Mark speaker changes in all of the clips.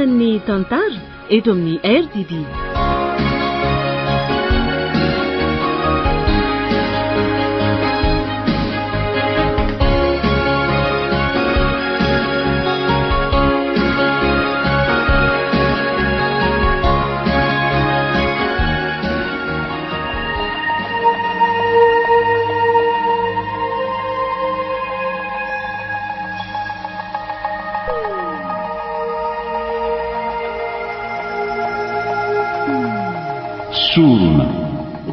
Speaker 1: Fotoanan'ny tantara eto amin'ny RTD.
Speaker 2: Sorona.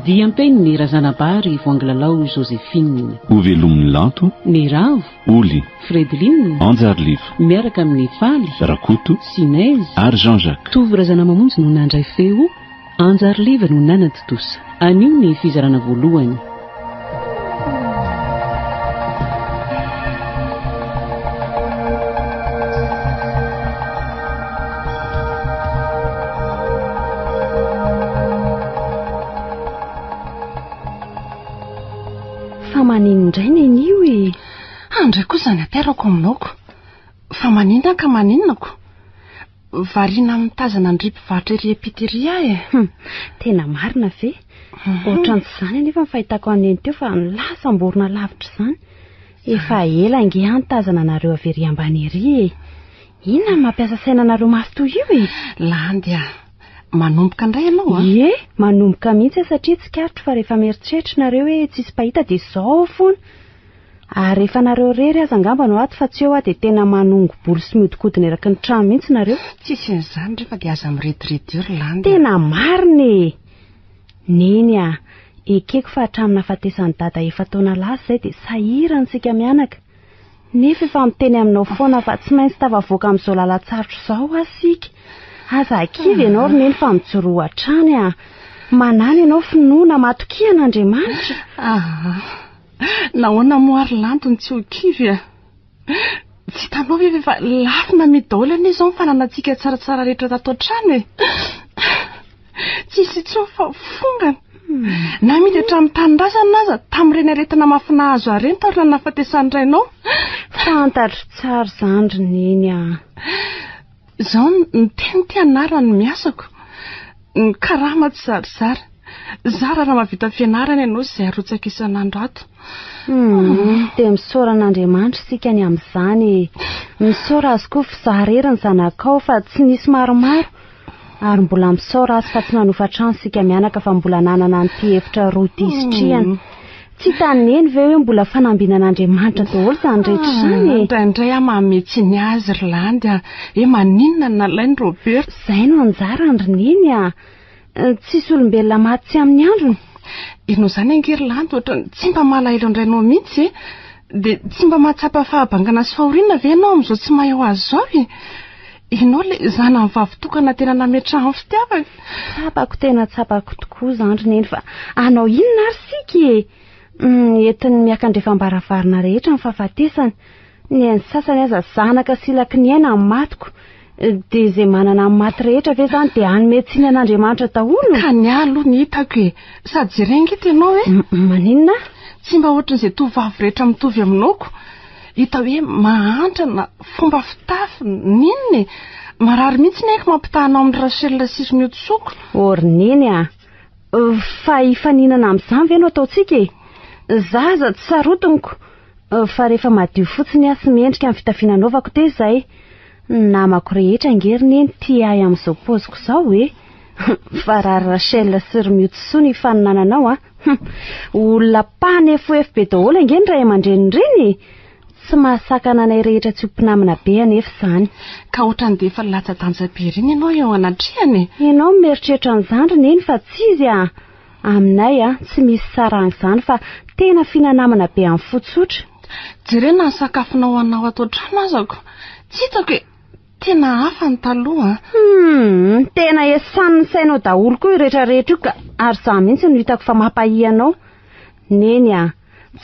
Speaker 1: Diam-penin'i Razanabary Voangilalao Joséphine.
Speaker 2: Hovelomin'i Lanto.
Speaker 1: Ny Ravo.
Speaker 2: Oly.
Speaker 1: Fredeline.
Speaker 2: Anjariliva.
Speaker 1: Miaraka amin'i Faly.
Speaker 2: Rakoto.
Speaker 1: Sinez.
Speaker 2: Ary Jean Jacques.
Speaker 1: Tovo Razanamamonjy no nandray feo. Anjariliva no nanatontosa. Anio ny fizarana voalohany.
Speaker 3: Fa maninona indray neny io e?
Speaker 4: Handray koa izany aterako aminao ko. Fa maninona ka maninona ko? Variana mitazana an-dry mpivarotra ery am-pita ery aho e.
Speaker 3: Hum, tena marina ve? Ohatran'ny tsy izany anefa ny fahitako an'i Neny teo fa lasa amborona lavitra izany. Efa ela ange aho nitazana anareo avy ery ambany ery e. Inona no mampiasa saina anareo mafy toy io e?
Speaker 4: Landy a! Manomboka indray ianao a!
Speaker 3: Ie, manomboka mihitsy aho satria tsikaritro fa rehefa mieritreritra nareo hoe tsisy mpahita dia izao foana. Ary rehefa nareo irery aza angamba no ato fa tsy eo aho dia tena manongo-bolo sy mihodinkodina eraky ny trano mihitsy nareo.
Speaker 4: Tsisy an'izany re fa dia aza mirediredy eo ry Landy a!
Speaker 3: Tena marina e! Neny a! Ekeko fa hatramin'ny nahafatesan'i Dada efa-taona lasa izay dia sahirana isika mianaka. Nefa efa miteny aminao foana fa tsy maintsy tafavoaka amin'izao lalan-tsarotra izao hoa isika. Aza kivy ianao ry Neny fa mijoroa hatrany a! Manàna ianao finoana, matokia an'Andriamanitra.
Speaker 4: Aa! Nahoana moa ary Lanto no tsy ho kivy a? Tsy hitanao ve fa efa lafo namidy daholo anie izao ny fananantsika tsaratsara rehetra tato an-trano e? Tsisy intsony fa fongana. Namidy hatramin'ny tanindrazana aza tamin'ireny aretina mafy nahazo ahy ireny taorian'ny nahafatesan'ny rainao.
Speaker 3: Fantatro tsara izany ry Neny a!
Speaker 4: Izao ny teny ity anarany no miasako. Ny karama tsy zarizary. Zara raha mahavita fianarana ianao izay arotsaka isan'andro ato.
Speaker 3: Hum, dia misaora an'Andriamanitra isika ny amin'izany e. Misaora azy koa fa izaho irery ny zanakao fa tsy nisy maromaro. Ary mbola misaora azy fa tsy nanofa trano isika mianaka fa mbola nanana an'ity efitra roa ity hisitrihana. Tsy hitan'i Neny ve hoe mbola fanambinan'Andriamanitra daholo izany rehetra izany e?
Speaker 4: Indraindray aho manome tsiny azy ry Landy a! Hoe maninona no nalain'i Robert?
Speaker 3: Izay no anjarany ry Neny a! Tsisy olombelona maty tsy amin'ny androny.
Speaker 4: Ianao izany ange ry Landy ohatran'ny tsy mba malahelo an-drainao mihitsy e! Dia tsy mba mahatsapa fahabangana sy fahoriana ve ianao amin'izao tsy mahay ho azy izao e? Ianao ilay zanany vavy tokana tena nametrahany fitiavana.
Speaker 3: Tsapako tena tsapako tokoa izany ry Neny fa hanao inona ary isika e? Entiny miakandrefam-baravarana rehetra ny fahafatesana. Ny an'ny sasany aza zanaka silaky ny aina ny matiko. Dia izay manana ny maty rehetra ve izany dia hanome tsiny an'Andriamanitra daholo?
Speaker 4: Ka ny ahy aloha ny hitako e! Sady jereo ange ity ianao e!
Speaker 3: Maninona?
Speaker 4: Tsy mba ohatran'izay tovovavy rehetra mitovy aminao ko! Hita hoe mahantra na fomba fitafy n'inona e! Marary mihitsy ny aiko mampitaha anao amin'i Rachel sy ry Miotisoako.
Speaker 3: Ô ry Neny a! Fa hifaninana amin'izany ve no ataontsika e? Za aza tsy sarotiniko fa rehefa madio fotsiny aho sy mendrika ny fitafiana anaovako dia izay. Ny namako rehetra ange ry Neny tia ahy amin'izao paoziko izao e! Fa raha ry Rachel sy ry Miotisoa no hifaninananao an! Hum! Olona mpanefoefo be daholo ange ny ray aman-dreniny ireny e! Tsy mahasakana anay rehetra tsy ho mpinamana be anefa izany.
Speaker 4: Ka ohatran'ny dia efa latsa-danja be ireny ianao eo anatrehany e!
Speaker 3: Ianao no mieritreritra an'izany ry Neny fa tsy izy a! Aminay a, tsy misy saranga izany fa tena fihinanamana be amin'ny fo tsotra.
Speaker 4: Jereo na ny sakafonao anao ato an-trano azako. Tsy hitako e! Tena hafa ny taloha an!
Speaker 3: Humm! Tena esanin'ny sainao daholo koa io rehetra rehetra io ka! Ary izaho mihitsy no hitako fa mampahia anao. Neny a!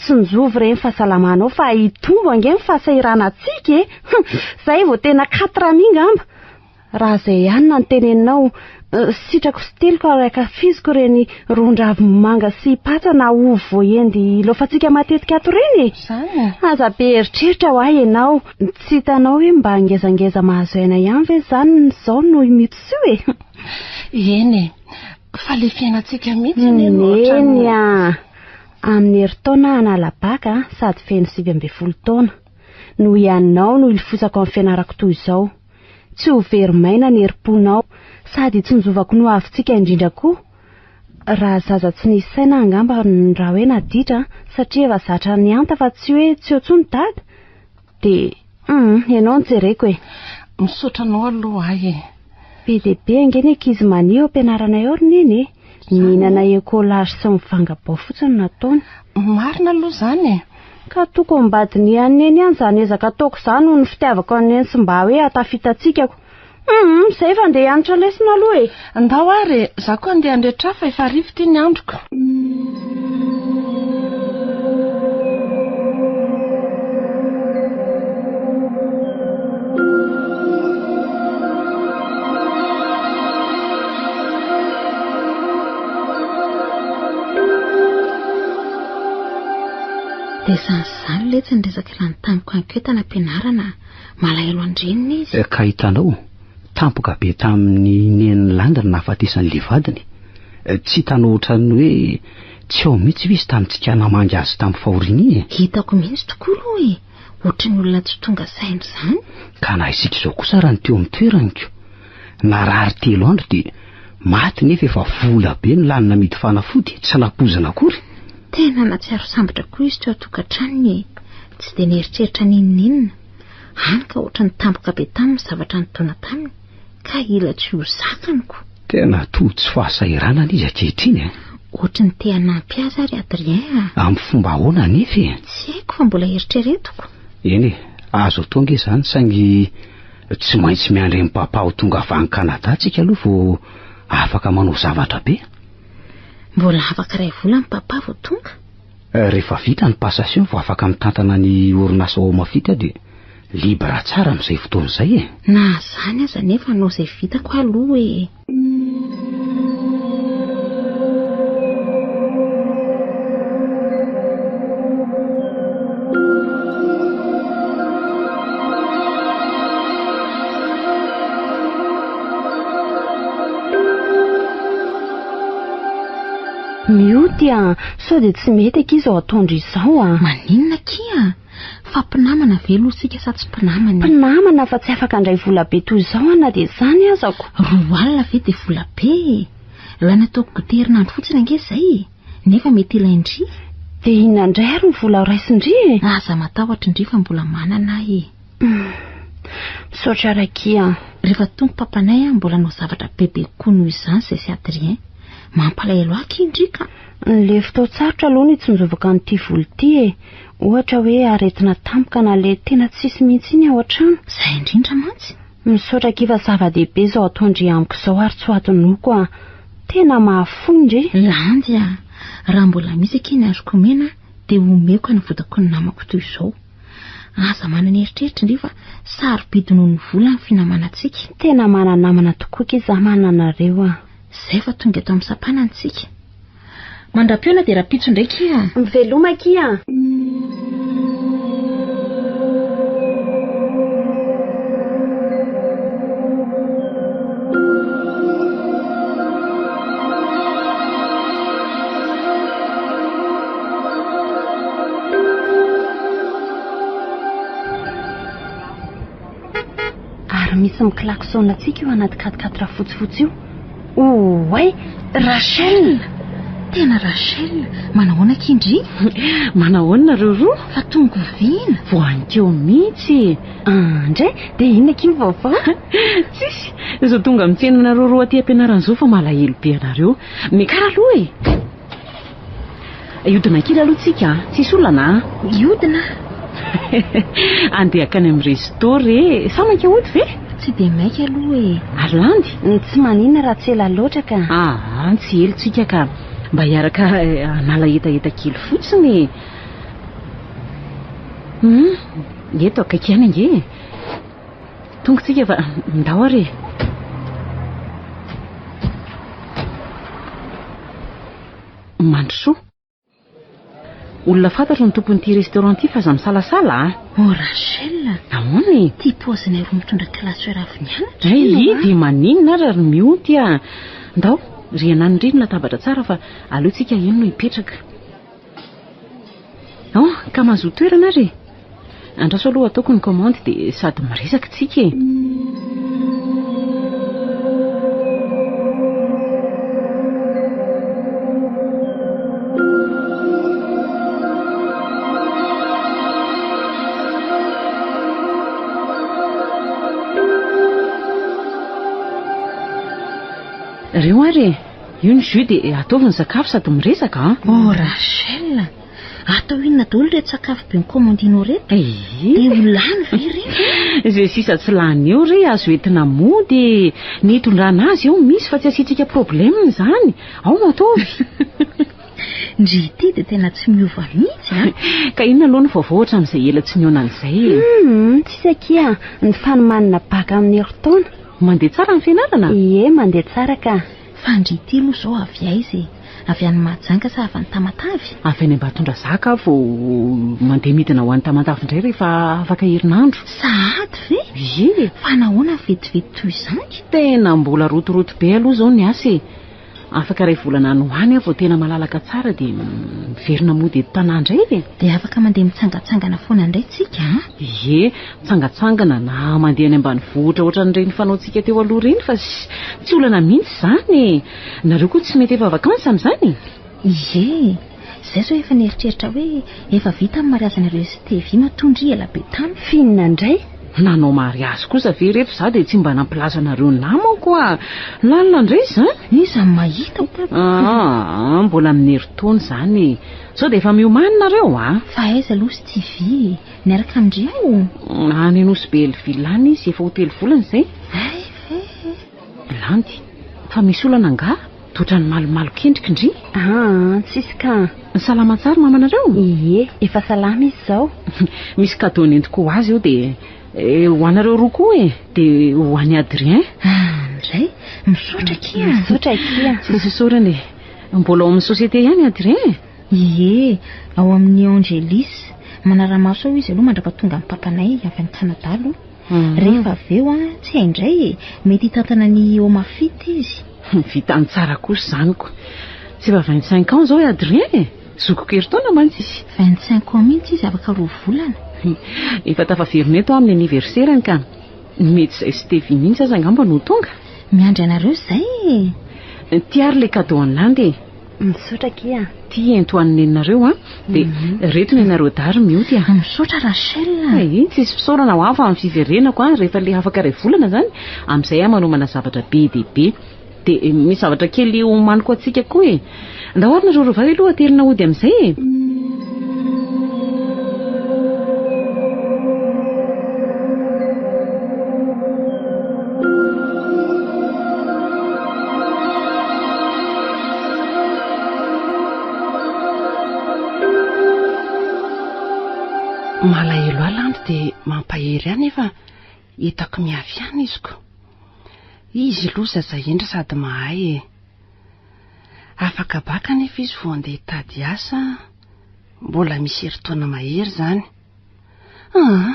Speaker 3: Tsinjovy re ny fahasalamanao fa hitombo ange ny fahasahiranantsika e! Hum! Izay vao tena quatre amis ngamba! Raha izay ihany no teneninao, sitrako sy tiliko ary ankafiziko ireny ron-dravimanga sy patsa na ovy voahendy ilaofantsika matetika ato ireny e!
Speaker 4: Izany e!
Speaker 3: Aza be eritreritra ho ahy ianao. Tsy hitanao hoe mba ngezangeza mahazo aina ihany ve izany izao no mitoso io e?
Speaker 4: Eny e! Fa ilay fiainantsika mihitsy anie no ohatran'ny.
Speaker 3: Neny a! Amin'ny herintaona aho hanala baka sady feno 19 taona. Noho ianao no ilofosako amin'ny fianarako toy izao. Tsy ho very maina ny herim-ponao sady hitsinjovako ny hoavintsika indrindra koa. Raha zaza tsy nisy saina aho angamba raha hoe naditra satria efa zatra nihanta fa tsy hoe tsy eo intsony dada dia hum ianao no jereko e.
Speaker 4: Misaotra anao aloha ahy e.
Speaker 3: Be dia be ange ny ankizy mania eo am-pianaranay ao ry neny e. Mihinana écolage sy mivanga bao fotsiny no ataony.
Speaker 4: Marina aloha izany e.
Speaker 3: Ka tokony mba dinihan'i Neny ihany izany ezaka ataoko izany noho ny fitiavako an'i Neny sy mba hoe hahatafita antsika ko. Hum, izay fa andeha hianatra lesona aloha e.
Speaker 4: Ndao ary e, za koa andeha handretra fa efa hariva ity ny androko.
Speaker 5: Dia izany sy izany letsy ny resaka lany tamiko enquête tany am-pianarana a! Malahelo an-dreniny izy.
Speaker 6: Ka hitanao, tampoka be tamin'ny nenin'i Landy ny nahafatesan'ilay vadiny. Tsy hitanao ohatran'ny hoe tsy ao mihitsy ve izy tamintsika namangy azy tamin'ny fahoriana iny e?
Speaker 5: Hitako mihitsy tokoa aloha e! Ohatran'ny olona tsy tonga saina izany.
Speaker 6: Ka na isika izao kosa raha ny teo amin'ny toerany ko! Narary telo andro dia maty nefa efa vola be no lany namidy fanafody, tsy nampoizina akory.
Speaker 5: Tena nahatsiaro sambatra koa izy teo an-tokantranony e! Tsy dia nieritreritra n'inon'inona. Hany ka ohatran'ny tampoka be taminy ny zavatra nidona taminy, ka hila tsy ho zakany ko.
Speaker 6: Tena toa tsy fahasahiranana izy ankehitriny e!
Speaker 5: Ohatry ny te hanampy azy ary Adrien a!
Speaker 6: Amin'ny fomba ahoana anefa e?
Speaker 5: Tsy haiko fa mbola eritreretiko.
Speaker 6: Eny e, azo atao ange izany saingy Tsy maintsy miandry an'i Papa ho tonga avy any Canada tsika aloha vao afaka manao zavatra be.
Speaker 5: Mbola afaka iray volana Papa vao tonga.
Speaker 6: Rehefa vita ny passation vao afaka mitantana ny orinasa ao Mafita dia libre tsara amin'izay fotoana izay e.
Speaker 5: Na izany aza anefa hanao izay vitako aho aloha e.
Speaker 3: Mioty a! Sao dia tsy mety akia izao ataon-dry izao a!
Speaker 5: Maninona akia? Fa mpinamana ve aloha isika sa tsy mpinamana e?
Speaker 3: Mpinamana fa tsy afaka handray vola be toy izao aho na dia izany azako.
Speaker 5: 20 alina ve dia vola be e? Lany ataoko goûter herinandro fotsiny ange izay e! Nefa mety ilain-dry.
Speaker 3: Dia inona indray ary ny vola horaisin-dry e?
Speaker 5: Aza matahotra ndry fa mbola manana aho e!
Speaker 3: Misaotra Rakia a!
Speaker 5: Rehefa tonga papanay aho mbola hanao zavatra bebe kokoa noho izany izay sy Adrien. Mampalahelo ahy akia ndry ka!
Speaker 3: Le fotoan-tsarotra aloha no itsinjovako an'ity vola ity e! Ohatra hoe aretina tampoka na le tena tsisy mihitsy iny ao an-trano.
Speaker 5: Izay indrindra mantsy.
Speaker 3: Misaotra akia fa zava-dehibe izao ataon-dry amiko izao ary tsy ho adinoko a! Tena mahafoy ndry.
Speaker 5: Landy a! Raha mbola misy akia ny azoko omena dia omeko hanavotako ny namako toy izao. Aza manana eritreritra ndry fa sarobidy noho ny vola ny finamanantsika.
Speaker 3: Tena mana-namana tokoa akia za manana anareo a!
Speaker 5: Izay fa tonga eto amin'ny sampanana tsika. Mandra-pihaona dia rahampitso indray kia.
Speaker 3: Miveloma akia. Ary misy mi-klaxon antsika io anaty quatre quatre fotsifotsy io. Oay! Rachel!
Speaker 5: Tena Rachel! Manahoana akia ndry?
Speaker 1: Manahoana nareo roa?
Speaker 5: Fa tonga oviana?
Speaker 1: Vao aninkeo mihitsy e!
Speaker 3: Andre, dia inona akia ny vaovao?
Speaker 1: Tsisy! Izao tonga mitsena anareo roa aty am-pianarana izao fa malahelo be anareo. Miakara aloha e! Hiodina kely aloha tsika a! Tsisy olana a!
Speaker 5: Hiodina?
Speaker 1: Andeha hankany amin'ny resto re! Sa mainka hody ve?
Speaker 5: Tsy dia maika aloha e!
Speaker 1: Ary Landy?
Speaker 3: Tsy maninona raha tsy ela loatra ka!
Speaker 1: Aa, tsy ela tsika ka! Mba hiaraka hanala hetaheta kely fotsiny e! Hum, eto akaiky ihany ange e! Tonga tsika fa ndao ary e! Mandrosoa. Olona fantatro ny tompon'ity restaurant ity fa aza misalasala a!
Speaker 5: Oh Rachel!
Speaker 1: Nahoana e?
Speaker 5: Ity paozinay roa mitondra classeur avy nianatra
Speaker 1: Hay,
Speaker 5: io a!
Speaker 1: dia maninona ary ry mioty a! Ndao, ry anany indry ny latabatra tsara fa aleo tsika eny no hipetraka. Oh, ka mahazoa toerana ary e! Andraso aloha ataoko ny commande dia sady miresaka tsika e! Reo ary e! Io ny jus dia ataovy ny sakafo sady miresaka an!
Speaker 5: Oh Rachel! Atao inona daholo ireto sakafo be nikaomandinao ireto?
Speaker 1: Ee.
Speaker 5: Dia ho lany ve ireny?
Speaker 1: Izay sisa tsy lany eo re azo entina mody e! Ny hitondrana azy eo misy fa tsy asiantsika problème izany. Ao no ataovy.
Speaker 5: Ndry ity dia tena tsy miova mihitsy an!
Speaker 1: Ka inona aloha no vaovao hatramin'izay ela tsy nihaonana izay e?
Speaker 3: Hum, tsisy akia, ny fanomanana bac amin'ny herintaona.
Speaker 1: Mandeha tsara ny fianarana?
Speaker 3: Ie, mandeha tsara ka.
Speaker 5: Fa ndry ity aloha izao avy aiza e? Avy any Mahajanga sa avy any Tamatave?
Speaker 1: Avy any Ambatondrazaka aho vao mandeha midina ho any Tamatave indray rehefa afaka herinandro.
Speaker 5: Sahady ve?
Speaker 1: Ie.
Speaker 5: Fa nahoana ny vetivety toy izany?
Speaker 1: Tena mbola rotoroto be aloha izao ny asa e. Afaka iray volana any ho any aho vao tena malalaka tsara dia miverina mody eto Tanà indray e.
Speaker 5: Dia afaka mandeha mitsangantsangana foana indray tsika an?
Speaker 1: Ie, mitsangantsangana na mandeha any ambanivohitra ohatran'ireny fanaontsika teo aloha ireny fa tsy olana mihitsy izany e! Nareo koa tsy mety efa vacances amin'izany e?
Speaker 5: Ie, izay izao efa nieritreritra hoe efa vita ny mariazinareo sy Stevie matoa ndry ela be tany.
Speaker 3: F'inona indray?
Speaker 1: Nanao mariazy kosa ve reto za dia tsy mba nampilaza anareo namako a! Lalina indray izany?
Speaker 5: Iza no mahita?
Speaker 1: Aa, mbola amin'ny herintaona izany e! Sao dia efa miomany nareo a?
Speaker 5: Fa aiza aloha Stevie e? Miaraka amin-dry ao?
Speaker 1: Any Nosy Belleville any izy, efa ho telo volana izay.
Speaker 5: Hay ve?
Speaker 1: Landy, fa misy olana angaha? Toa ohatran'ny malomaloka endrika ndry.
Speaker 3: Aa, tsisy ka.
Speaker 1: Salama tsara mamanareo?
Speaker 3: Ie, efa salama izy izao.
Speaker 1: Misy cadeau nentiko ho azy eo dia ho anareo roa koa e, dia ho an'i Adrien.
Speaker 5: Ah, indray? Misaotra akia.
Speaker 3: Misaotra akia.
Speaker 1: Tsisy isaorana e. Mbola ao amin'ny société ihany Adrien e?
Speaker 5: Ie, ao amin'ny Angelis. Manara-maso ao izy aloha mandra-pahatonga ny papanay avy any Canada aloha. Rehefa avy eo an, tsy hay indray e, mety hitantana ny Omafit izy.
Speaker 1: Vitany tsara kosa izany ko. Tsy efa 25 ans izao i Adrien e! Zokiko herintaona mantsy izy.
Speaker 5: 25 ans mihitsy izy afaka roa volana.
Speaker 1: Efa tafaverina eto aho amin'ny anniversaire-ny ka. Mety izay sy Stevie mihitsy aza angamba no ho tonga.
Speaker 5: Miandry anareo izay e!
Speaker 1: Ity ary ilay cadeau an'i Landy e!
Speaker 3: Misaotra akia a!
Speaker 1: Ity ento ho an'ny neninareo an! Dia ireto nenareo dahy ry mioty a!
Speaker 5: Misaotra Rachel a!
Speaker 1: Hay, tsisy fisaorana ho ahy fa amin'ny fiverenako an, rehefa ilay afaka iray volana izany, amin'izay aho manomana zavatra be dia be. Dia misy zavatra kely omaniko antsika koa e! Ndao ary nareo roa vavy aloha aterina hody amin'izay e!
Speaker 4: Malahelo ahy Landy dia mampahery ahy nefa hitako miafy ihany izy ko. Izy aloha zaza hendry sady mahay e. Afaka baka anefa izy vao handeha hitady asa, mbola misy herintaona mahery izany. Ah,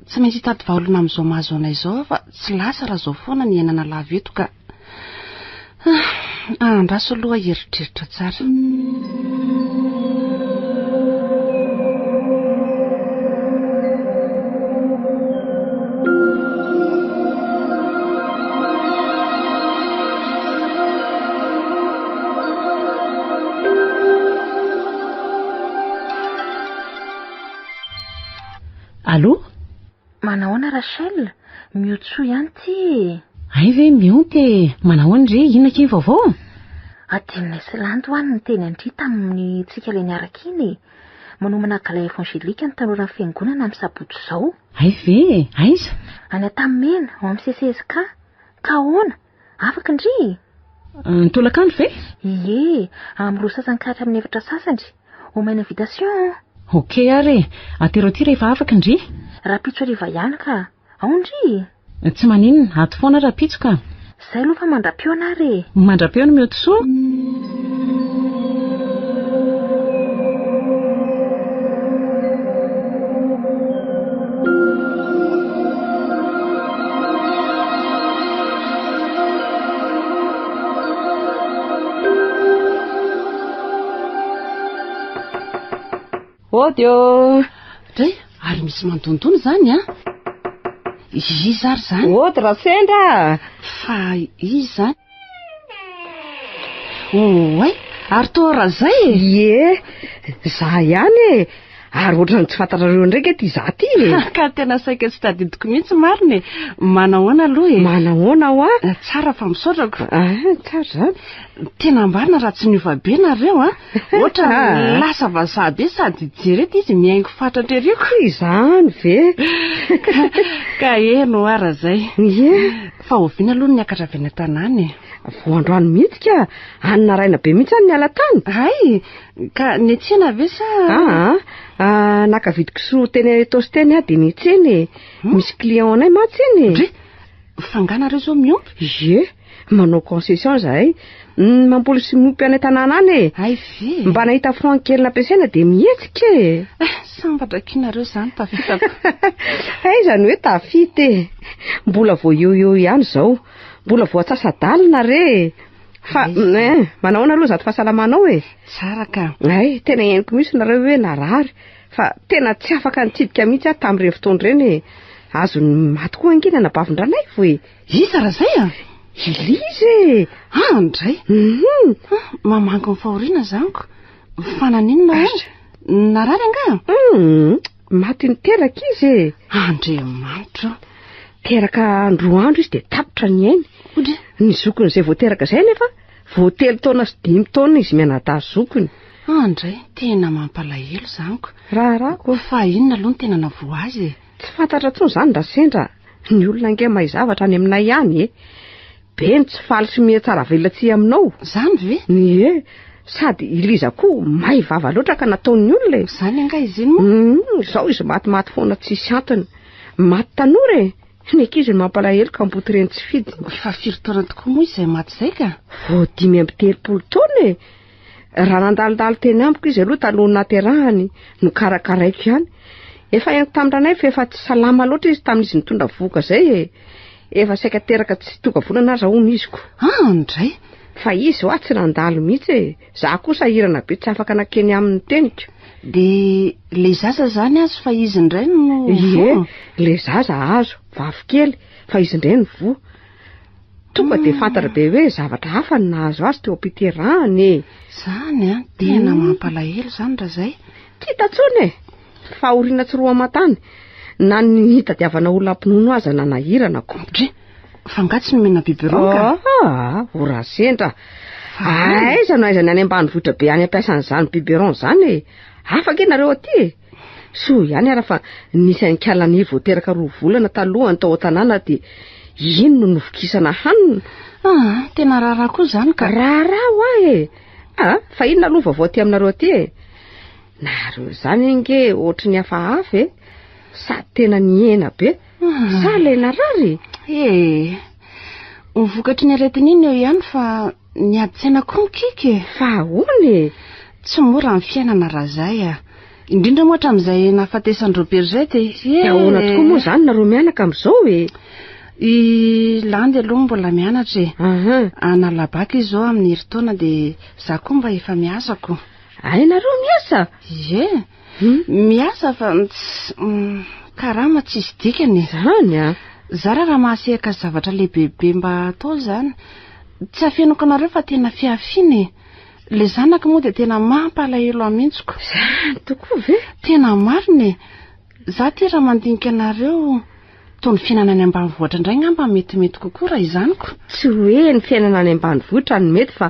Speaker 4: tsy maintsy hitady vahaolana amin'izao mahazo anay izao aho fa tsy lasa raha izao foana ny iainana lava eto ka. Ah, andraso aloha hieritreritra tsara.
Speaker 1: Allô?
Speaker 5: Manahoana Rachel? Miotsoa ihany ity e!
Speaker 1: Hay ve mionty e! Manahoana re? Inona akia ny vaovao?
Speaker 5: Adinonay sy Lanto ho'a ny niteny an-dry tamin'ny tsika ilay niaraka iny e! Manomana gala évangélique ny tanoran'ny fiangonana amin'ny sabotsy izao.
Speaker 1: Hay ve e! Aiza?
Speaker 5: Any Antanimena, ao amin'ny CCSK. Ka ahoana? Afaka ndry e!
Speaker 1: Ny tolakandro ve?
Speaker 5: Ie, amin'ny roa sasany ka hatramin'ny efatra sasany. Omena invitation an!
Speaker 1: Ok ary e! Atero aty rehefa afaka ndry.
Speaker 5: Rahampitso hariva ihany ka! Ao ndry
Speaker 1: e! Tsy maninona, ato foana rahampitso ka!
Speaker 5: Zay aloha fa mandra-pihaona ary e!
Speaker 1: Mandra-pihaona Miotisoa! Ody ô!
Speaker 4: Dray, ary misy mandondona izany an! Iza ary izany?
Speaker 1: Ody Rasendra!
Speaker 4: Fa iza izany? Oay, ary toa Razay e!
Speaker 1: Ie, za ihany e! Ary ohatran'ny tsy fantatrareo indray ange ity za ity e!
Speaker 4: Ka tena saika tsy tadidiko mihitsy marina e! Manahoana aloha e?
Speaker 1: Manahoana hoa?
Speaker 4: Tsara fa misaotrako.
Speaker 1: Ah, tsara izany.
Speaker 4: Tena marina raha tsy niova be nareo a! Ohatran'ny lasa vazaha be sady jereo ity izy mihaingo fatratra ery ko.
Speaker 1: Izany ve?
Speaker 4: Ka eny hoa Razay.
Speaker 1: Ie.
Speaker 4: Fa oviana aloha no niakatra avy any an-tanàna e?
Speaker 1: Vao androany mihitsy ka! Any naraina be mihitsy aho no niala tany.
Speaker 4: Hay! Ka niantsena ve sa?
Speaker 1: Aa, ah, naka vidy kisoa teny Itaosy teny aho dia niantsena e. Misy client anay mantsy eny e.
Speaker 4: Ndry! Fa nga nareo izao miompy?
Speaker 1: Ie, manao concession izahay. Mamboly sy miompy any an-tanàna any e.
Speaker 4: Hay ve?
Speaker 1: Mba nahita franc kely nampiasaina dia mihetsika e.
Speaker 4: Eh, sambatra akia nareo izany tafitako.
Speaker 1: Aiza ny hoe tafita e. Mbola vao eo eo ihany izao. Mbola vao atsasa-dalina re e. Fa eh, manahoana aloha izato fahasalamanao e?
Speaker 4: Tsara ka.
Speaker 1: Hay, tena henoko mihitsy nareo hoe narary. Fa tena tsy afaka nitsidika mihitsy aho tamin'ireny fotoana ireny e. Azon'ny maty koa ange ny anabavin-dRanaivo e.
Speaker 4: Iza Razay a?
Speaker 1: I Liza e!
Speaker 4: Ah, ndray!
Speaker 1: Mhm.
Speaker 4: Ah, mamangy ny fahoriana zaniko. Fa naninona hono? Narary angaha?
Speaker 1: Mhm. Maty niteraka izy e!
Speaker 4: Andriamanitra!
Speaker 1: Teraka androa andro izy dia tapitra ny ainy.
Speaker 4: Odry!
Speaker 1: Ny zokiny izay vao teraka izay anefa, vao telo taona sy dimy taona izy mianadahy zokiny.
Speaker 4: Ah, ndray, tena mampalahelo zaniko.
Speaker 1: Raharahako.
Speaker 4: Fa inona aloha no tena navoa azy e?
Speaker 1: Tsy fantatra intsony izany raha sendra ny olona ange mahay zavatra any aminay any e! Be ny tsy faly sy mihatsaravelatsihy aminao.
Speaker 4: Izany ve?
Speaker 1: Ie, sady i Liza koa may vava loatra ka nataon'ny olona e!
Speaker 4: Izany angaha izy iny moa?
Speaker 1: Hum, izao izy matimaty foana tsisy antony. Maty tanora e! Ny ankizy no mampalahelo ka amboty reny tsy fidiny.
Speaker 4: Fa firy taona tokoa moa izay maty izay ka?
Speaker 1: Vao 35 taona e! Raha nandalondalo teny amiko izy aloha talohan'ny nahaterahany, nokarakaraiko ihany. Efa henoko tamin-dranay fa efa tsy salama loatra izy tamin'izy nitondra vohoka izay e. Efa saika teraka tsy tonga volana aza hono izy ko.
Speaker 4: Ah, ndray!
Speaker 1: Fa izy hoa tsy nandalo mihitsy e. Za koa sahirana be tsy afaka nankeny aminy ny teniko.
Speaker 4: Dia ilay zaza izany azo fa izy indray no
Speaker 1: Ie,
Speaker 4: voa?
Speaker 1: ilay zaza azo, vavy kely, fa izy indray no voa. Tonga dia fantatra be hoe zavatra hafa no nahazo azy teo am-piterahany e.
Speaker 4: Zany an, tena mampalahelo zany Razay.
Speaker 1: Tsy hita intsony e! Fahoriana tsy roa aman-tany. Na ny nitadiavana olona hampinono aza nanahirana ko.
Speaker 4: Dry, fa angaha tsy nomena biberon ka?
Speaker 1: Ah, o Rasendra. Aiza no aiza ny any ambanivohitra be any ampiasana izany biberon izany e. Hafa ange nareo aty e. Soa ihany ara fa nisy an'i vao teraka roa volana talohany tao an-tanàna dia iny no novokisana hanina.
Speaker 4: Ah, tena raharaha koa izany ka.
Speaker 1: Raharaha hoa e! Ah, fa inona aloha vaovao aty aminareo aty e? Nareo izany ange ohatry ny hafahafa e! Sady tena nihena be. Sa ilay narary?
Speaker 4: Eh, ho vokatry ny aretina iny eo ihany fa Ny adin-tsaina koa mikiky e!
Speaker 1: Fa ahoana e?
Speaker 4: Tsy mora ny fiainana Razay a! Indrindra moa hatramin'izay nahafatesan'i Robert izay dia
Speaker 1: Dia ahoana tokoa moa izany nareo mianaka amin'izao e?
Speaker 4: I Landy aloha mbola mianatra e! Hanala bac izy izao amin'ny herintaona dia za koa mba efa miasa ko!
Speaker 1: Hay nareo miasa?
Speaker 4: Ie! Miasa fa tsy karama tsisy dikany e.
Speaker 1: Zany a!
Speaker 4: Zara raha mahasehaka zavatra lehibebe mba atao izany. Tsy afeniko anareo fa tena fihafiana e. Le zanako moa dia tena mampalahelo ahy mihitsy ko.
Speaker 1: Zany tokoa ve?
Speaker 4: Tena marina e. Za ty raha mandinika anareo Toa ny fiainana any ambanivohitra indray angamba metimety kokoa raha izany ko.
Speaker 1: Tsy hoe ny fiainana any ambanivohitra no mety fa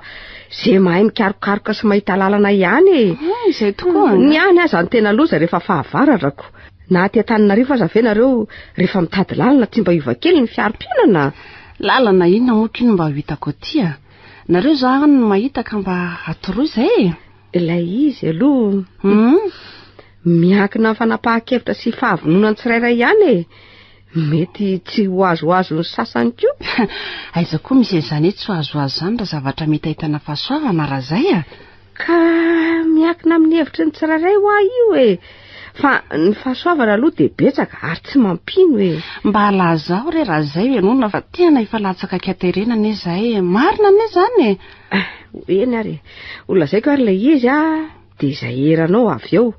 Speaker 1: ze mahay mikarokaroka sy mahita lalana ihany e.
Speaker 4: Ah, izay tokoa
Speaker 1: Ny any aza no tena loza rehefa fahavaratra ko. Na aty Antananarivo aza ve nareo rehefa mitady lalana tsy mba hiova kely ny fiarom-piainana?
Speaker 4: Lalana inona moa ko no mba ho hitako aty a? Nareo izany no mahita ka mba atoroy izay e.
Speaker 1: Ilay izy aloha hum, miankina amin'ny fanapahan-kevitra sy fahavononan'ny tsirairay ihany e. Mety tsy ho azoazon'ny sasany koa.
Speaker 4: Aiza koa misy an'izany hoe tsy ho azoazo izany raha zavatra mety ahitana fahasoavana Razay a!
Speaker 1: Ka miankina amin'ny hevitry ny tsirairay hoa io e. Fa ny fahasoavana aloha dia betsaka ary tsy mampino e.
Speaker 4: Mba lazao re Razay ianona fa tena efa latsaka an-katerena anie izahay e. Marina anie izany e.
Speaker 1: Eny ary e. Ho lazaiko ary ilay izy a, dia izay eranao avy eo.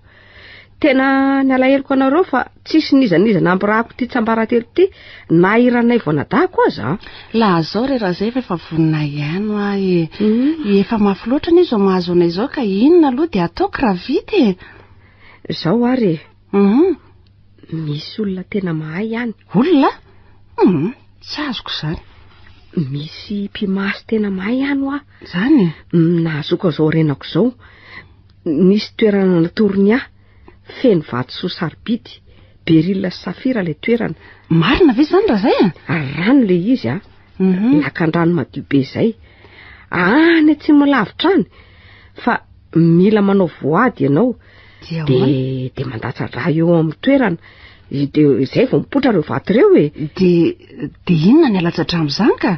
Speaker 7: Tena ny alaheloko anareo fa tsisy n'iza n'iza nampirahako ity tsambaratelo ity na i Ranaivo anadahiko aza an!
Speaker 4: Lazao re Razay fa efa vonona hihaino aho e! Efa mafy loatra anie izao mahazo anay izao ka inona aloha dia ataoko raha vita e!
Speaker 7: Izao ary e! Misy olona tena mahay any.
Speaker 4: Olona? Hum, tsy azoko izany.
Speaker 7: Misy mpimasy tena mahay any hoa.
Speaker 4: Izany e?
Speaker 7: Nahazoako izao renako izao. Nisy toerana natorony ahy, feno vatosoa sarobidy, beryl sy safira ilay toerana.
Speaker 4: Marina ve izany Razay a?
Speaker 7: Ary rano ilay izy a. Mhm. Lakan-drano madio be izay. Any atsimo lavitra any. Fa mila manao voady ianao.
Speaker 4: Dia
Speaker 7: Dia dia mandatsa-drà eo amin'ny toerana. Dia izay vao mipoitra ireo vato ireo e.
Speaker 4: Dia dia inona ny alatsa-drà amin'izany ka?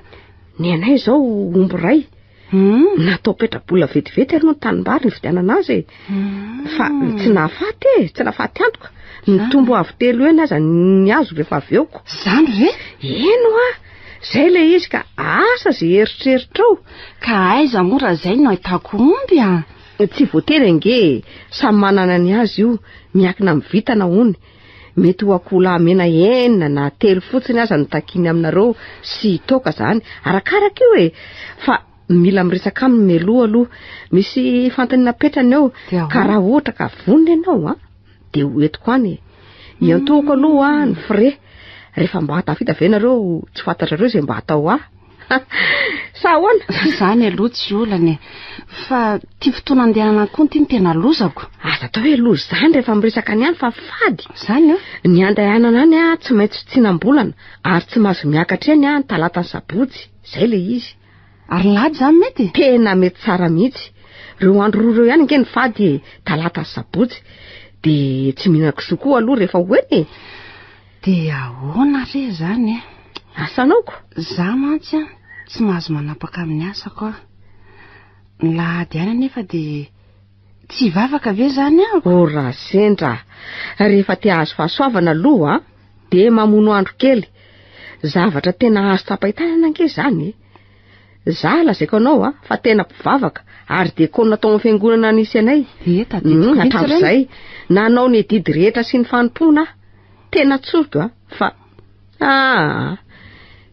Speaker 7: Ny anay izao omby iray.
Speaker 4: Hmm.
Speaker 7: Natao petra-bola vetivety aloha ny tanimbary nividianana azy e.
Speaker 4: Hmm.
Speaker 7: Fa tsy nahafaty e, tsy nahafaty antoka. Nitombo avo telo eny aza ny hazo rehefa avy eo ko.
Speaker 4: Zany ve?
Speaker 7: Eny hoa. Zay ilay izy ka asa ze eritreritrao.
Speaker 4: Ka aiza moa raha zay no ahitako omby a?
Speaker 7: Tsy voatery ange e. Samy manana ny azy io, miankina amin'ny vintana hono. Mety ho akoholahy mena enina na telo fotsiny aza no takiany aminareo sy toaka zany. Arakaraka io e! Fa mila miresaka aminy mialoha aloha. Misy fanontaniana apetrany eo ka raha ohatra ka vonona ianao an, dia ho entiko any e. Iantohako aloha ny frais. Rehefa mba tafita ve nareo tsy fantatrareo izay mba hatao ahy. Sa ahoana?
Speaker 4: Izany aloha tsy olana e. Fa ity fotoana andehanana koa ity no tena lozako.
Speaker 7: Aza atao hoe loza izany rehefa miresaka ny any fa fady.
Speaker 4: Izany an?
Speaker 7: Ny andehanana any an tsy maintsy tsinam-bolana ary tsy mahazo miakatra eny an ny talata ny sabotsy. Izay ilay izy.
Speaker 4: Ary ny lahady izany mety?
Speaker 7: Tena mety tsara mihitsy. Ireo andro roa ireo ihany ange no fady e, talata sy sabotsy. Dia tsy mihinan-kisoa koa aloha rehefa ho eny e.
Speaker 4: Dia ahoana re izany e?
Speaker 7: Asanao ko?
Speaker 4: Za mantsy an, tsy mahazo manapaka amin'ny asako aho. Ny lahady ihany anefa dia tsy hivavaka ve izany aho?
Speaker 7: O Rasendra, rehefa te hahazo fahasoavana aloha an, dia mamono andro kely. Zavatra tena azo tsapain-tanana ange izany e. Za lazaiko anao a, fa tena mpivavaka ary diakona tao amin'ny fiangonana nisy anay.
Speaker 4: Ie, tadidiko mihitsy ireny.
Speaker 7: Hatramin'izay, nanao ny adidy rehetra sy ny fanompoana aho. Tena tsoriko a, fa aa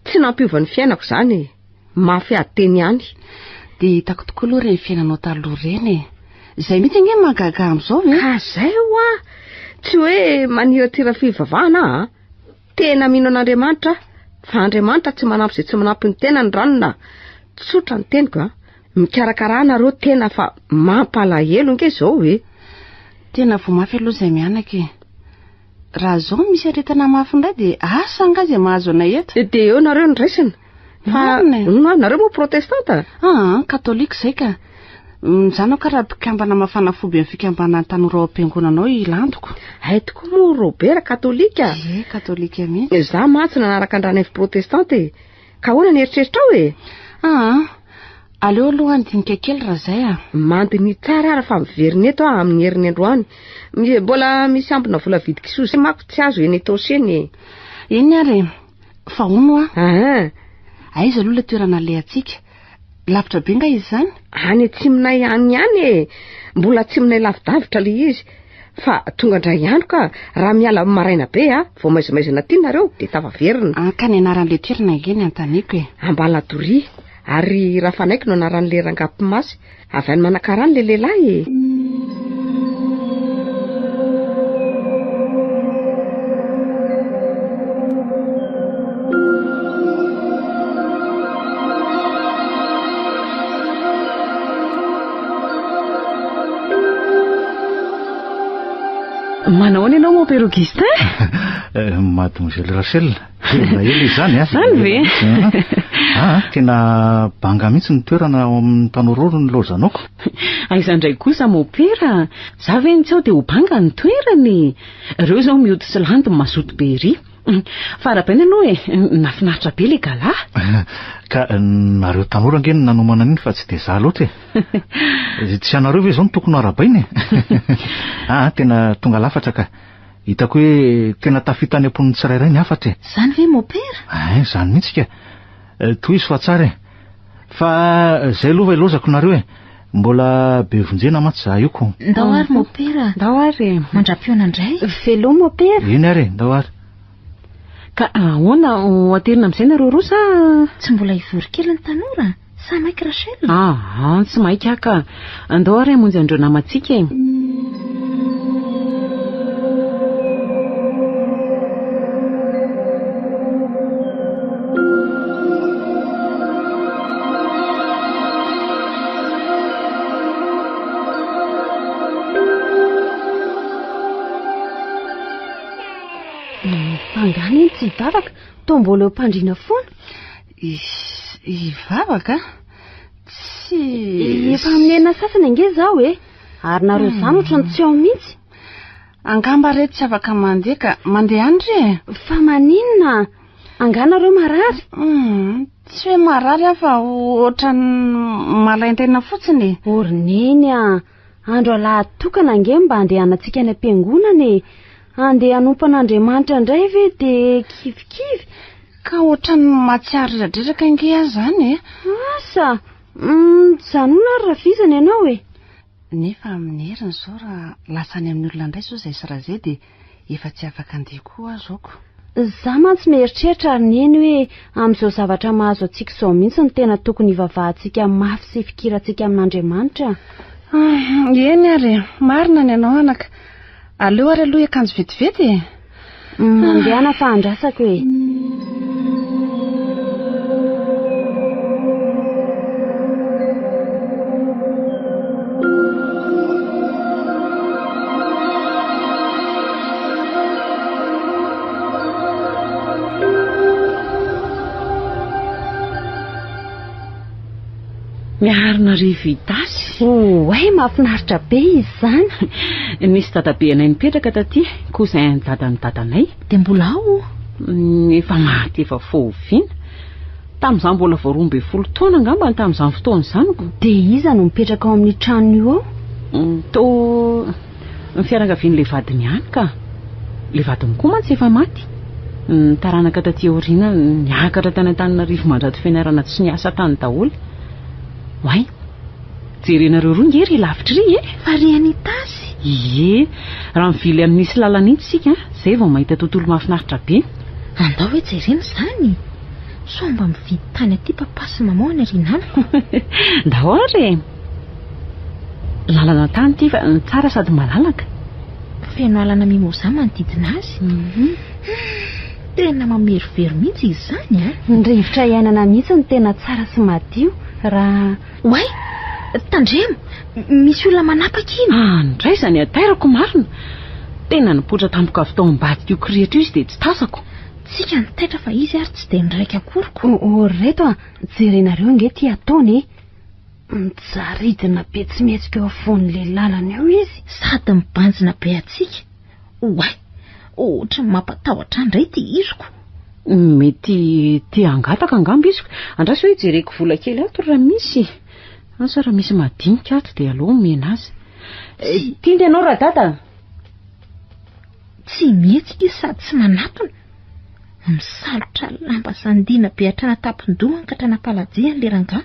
Speaker 7: tsy nampiova ny fiainako izany e. Mafy ady teny ihany.
Speaker 4: Dia hitako tokoa aloha ireny fiainanao taloha ireny e. Izay mihitsy ange no mahagaga amin'izao ve?
Speaker 7: Ka izay hoa! Tsy hoe maniratira fivavahana aho a. Tena mino an'Andriamanitra aho, fa Andriamanitra tsy manampy izay tsy manampy ny tenany ranona a! Tsotra ny teniko a! Mikarakara nareo tena fa mampalahelo ange izao e!
Speaker 4: Tena voa mafy aloha izay mianaka e! Raha izao misy aretina mafy indray dia asa angaha izay mahazo anay eto?
Speaker 7: Dia eo nareo no raisina. Fa
Speaker 4: Marina e!
Speaker 7: Hono nareo moa protestanta?
Speaker 4: Aa, katolika izay ka! Ny zanako ary mpikambana mafana fo be amin'ny fikambanan'ny tanora ao am-piangonana ao i Landoko.
Speaker 7: Hay tokoa moa Robert katolika?
Speaker 4: Ie, katolika mihitsy.
Speaker 7: Izaho mantsy nanaraka an-dRanaivo protestanta e! Ka ahoana ny eritreritrao e?
Speaker 4: Aa, aleo aloha handinika kely raha izay a!
Speaker 7: Mandiniha tsara ary fa miverina eto aho amin'ny heriny androany. Mbola misy ambina vola vidy kisoa izay manko tsy azo eny Itaosy eny e!
Speaker 4: Eny ary e! Fa hono hoa?
Speaker 7: Aa!
Speaker 4: Aiza aloha ilay toerana alehantsika? Lavitra be nga izy izany?
Speaker 7: Any atsimonay any ihany e! Mbola atsimonay lavidavitra ilay izy. Fa tonga indray ihany ka, raha miala amin'ny maraina be a, vao maizimaizina aty nareo dia tafaverina.
Speaker 4: Ah, ka ny anaran'ilay toerana ange ny anontaniako e.
Speaker 7: Ambaladoria. Ary Rafanaiky no anaran'ilay rangahy mpimasy. Avy any Manakara any ilay lehilahy e.
Speaker 1: Manao ahoana ianao mon père Augustin?
Speaker 8: Eh, Mademoiselle Rachel, tena ela izany a.
Speaker 1: Izany ve?
Speaker 8: Ah, tena banga mihitsy ny toerana ao amin'ny Tanororo ny laozanaoko.
Speaker 1: Aiza indray kosa mon père? Za ve ny tsy ao dia ho banga ny toerana e? Ireo izao mioty sy landy mazoto be ery. Fa arahabaina aloha e, nahafinaritra be ilay gala.
Speaker 8: Ka nareo tanora ange no nanomana an'iny fa tsy dia za loatra e. Tsy anareo ve izao no tokony ho arahabaina e? Ah, tena tonga lafatra ka. Hitako hoe tena tafita any am-pon'ny tsirairay ny hafatra e.
Speaker 5: Izany ve mopera?
Speaker 8: Ein, izany mihitsy ka. Tohizo fa tsara e. Fa izay aloha fa ilaozako nareo e. Mbola be vonjena mantsy za io ko.
Speaker 5: Ndao ary mopera.
Speaker 1: Ndao ary e.
Speaker 5: Mandra-pihaona indray.
Speaker 3: Veloma mopera.
Speaker 8: Eny ary e, ndao ary.
Speaker 1: Ka ahoana, ho aterina amin'izay nareo roa sa?
Speaker 5: Tsy mbola hivory kely ny tanora? Sa maika Rachel?
Speaker 1: Aa, tsy maika aho ka. Andao ary hamonjy an'ireo namantsika e.
Speaker 3: F'angaha anie tsy hivavaka, toa mbola eo am-pandriana foana.
Speaker 4: Hivavaka? Tsy...
Speaker 3: Efa amin'ny enina sasany ange izaho e! Ary nareo izany ohatran'ny tsy ao mihitsy.
Speaker 4: Angamba re tsy afaka mandeha ka. Mandeha any re e!
Speaker 3: Fa maninona? Angaha nareo marary?
Speaker 4: Hum, tsy hoe marary aho fa ohatran'ny malaintaina fotsiny e.
Speaker 3: O ry Neny a! Andro alahady tokana ange mba handehanantsika any am-piangonana e! Handeha hanompo an'Andriamanitra indray ve dia kivikivy?
Speaker 4: Ka ohatran'ny mahatsiaro reradreraka ange aho izany e!
Speaker 3: Asa! Mijanona ary raha vizana ianao e!
Speaker 4: Nefa amin'ny heriny izao raha lasa any amin'ny olona indray izao izahay sy Raze dia efa tsy afaka handeha koa aho zaoko.
Speaker 3: Za mantsy mieritreritra ry Neny hoe amin'izao zavatra mahazo antsika izao mihitsy no tena tokony hivavahantsika mafy sy hifikirantsika amin'Andriamanitra.
Speaker 4: Eny ary e, marina ny anao anaka. Aleo ary aloha hiakanjo vetivety e.
Speaker 3: Mandehana fa andrasako e.
Speaker 1: Miarinarivo Itasy.
Speaker 3: Oay, mahafinaritra be izy izany.
Speaker 1: Nisy dadabe anay nipetraka taty, cousin dadan'ny dadanay.
Speaker 5: Dia mbola ao?
Speaker 1: Efa maty efa faoviana. Tamin'izaho mbola vao 12 taona angamba tamin'izany fotoana izany ko.
Speaker 3: Dia iza no mipetraka ao amin'io trano io ao?
Speaker 1: Toa ny fianakavian'ilay vadiny ihany ka. Ilay vadiny koa mantsy efa maty. Ny taranaka taty aoriana niakatra tany Antananarivo mandrato fianarana tsy niasa tany daholo. Oay! Jerenareo roa nge ry lavitra ry e!
Speaker 5: Farihan'Itasy?
Speaker 1: Ie! Raha mivily amin'isy lalana iny isika, izay vao mahita tontolo mahafinaritra be.
Speaker 5: Andao hoe jerena izany! Sao mba mividy tany aty papa sy maman any aoriana any ko!
Speaker 1: Ndao ary e! Lalana tany ity fa tsara sady malalaka.
Speaker 5: Feno alana mimoza manodidina azy. Tena mamerovero mihitsy izany a!
Speaker 3: Ny rivotra iainana mihitsy no tena tsara sy madio raha.
Speaker 5: Oay! Tandremo! Misy olona manapaka iny!
Speaker 1: Ah, ndray izany hatairako marina! Tena nipoitra tampoka avy tao ambadika io kirihitra io izy dia tsy tazako.
Speaker 5: Tsika no taitra fa izy ary tsy dia niraika akory ko.
Speaker 3: O ry reto a! Jerenareo ange ity ataony e! Mijaridina be tsy mihetsika eo afovoan'ilay lalana eo izy.
Speaker 5: Sady mibanjina be antsika. Oay! Ohatran'ny mampatahotra ahy indray ity iziko.
Speaker 1: Mety te hangataka angamba izy. Andraso hoe jereko vola kely ato raha misy. Asa raha misy madinika ato dia aleo omena azy. Tiany ianao Radada?
Speaker 5: Tsy mihetsika izy sady tsy manatona. Misalotra lamba sandiana be hatrany an-tampon-dohany ka hatrany am-palajihany ilay rangahy.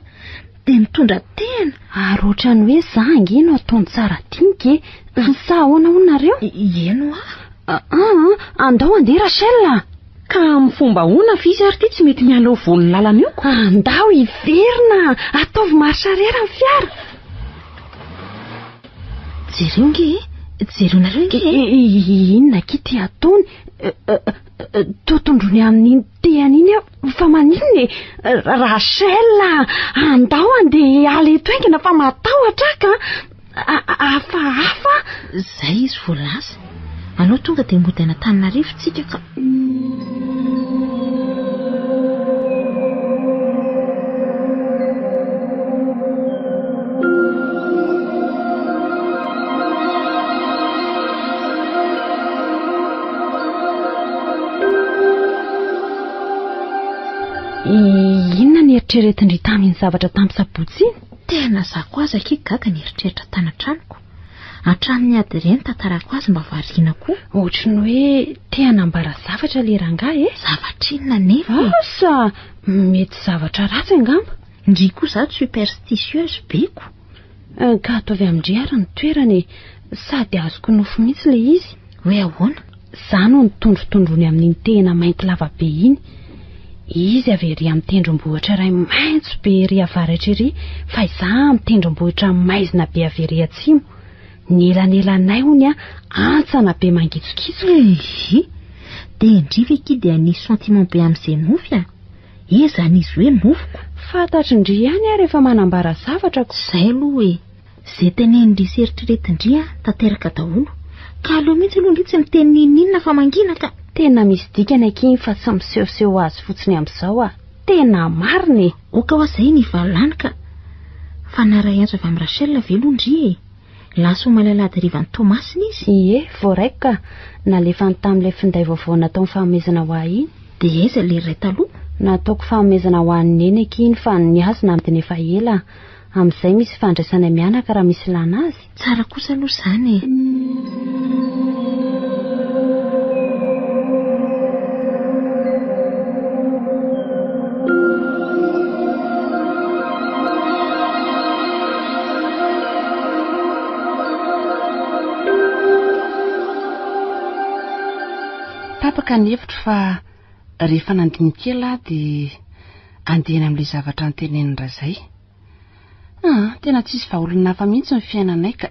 Speaker 5: Dia mitondra tehina.
Speaker 3: Ary ohatran'ny hoe za ange no ataony tsara dinika e. Sa ahoana hono nareo?
Speaker 5: Eny hoa.
Speaker 3: Aa, andao andeha Rachel a!
Speaker 1: Ka amin'ny fomba ahoana fa izy ary ity tsy mety miala eo voan'ny lalana io ko.
Speaker 3: Andao hiverina! Ataovy marche arrière ny fiara!
Speaker 5: Jereo nge e! Jereo nareo nge e!
Speaker 3: Inona akia ity ataony? Toa tondroiny amin'iny tehany iny aho fa maninona e? Rachel a! Andao andeha hiala eto haingana fa matahotra aho ka! Hafahafa!
Speaker 5: Zay izy vao lasa. Aleo tonga dia mody any Antananarivo tsika ka.
Speaker 3: Inona ny eritreretin-dry tamin'iny zavatra tamin'ny sabotsy iny?
Speaker 5: Tena za koa aza akia gaga nieritreritra tany an-tranoko. Hatramin'ny ady ireny tantarako azy mba variana koa.
Speaker 3: Ohatry ny hoe te hanambara zavatra ilay rangahy e!
Speaker 5: Zavatra inona anefa e?
Speaker 3: Asa! Mety zavatra ratsy angamba.
Speaker 5: Ndry koa izaho superstitieuse be ko.
Speaker 3: Ka ataovy amin-dry ary ny toerana e. Sady azoko nofy mihitsy ilay izy.
Speaker 5: Hoe ahoana?
Speaker 3: Za no nitondrotondroiny amin'iny tehina mainty lava be iny. Izy avy ery amin'ny tendrombohitra iray maitso be ery avaratra ery fa izaho amin'ny tendrombohitra maizina be avy ery atsimo. Ny elanelanay hono an, hantsana be mangitsokitsoka.
Speaker 5: Ehe! Dia ndry ve ki dia nisy sentiment be amin'izay nofy a? Ezany izy hoe nofiko.
Speaker 3: Fantatry ndry ihany aho rehefa manambara zavatra ko.
Speaker 5: Zay aloha e! Zay tenenin-dry sy eritreretin-dry an, tanteraka daholo. Ka aleo mihitsy aloha ndry tsy miteny n'inon'inona fa mangina ka.
Speaker 3: Tena misy dikany akia iny fa tsy misehoseho azy fotsiny amin'izao ah. Tena marina e!
Speaker 5: Oka hoa zay ny hivalona any ka. Fa naharay antso avy amin'i Rachel ve aloha ndry e? Lasa omaly alahady hariva any Toamasina izy?
Speaker 3: Ie, voaraiko ka. Nalefany tamin'ilay finday vaovao nataony fanomezana ho ahy iny.
Speaker 5: Dia aiza ilay iray taloha?
Speaker 3: Nataoko fanomezana ho an'i Neny akia iny fa ny azy namidiny efa ela. Amin'izay misy ifandraisanay mianaka raha misy ilàna azy.
Speaker 5: Tsara kosa aloha izany e!
Speaker 4: Tapaka ny hevitro fa rehefa nandinika kely aho dia andeha eny amin'ilay zavatra notenenin'i Razay. Ah, tena tsisy vahaolana hafa mihitsy ny fiainanay ka.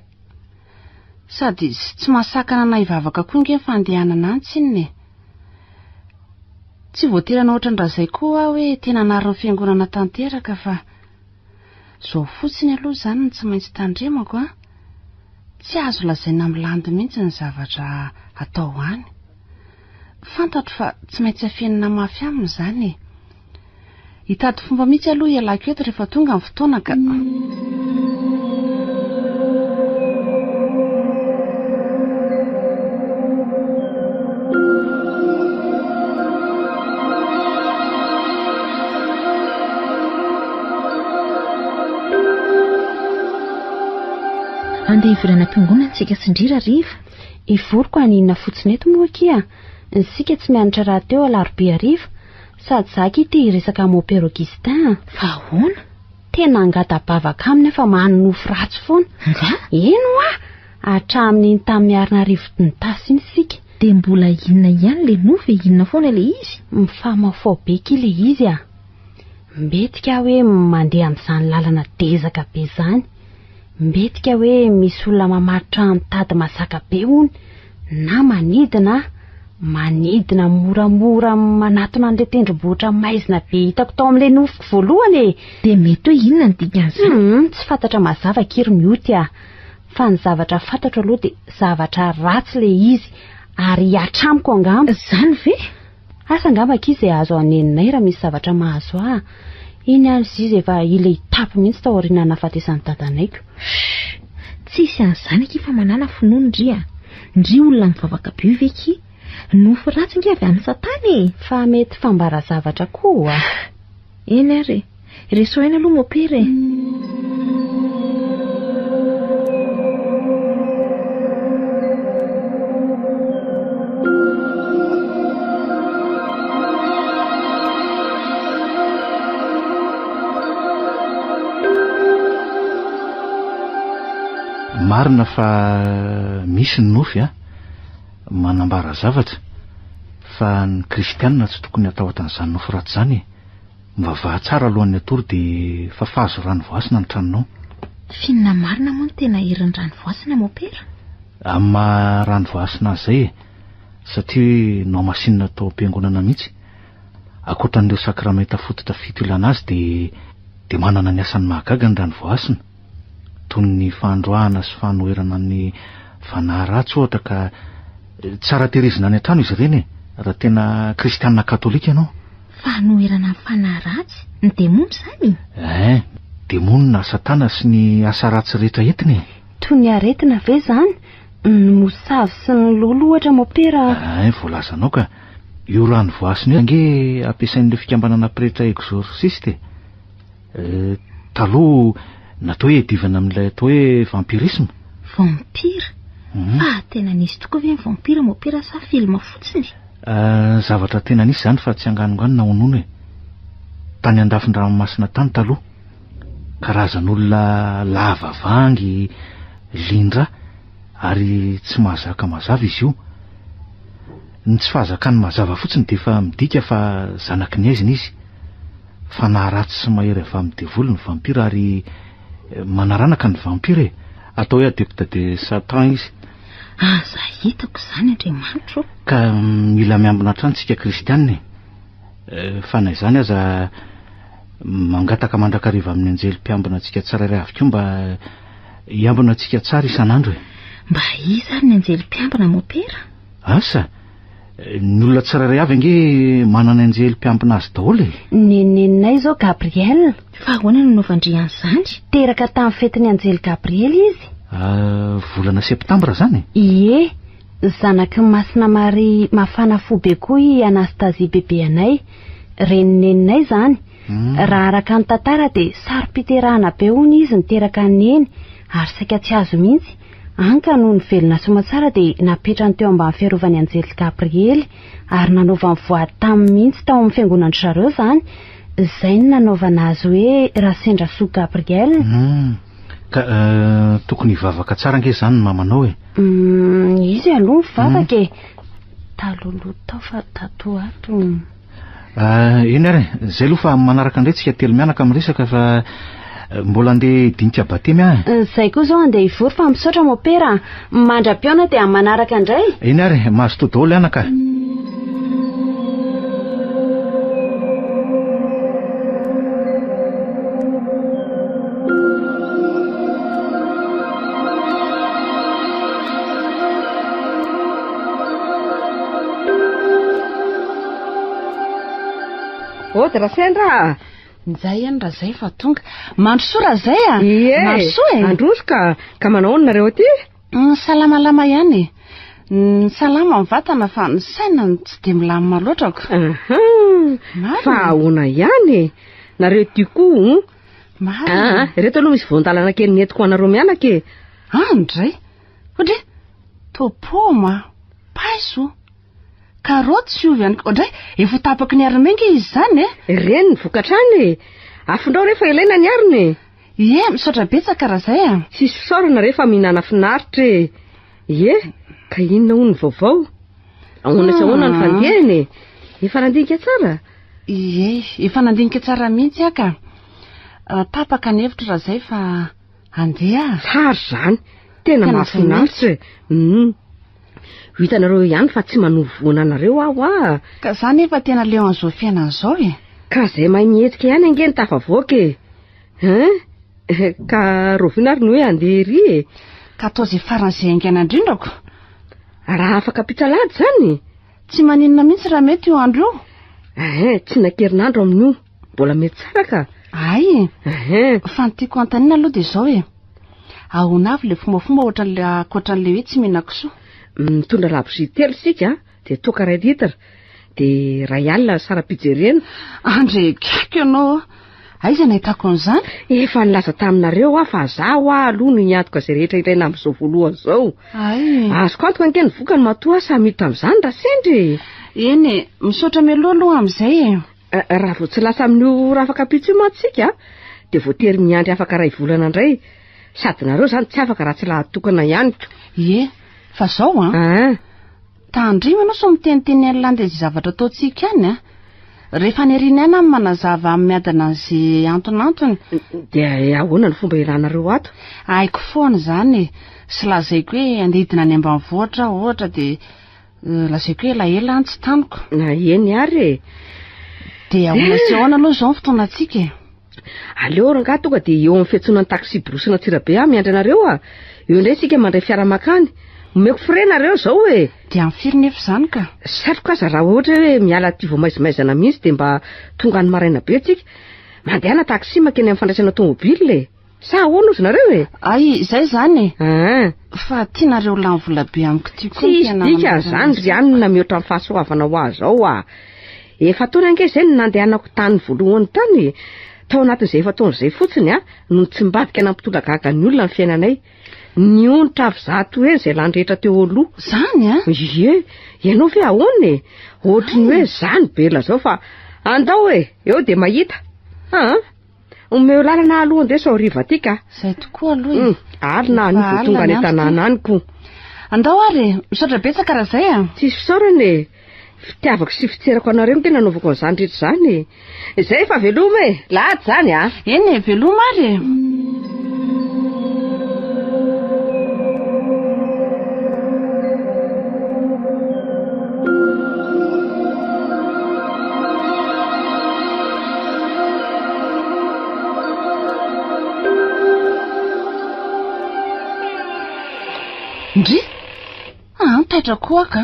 Speaker 4: Sady tsy mahasakana anay hivavaka koa nge ny fandehanana any tsinona e. Tsy voatery hanao ohatran-dRazay koa aho hoe tena hanary ny fiangonana tanteraka fa izao fotsiny aloha izany no tsy maintsy tandremako an. Tsy azo lazaina amin'ny landy mihitsy ny zavatra atao any. Fantatro fa tsy maintsy afenina mafy aminy izany e. Hitady fomba mihitsy aloha hialako eto rehefa tonga ny fotoana ka.
Speaker 5: Andeha hivolana am-piangonana isika sy ndry Rariva.
Speaker 3: Hivoriko haninona fotsiny eto moa akia? Isika tsy mianatra rahateo alarobia hariva. Sady za akia te hiresaka am Mopera Augustin a!
Speaker 5: Fa ahoana?
Speaker 3: Tena angata-bavaka aminy aho fa manonofy ratsy foana.
Speaker 5: Angaha?
Speaker 3: Eny hoa! Hatramin'iny tamin'ny miarinarivo nitasy iny isika.
Speaker 5: Dia mbola inona ihany ilay nofy e? Inona foana ilay izy?
Speaker 3: Mifamaofao be akia ilay izy a! Mbetika aho hoe mandeha amin'izany lalana dezaka be izany. Mbetika hoe misy olona mamatotra amin'ny tady mazaka be hono, na manidina aho, manidina moramora manatona an'ilay tendrombohitra maizina be hitako tao amin'ilay nofiko voalohany e!
Speaker 5: Dia mety hoe inona ny dikan'izany?
Speaker 3: Hum, tsy fantatra mazava akia ry Mioty a! Fa ny zavatra fantatro aloha dia zavatra ratsy ilay izy ary hihatra amiko angamba.
Speaker 5: Izany ve?
Speaker 3: Asa angamba akia izay azo haneninay raha misy zavatra mahazo ahy. Iny ary izy efa hila hitapy mihitsy tao aorian'ny nahafatesan'i dadanaiko.
Speaker 5: Shh! Tsisy an'izany akia fa manàna finoana ndry a! Ndry olona mivavaka be io ve akia? Nofy ratsy ange avy amin'i satana e!
Speaker 3: Fa mety fambara zavatra koa.
Speaker 5: Eny ary e! Reso aina aloha mopera e!
Speaker 8: Marina fa misy ny nofy a, manambara zavatra, fa ny kristianina tsy tokony hatahotra an'izany nofy ratsy izany e. Mivavaha tsara alohan'ny hatory dia fafazo rano voasina ny tranonao.
Speaker 5: F'inona marina moa no tena herin'ny rano voasina mopera?
Speaker 8: Amin'ny maha rano voasina azy izay e! Satria nohamasinina tao am-piangonana mihitsy. Ankoatra an'ireo sakramenta fototra fito ilana azy dia dia manana ny asany mahagaga ny rano voasina. Toy ny fandroahana sy fanoherana ny fanahy ratsy ohatra ka tsara tehirizina any an-trano izy ireny e! Raha tena kristianina katolika ianao.
Speaker 5: Fanoherana ny fanahy ratsy? Ny demony izany?
Speaker 8: Ein, demony na satana sy ny asa ratsy rehetra entiny e!
Speaker 3: Toy ny aretina ve izany? Ny mosavy sy ny lolo ohatra mopera a!
Speaker 8: Ein, voalazanao ka! Io rano voasina io ange ampiasain'ireo fikambanana pretra exorciste e! Eh, taloha natao hoe hiadivana amin'ilay atao hoe vampirisme.
Speaker 5: Vampire? Fa tena nisy tokoa ve ny vampire mopera sa film fotsiny?
Speaker 8: Eh, zavatra tena nisy izany fa tsy anganongano na honono e. Tany andafin-dranomasina tany taloha. Karazan'olona lava vangy, lindra ary tsy mahazaka mazava izy io. Ny tsy fahazakany mazava fotsiny dia efa midika fa zanaky ny haizina izy. Fanahy ratsy sy mahery avy amin'ny devoly ny vampira ary manaranaka ny vampira e! Atao hoe adepte de Satan izy.
Speaker 5: Aza hitako izany Andriamanitro o!
Speaker 8: Ka mila miambina hatrany tsika kristianina e! Fa na izany aza mangataka mandrakariva amin'ny anjely mpiambina antsika tsirairay avy koa mba hiambina antsika tsara isan'andro e!
Speaker 5: Mba iza ary ny anjely mpiambina mopera?
Speaker 8: Asa! Ny olona tsirairay avy ange manana anjely mpiambina azy daholo e!
Speaker 3: Nenineninay izao Gabriel.
Speaker 5: Fa ahoana no nanaovan-dry an'izany?
Speaker 3: Teraka tamin'ny fetin'ny anjely Gabriel izy.
Speaker 8: Volana septambra izany?
Speaker 3: Ie, zanaky ny Masina Maria mafana fo be koa i Anastasie bebeanay. Renineninay izany. Raha araka ny tantara dia saro-piterahana be hono izy niteraka an'i Neny ary saika tsy azo mihitsy. Hany ka nony velona soamatsara dia napetrany teo ambany fiarovan'ny anjely Gabriely ary nanaovany voady taminy mihitsy tao amin'ny fiangonan-dry zareo izany. Izay no nanaovana azy hoe Rasendrasoa Gabriel.
Speaker 8: Hum, ka tokony hivavaka tsara ange izany ny mamanao e.
Speaker 3: Hum, izy aloha mivavaka e. Talohaloha tao fa tato ho ato.
Speaker 8: Eny ary e, zay aloha fa manaraka indray tsika telo mianaka miresaka fa mbola andeha hidinika batemy aho
Speaker 3: e. Zay koa zao andeha hivory fa misaotra mopera a. Mandra-pihaona dia amin'ny manaraka indray.
Speaker 8: Eny ary e, mazotoa daholo anaka.
Speaker 7: Ody Rasendra a!
Speaker 4: Njay ihany Razay fa tonga. Mandrosoa Razay a!
Speaker 7: Ie!
Speaker 4: Mandrosoa e!
Speaker 7: Androso ka! Ka manao ahoana nareo aty?
Speaker 4: Salamalama ihany e! Salama ny vatana fa ny saina no tsy dia milamina loatra ko.
Speaker 7: Aha!
Speaker 4: Marina.
Speaker 7: Fa ahoana ihany e? Nareo aty koa o?
Speaker 4: Marina.
Speaker 7: Aa, ireto aloha misy voan-dalana kely nentiko ho anareo mianaka e!
Speaker 4: Andray! Ohatry hoe toa paoma, paiso, karaoty sy ovy ihany koa. Ohatry hoe efa ho tapaky ny arina ange izy izany e!
Speaker 7: Ireny ny vokatra any e! Afindrao re fa ilaina ny arina e!
Speaker 4: Ie, misaotra betsaka raha izay a!
Speaker 7: Tsisy fisaorana re fa mihinàna finaritra e! Ie, ka inona hono ny vaovao? Ahoana sy ahoana ny fandehany e? Efa nandinika tsara?
Speaker 4: Ie, efa nandinika tsara mihitsy aho ka. Tapaka ny hevitro raha izay fa Andeha!
Speaker 7: Tsara izany! Tena mahafinaritra e! Hum. Ho hitanareo eo ihany fa tsy manovo voana anareo aho ah!
Speaker 4: Ka za nefa tena leo an'izao fiainana izao e!
Speaker 7: Ka izay mahay mihetsika ihany ange no tafavoaka e! Hein? Ka rahoviana ary no hoe handeha ery e?
Speaker 4: Ka atao izay faran'izay haingana indrindra ko!
Speaker 7: Raha afaka mpitsalady izany?
Speaker 4: Tsy maninona mihitsy raha mety io andro io.
Speaker 7: Hein, tsy na-kerinandro amin'io. Mbola mety tsara ka.
Speaker 4: Hay e.
Speaker 7: Hein.
Speaker 4: Fa ny tiako hanontaniana aloha dia izao e. Ahoana avy ilay fombafomba ohatran'ilay ankoatran'ilay hoe tsy mihinan-kisoa?
Speaker 7: Mitondra labozia telo isika dia toaka iray litre. Dia iray alina ny saram-pijerena.
Speaker 4: Andre gaigy ianao a! Aiza no ahitako an'izany?
Speaker 7: Efa nilaza taminareo aho fa za hoa aloha no hiantoka izay rehetra ilaina amin'izao voalohany izao.
Speaker 4: Hay.
Speaker 7: Azoko antoka ange ny vokany matoa aho samy hiditra amin'izany raha sendra e.
Speaker 4: Eny e, misaotra mialoha aloha amin'izay e.
Speaker 7: Raha vao tsy lasa amin'io rafakapitso io mantsy isika dia voatery miandry afaka iray volana indray. Sady nareo izany tsy afaka raha tsy lahatokana ihany ko.
Speaker 4: Ie, fa zao an.
Speaker 7: Aa.
Speaker 4: Tandremo ianao sao miteniteny an'i Landy izay zavatra ataontsika any an. Rehefa any aoriana any aho no manazava amin'ny miadana an'izay antonantony.
Speaker 7: Dia ahoana ny fomba ilanareo ato?
Speaker 4: Haiko foana izany e. Sy lazaiko hoe andeha hidina any ambanivohitra aho ohatra dia lazaiko hoe elaela any tsy taniko.
Speaker 7: Na eny ary e.
Speaker 4: Dia ahoana sy ahoana aloha izao ny fotoanantsika e?
Speaker 7: Aleo rangahy tonga dia eo amin'ny fiantsonan'ny taxi-brousse an'Antsirabe aho miandry anareo a. Eo indray isika mandray fiara mankany. Omeko frais nareo izao e.
Speaker 4: Dia amin'ny firy nefa izany ka?
Speaker 7: Satriko aza raha ohatra hoe miala aty vao maizimaizana mihitsy dia mba tonga any maraina be tsika. Mandehana taxi mankeny amin'ny fandraisana tomobile e. Sa ahoana ozy nareo e?
Speaker 4: Ay, izay izany e.
Speaker 7: Aa.
Speaker 4: Fa tianareo lany vola be amiko ty koa
Speaker 7: ny tena Tsisy dikany izany ry anona mihoatra ny fahasoavana ho azy ao ah. Efa-taona ange izay no nandehanako tany voalohany tany e. Tao anatin'izay efa-taona izay fotsiny ah, no nitsimbadika nampitolagaga ny olona ny fiainanay. Nionitra avy zato heny izay lany rehetra teo aloha.
Speaker 4: Zany an?
Speaker 7: Ie, ianao ve ahoana e? Ohatry ny hoe za no be lazao fa andao e, eo dia mahita. Aa. Omeo lalana aloha andeha sao hariva aty ka.
Speaker 4: Izay tokoa aloha e.
Speaker 7: Alina anio vao tonga any an-tanàna any ko.
Speaker 4: Andao ary e. Misaotra betsaka raha izay a.
Speaker 7: Tsisy fisaorana e. Fitiavako sy fitserako anareo no tena nanaovako an'izany rehetra izany e. Izay fa veloma e. Lahady izany a.
Speaker 4: Eny e, veloma ary e. Ndry! Ah, taitra koa aho ka.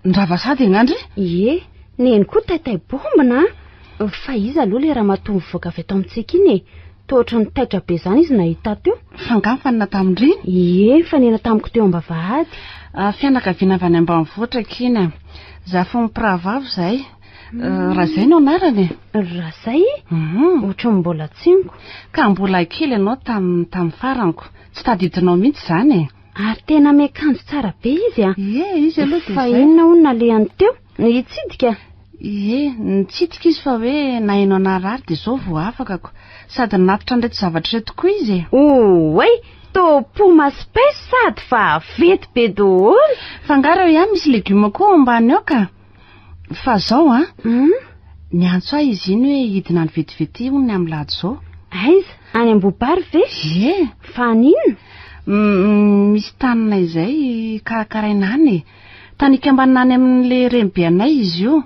Speaker 4: Ndrava sady angaha ndry?
Speaker 3: Ie, neny koa taitay bombina an! Fa iza aloha ilay ramatoa mivoaka avy ato amintsika iny e? Toa ohatran'ny taitra be izany izy nahita ahy teo.
Speaker 4: Fa angaha nifanena tamin-dry iny?
Speaker 3: Ie, nifanena tamiko teo am-bavahady.
Speaker 4: Ah, fianakaviana avy any ambanivohitra akia iny e. Zafin'ny mpirahavavy izahay. Razay no anarany e.
Speaker 3: Razay? Ohatran'ny mbola tsiniko.
Speaker 4: Ka mbola kely ianao tamin'ny tamin'ny faraniko. Tsy tadidinao mihitsy izany e.
Speaker 3: Ary tena miakanjo tsara be izy a.
Speaker 4: Ie, izy aloha dia
Speaker 3: Fa
Speaker 4: izay.
Speaker 3: inona hono nalehany teo? Nitsidika?
Speaker 4: Ie, nitsidika izy fa hoe naheno anarary dia izao vao afakako. Sady nanatitra an'ireto zavatra ireto koa izy e.
Speaker 3: Oay, toa poma sy paiso sady fa vety be daholo.
Speaker 4: Fa angaha ireo ihany misy legioma koa ao ambany ao ka. Fa zao an, niantso ahy izy iny hoe hidina any vetivety hono ny amin'ny lahady izao.
Speaker 3: Aiza? Any Ambohibary ve?
Speaker 4: Ie.
Speaker 3: Fa haninona?
Speaker 4: Misy tanina izay karakaraina any e. Tany ikambanana any amin'ilay renibe anay izy io.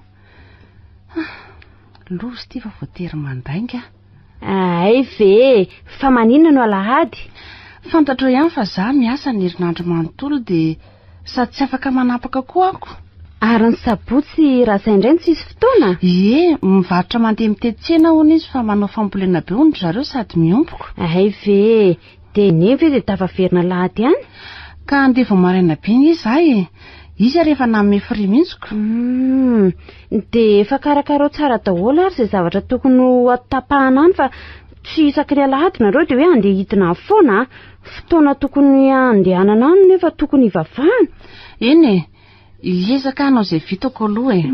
Speaker 4: Loza ity fa voatery mandainga aho.
Speaker 3: Hay ve e! Fa maninona no alahady?
Speaker 4: Fantatrao ihany fa za miasa ny herinandro manontolo dia sady tsy afaka manapaka koa ako.
Speaker 3: Ary ny sabotsy raha izay indray no tsisy fotoana?
Speaker 4: Ie, mivarotra mandeha mitety tsena hono izy fa manao fambolena be hono ry zareo sady miompoko.
Speaker 3: Hay ve e! Dia neny ve dia tafaverina alahady ihany?
Speaker 4: Ka handeha vao maraina be anie za e! Izy ary efa nanome frais mihitsy ko.
Speaker 3: Humm, dia efa karakarao tsara daholo ary izay zavatra tokony ho tapahana any fa tsy isaky ny alahady nareo dia hoe handeha hidina any foana a! Fotoana tokony handehanana any nefa tokony hivavahana.
Speaker 4: Eny e! Hiezaka hanao izay vitako aloha e!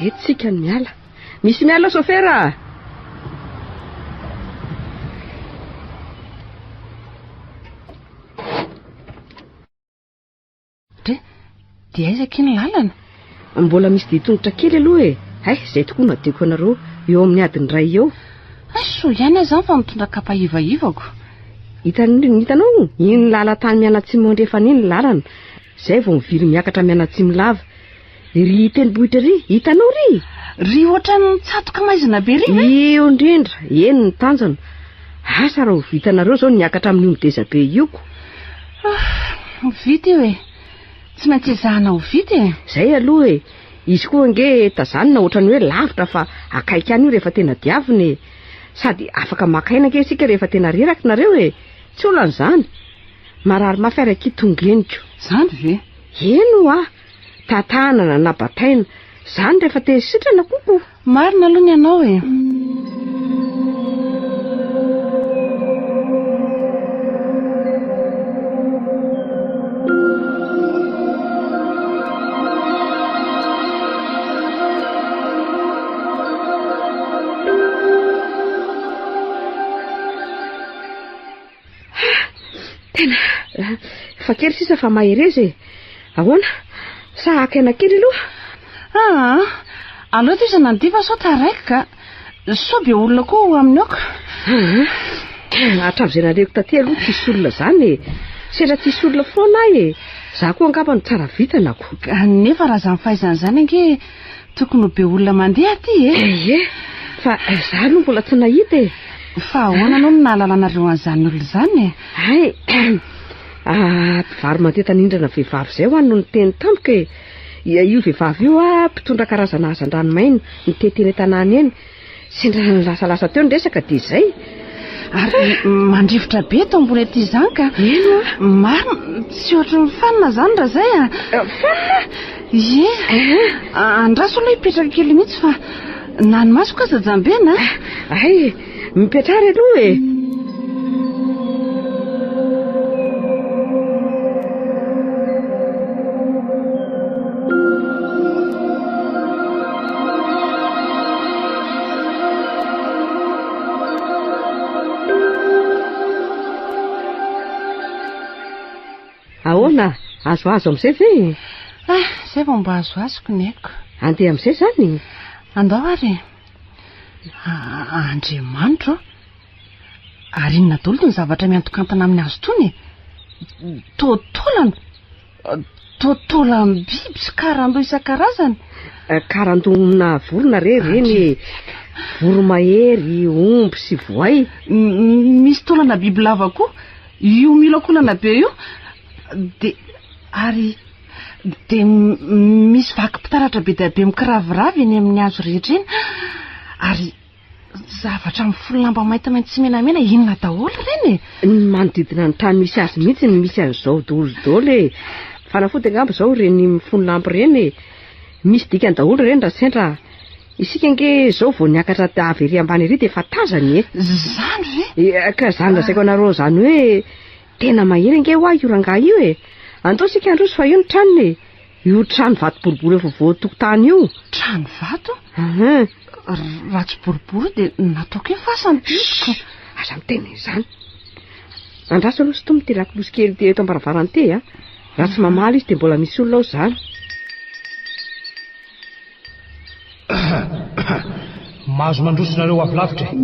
Speaker 7: Eto tsika no miala. Misy miala sofera a!
Speaker 4: Dre, dia aiza akia ny lalana?
Speaker 7: Mbola misy dia tongotra kely aloha e! Hay, izay tokoa no adiko anareo, eo amin'ny adiny iray eo.
Speaker 4: Hay, soa ihany aho izany fa mitondra kapa ivahivako.
Speaker 7: Hitan, hitanao? Iny lalan-tany mianatsimo andrefana iny ny lalana. Izay vao mivily miakatra mianatsimo lava. Ry tendrombohitra ry, hitanao ry?
Speaker 4: Ry ohatran'ny mitsatoka maizina be ry ve?
Speaker 7: Io indrindra, eny ny tanjona. Asa raha ho vitanareo izao ny hiakatra amin'io mideza be io ko.
Speaker 4: Ho vita io e. Tsy maintsy ezahana ho vita e.
Speaker 7: Izay aloha e. Izy koa ange tazanina ohatran'ny hoe lavitra fa akaiky ihany io rehefa tena diavina e. Sady afaka maka aina ange isika rehefa tena reraka nareo e. Tsy olana izany. Marary mafy ary akia tongeniko.
Speaker 4: Izany ve?
Speaker 7: Eny ho'a. Tantanana na bataina. Zany rehefa te sitrana koko.
Speaker 4: Marina aloha ny anao e.
Speaker 7: Tena efa kely sisa fa mahereza e. Ahoana? Sa haka aina kely aloha?
Speaker 4: Aa, aleo tohizana ny dia fa sao taraiky ka. Sao be olona koa ao aminy ao ka.
Speaker 7: Aa, hatramin'izay nalehako taty aloha tsisy olona izany e. Sendra tsisy olona foana aho e. Za koa angamba no tsara vintana ko.
Speaker 4: Nefa raha izany fahaizana izany ange Tokony ho be olona mandeha aty e!
Speaker 7: Ie, fa za aloha mbola tsy nahita e!
Speaker 4: Fa ahoana aloha no nahalalanareo an'izany olona izany e?
Speaker 7: Hay, ah, mpivaro-mandeha tanindrana vehivavy izay ho'a no niteny tamiko e! Io vehivavy io a, mpitondra karazana hazandrano maina, mitety eny an-tanàna eny. Sendra nilasalasa teo ny resaka dia izay.
Speaker 4: Ary mandrivotra be eto ambony aty izany ka.
Speaker 7: Eny oa.
Speaker 4: Marina, tsy ohatry ny fanina izany raha izay a.
Speaker 7: Fanina?
Speaker 4: Ie. Andraso aloha hipetraka kely mihitsy fa Na ny masoko aza jambena.
Speaker 7: Ay, mipetraha ary aloha e. Ahoana? Azoazo amin'izay ve e?
Speaker 4: Ah, izay vao mba azoazoko ny aiko.
Speaker 7: Andeha amin'izay izany?
Speaker 4: Andao ary e. Andriamanitro ô! Ary inona daholo ny zavatra miantokantona amin'ny hazo itony e? Toa taolana! Toa taolam-biby sy karandoha isan-karazany.
Speaker 7: Karandohana vorona re ireny e! Voromahery, omby sy voay.
Speaker 4: Misy taolana bibilava koa. Io miolakolana be io. Dia ary dia misy vakim-pitaratra be dia be mikiraviravy eny amin'ny hazo rehetra eny. Ary Zavatra mifono lamba maintimainty sy menamena inona daholo ireny e?
Speaker 7: Ny manodidina ny trano misy azy mihitsy no misy an'izao daholo daholo e. Fanafody angamba izao ireny mifono lamba ireny e. Misy dikany daholo ireny raha sendra. Isika ange izao vao niakatra avy ery ambany ery dia efa tazany e.
Speaker 4: Izany ve?
Speaker 7: E, ka izany lazaiko anareo izany hoe tena mahery ange hoa io rangahy io e. Andao isika handroso fa io ny tranony e. Io trano vato boribory eo afovoan-tokotany io.
Speaker 4: Trano vato?
Speaker 7: Uhum.
Speaker 4: Raha tsy boribory dia nataoko hoe fasana.
Speaker 7: Chut! Aza miteny an'izany. Andraso aloha sintomy ity lakolosy kely ity eto am-baravarana ity a. Raha tsy mamaly izy dia mbola misy olona ao izany.
Speaker 9: Mahazo mandroso nareo avy lavitra e.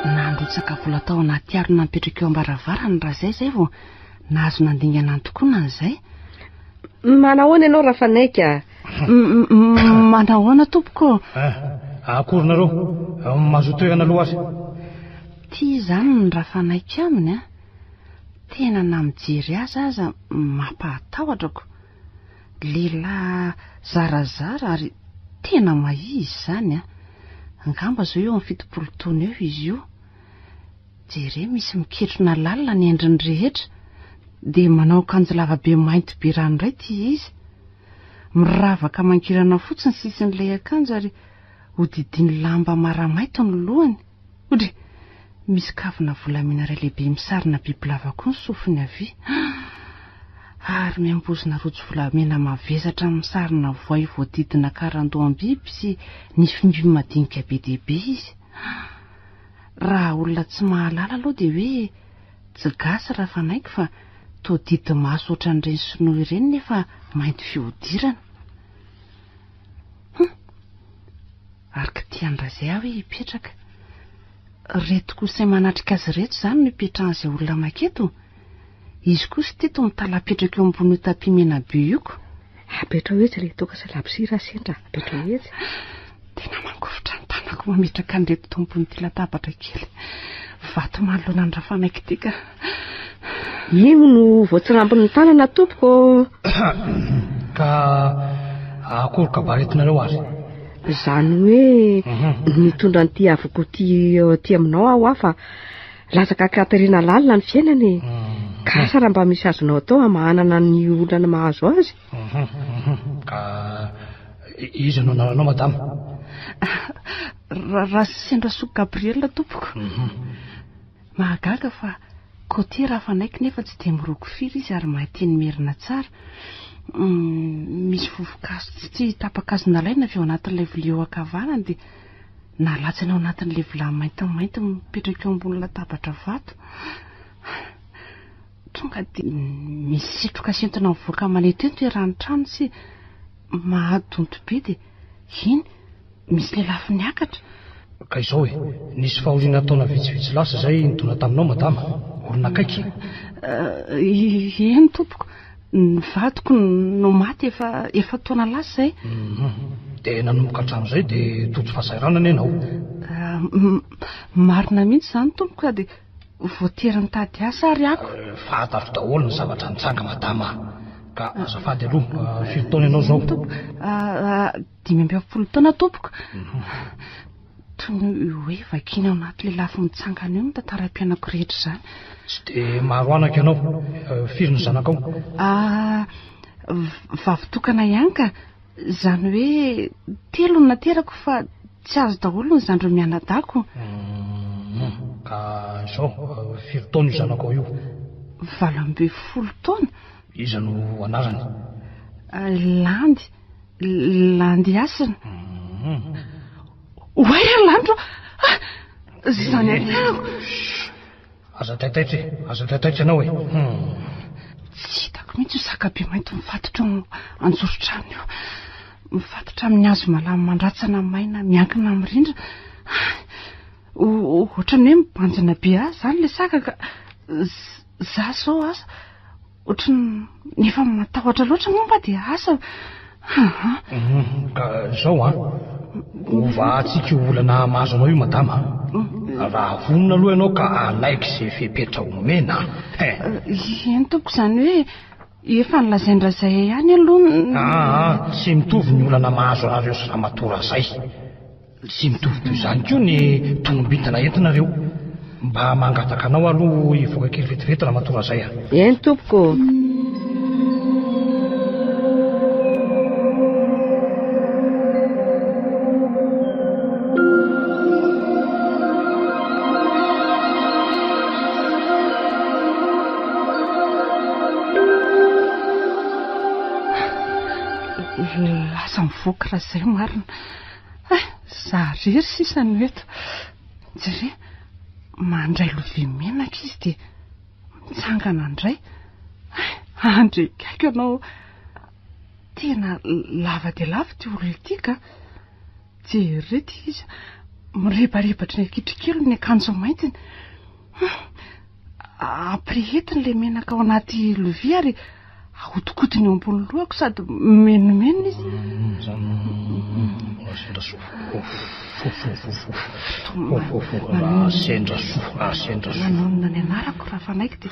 Speaker 4: Nandrotsaka vola tao anaty harona mipetraka eo am-baravarany Razay izay vao nahazo nandingana ny tokonany izay.
Speaker 7: Manahoana ianao Rafanaiky a?
Speaker 4: Manahoana tompoko?
Speaker 9: Eh, akory nareo, mahazoa toerana aloha ary.
Speaker 4: Ty izany ny Rafanaiky aminy a. Tena na mijery azy aza mampahatahotra ko. Lehilahy zarazara ary tena mahia izy izany a. Angamba izao eo amin'ny 70 taona eo izy io. Jereo misy miketrona lalina ny endriny rehetra, dia manao akanjo lava be mainty be ranoray ity izy. Miravaka mangirana fotsy ny sisin'ilay akanjo ary hodidiny lamba maramaito ny lohany. Odry! Misy kavina volamena iray lehibe misarona bibilava koa ny sofiny havia. Ary miambozona rojo volamena mavesatra misarona voay voadidina karandoham-biby sy nifim-biby madinika be dia be izy. Raha olona tsy mahalala aloha dia hoe tsy gasy Rafanaiky fa toa didy maso ohatran'ireny sinoa ireny nefa mainty fihodirana. Hum! Ary kitihan-dRazay aho hoe hipetraka. Ireto coussin manatrika azy ireto izany no ipetrahan'izay olona maketo? Izy kosa ity toa mitalapetraka eo ambonin'io tapis mena be io ko.
Speaker 7: Apetrao etsy ilay toaka sy labozia raha sendra, apetrao etsy.
Speaker 4: Tena mangovitra ny tanako mametraka an'ireto tompon'ity latabatra kely vato manoloana ny Rafanaiky ity ka.
Speaker 7: Io no voatsirambin'ny tanana tompoko ô.
Speaker 9: Ka akory kabary entinareo ary?
Speaker 7: Izany hoe nitondra an'ity havako ity aty aminao aho fa Latsaka an-kateriana lalina ny fiainana e. Ka asa raha mba misy azonao atao hamahanana ny olana mahazo azy.
Speaker 9: Ka iza no anaranao madama?
Speaker 4: Rasendrasoa Gabriel tompoko. Mahagaga fa côtier Rafanaiky nefa tsy dia miroko firy izy ary mahay teny merina tsara. Misy vovo-kazo tsy tapa-kazo nalaina avy ao anatin'ilay vilia eo ankavanany dia Nalatsany ao anatin'ilay vilany maintimainty mipetraka eo ambony latabatra vato. Tonga dia misy setroka sy entona mivoaka manentoento eran'ny trano sy mahadonto be dia iny misy lelafo niakatra.
Speaker 9: Ka izao e, nisy fahoriana taona vitsivitsy lasa izay nidona taminao madama, olona akaiky.
Speaker 4: Eh, eny tompoko. Ny vadiko no maty efa efa-taona lasa izay.
Speaker 9: Mhm. Dia nanomboka hatramin'izay dia tojo fahasahiranana ianao.
Speaker 4: Ah, marina mihitsy izany tompoko ka dia voatery nitady asa ary ako.
Speaker 9: Eh, fantatro daholo ny zavatra nitranga madama. Ka azafady aloha, firy taona ianao izao?
Speaker 4: Tompoko, 45 taona tompoko. Toy ny hoe vakiana ao anaty lelafo mitsangana eo ny tantaram-piainako rehetra izany.
Speaker 9: Tsy dia maro anaka ianao. Firy ny zanakao?
Speaker 4: Vavy tokana ihany ka. Izany hoe telo no naterako fa tsy azo daholo ny zandriny mianadako.
Speaker 9: Ka izao, firy taona io zanakao io?
Speaker 4: 18 taona.
Speaker 9: Iza no anarany?
Speaker 4: Landy. Landy Hasina. Oay ry Landy ô! Ah! Izany anarako.
Speaker 9: Aza taitaitra e! Aza taitaitra ianao e!
Speaker 4: Tsy hitako mihitsy io saka be mainty mifatotra eo anjoron-trano io. Mifatotra amin'ny hazo malama mandratsana maina miankina amin'ny rindrina. Ohatran'ny hoe mibanjina be ahy izany ilay saka ka. Za zao asa ohatran'ny efa matahotra loatra angamba dia asa. Aha.
Speaker 9: Ka izao an, hovahantsika io olana mahazo anao io madama an. Raha vonona aloha ianao ka hanaiky izay fepetra omena an.
Speaker 4: Eny tompoko, izany hoe efa nolazain-dRazay ihany aloha.
Speaker 9: Aa, tsy mitovy ny olana mahazo anareo sy ramatoa Razay. Tsy mitovy toy izany koa ny tonom-bintana entinareo. Mba mangataka anao aloha hivoaka kely vetivety Ramatoa Razay a.
Speaker 7: Eny tompoko.
Speaker 4: Lasa mivoaka Razay marina. Hay, za rery sisa no eto. Jereo, mandray lovia menaka izy dia mitsangana indray. Hay, Andry gaigy ianao. Tena lava dia lava ity olona ity ka. Jereo ity izy, mirebarebatry ny akitrikely ny akanjo maintiny. Ampirehetiny ilay menaka ao anaty lovia ary ahodikodiny eo ambony lohako sady mimenomenona izy. Nanonona ny anarako Rafanaiky dia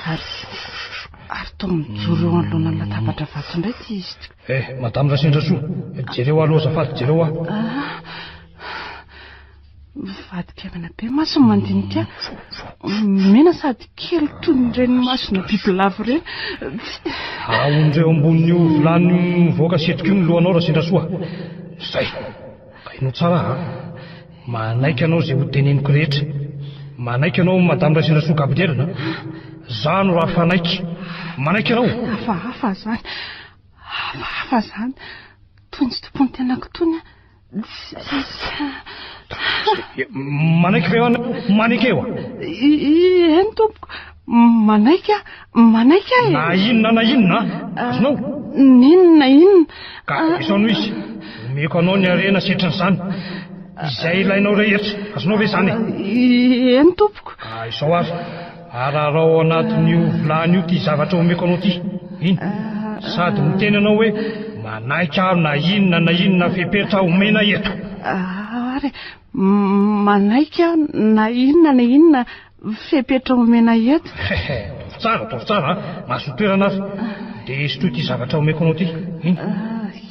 Speaker 4: ary ary toa mijoro eo anoloana ny latabatra vato indray ity izy ity.
Speaker 9: Eh, Madame Rasendrasoa, jereo aloha azafady, jereo aho.
Speaker 4: Ah. Mivadika be maso ny mandinika ahy. Mena sady kely toy ny ireny masona bibilava ireny.
Speaker 9: Ahondreo ambonin'io vilany mivoaka setroka io ny lohanao Rasendrasoa. Zay. Ka henoy tsara an. Manaiky anao izay ho teneniko rehetra. Manaiky anao Madame Rasendrasoa Gabriel. Za no Rafanaiky. Manaiky anao.
Speaker 4: Hafahafa izany. Hafahafa izany. Toy ny tsy tompon'ny tenako itony aho.
Speaker 9: Manaiky ve an? Manaiky eo.
Speaker 4: Eny tompoko, manaiky aho, manaiky aho e.
Speaker 9: Na inona na inona, azonao?
Speaker 4: N'inona na inona.
Speaker 9: Ka izao no izy, omeko anao ny harena setrin'izany. Izay ilainao rehetra, azonao ve izany e?
Speaker 4: Eny tompoko.
Speaker 9: Ka izao ary, Ararao ao anatin'io vilany io ity zavatra omeko anao ity. Iny. Sady miteny anao hoe manaiky aho na inona na inona fepetra omena eto.
Speaker 4: Ary manaiky aho na inona na inona fepetra omena eto.
Speaker 9: Hehe, ataovy tsara, ataovy tsara an. Mahazoa toerana ary. Dia sotroy ity zavatra omeko anao ity. Iny.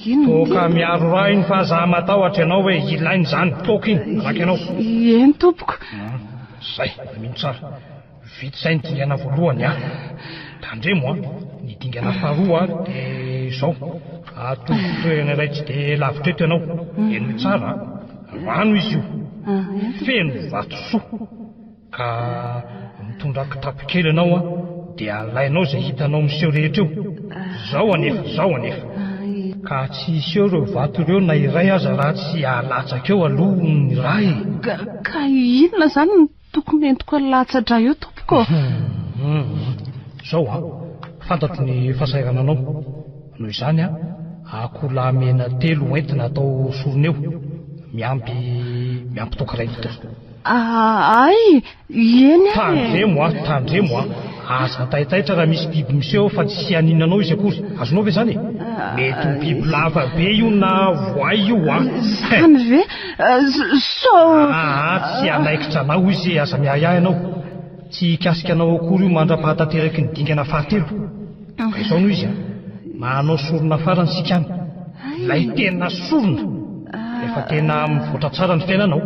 Speaker 4: Inona ity?
Speaker 9: Toaka miaro ra iny fa aza matahotra ianao hoe ilaina izany. Toaka iny, manaiky anao.
Speaker 4: Eny tompoko.
Speaker 9: Zay, mino tsara. Vita izay ny dingana voalohany an. Tandremo an, ny dingana faharoa dia izao. Atolotro toerana iray tsy dia lavitra eto ianao. Henoy tsara an. Rano izy io. Feno vatosoa. Ka mitondra kitapo kely ianao an, dia alainao izay hitanao miseho rehetra eo. Izao anefa, izao anefa. Ka tsy hiseho ireo vato ireo na iray aza raha tsy alatsaka eo aloha ny ra e!
Speaker 4: Ka inona izany no tokony entiko alatsa-dra eo tompoko?
Speaker 9: Izao an, fantatro ny fahasahirananao. Noho izany an, akoholahy mena telo hoentina atao sorona eo, miampy miampy toaka iray litatra.
Speaker 4: Ay, eny ary e!
Speaker 9: Tandremo a, tandremo a! Aza taitaitra raha misy biby miseho fa tsy haninona anao izy akory. Azonao ve izany e? Mety ho biby lava be io na voay io a!
Speaker 4: Izany ve? Sao.
Speaker 9: Aa, tsy hanaikitra anao izy e, aza miahiahy ianao. Tsy hikasika anao akory io mandra-pahatanteraky ny dingana fahatelo. Ka izao no izy a. Manao sorona farany isika any. Ilay tena sorona. Rehefa tena mivoatra tsara ny fiainanao.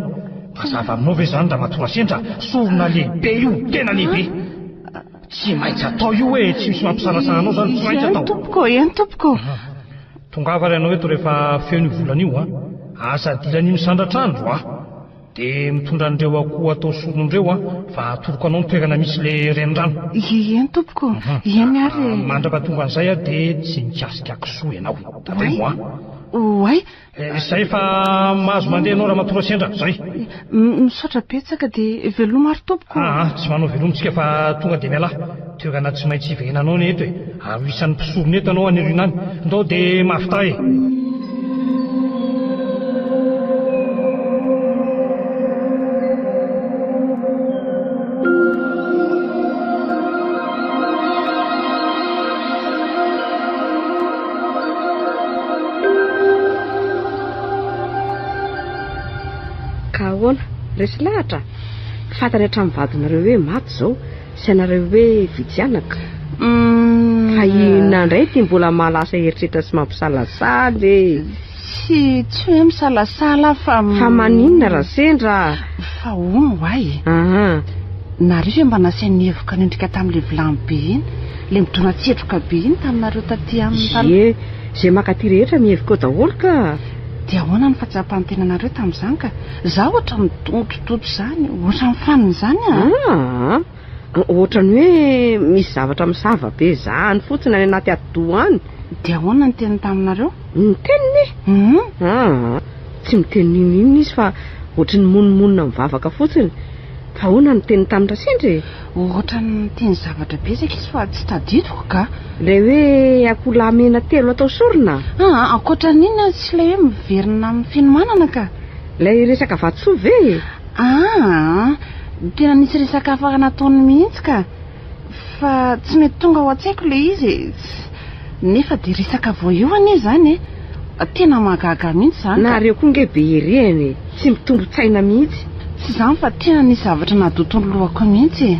Speaker 9: Mazava aminao ve izany Ramatoa Rasendra? Sorona lehibe io, tena lehibe. Tsy maintsy atao io e, tsy misy mampisalasala anao izany, tsy maintsy atao.
Speaker 4: Eny tompoko, eny tompoko.
Speaker 9: Tongava ary ianao eto rehefa feno io volana io a. Aza adilan'io misandratra andro a. Dia mitondra an'ireo akoho atao sorona ireo a, fa atoroko anao ny toerana misy ilay renirano.
Speaker 4: Eny tompoko, eny ary e.
Speaker 9: Mandra-pahatonga an'izay a dia tsy mikasika kisoa ianao. Tandremo a.
Speaker 4: Oay.
Speaker 9: Izay fa mahazo mandeha ianao Ramatoa Rasendra, zay.
Speaker 4: Misaotra betsaka dia veloma ary tompoko.
Speaker 9: Aa, tsy manao veloma tsika fa tonga dia mialà. Toerana tsy maintsy hiverenanao anie eto e. Ary ho isan'ny mpisorona eto ianao any aoriana any. Ndao dia mahavità e.
Speaker 7: Ka ahoana? Resy lahatra? Fantany hatramin'ny vadinareo hoe maty izao sy anareo hoe vitsy anaka. Fa inona indray ity mbola mahalasa eritreritra sy mampisalasala e?
Speaker 4: Tsy tsy hoe misalasala aho fa.
Speaker 7: Fa maninona raha sendra?
Speaker 4: Fa hono ho ahy e.
Speaker 7: Aha.
Speaker 4: Nareo ve mba nasainy nihevoka niondrika tamin'ilay vilany be iny? Ilay midona-tsetroka be iny taminareo taty amin'ny tany.
Speaker 7: Ie, izay mankaty rehetra mihevoka eo daholo ka.
Speaker 4: Dia ahoana ny fahatsapan-tenanareo tamin'izany ka? Izaho ohatran'ny midodododo izany, ohatran'ny fanina izany an!
Speaker 7: Aa! Ohatran'ny hoe misy zavatra misava be izany fotsiny any anaty atidoha any.
Speaker 4: Dia ahoana ny teniny taminareo?
Speaker 7: Ny teniny? Aa! Tsy miteny n'inon'inona izy fa ohatry ny mimonomonona mivavaka fotsiny. Fa ahoana ny teniny tamin-dRasendra e?
Speaker 4: Ohatran'ny niteny zavatra betsaka izy fa tsy tadidiko ka.
Speaker 7: Ilay hoe akoholahy mena telo atao sorona?
Speaker 4: Aa, ankoatra an'iny tsy ilay hoe miverina amin'ny fenomanana ka.
Speaker 7: Ilay resaka vatosoa ve e?
Speaker 4: Aa, tena nisy resaka hafa nataony mihitsy ka. Fa tsy mety tonga ao an-tsaiko ilay izy e. Nefa dia resaka vao eo anie izany e. Tena mahagaga ahy mihitsy izany ka.
Speaker 7: Nareo koa nge be herehana e. Tsy mitombo-tsaina mihitsy.
Speaker 4: Tsy izany fa tena nisy zavatra nadoto ny lohako mihitsy e.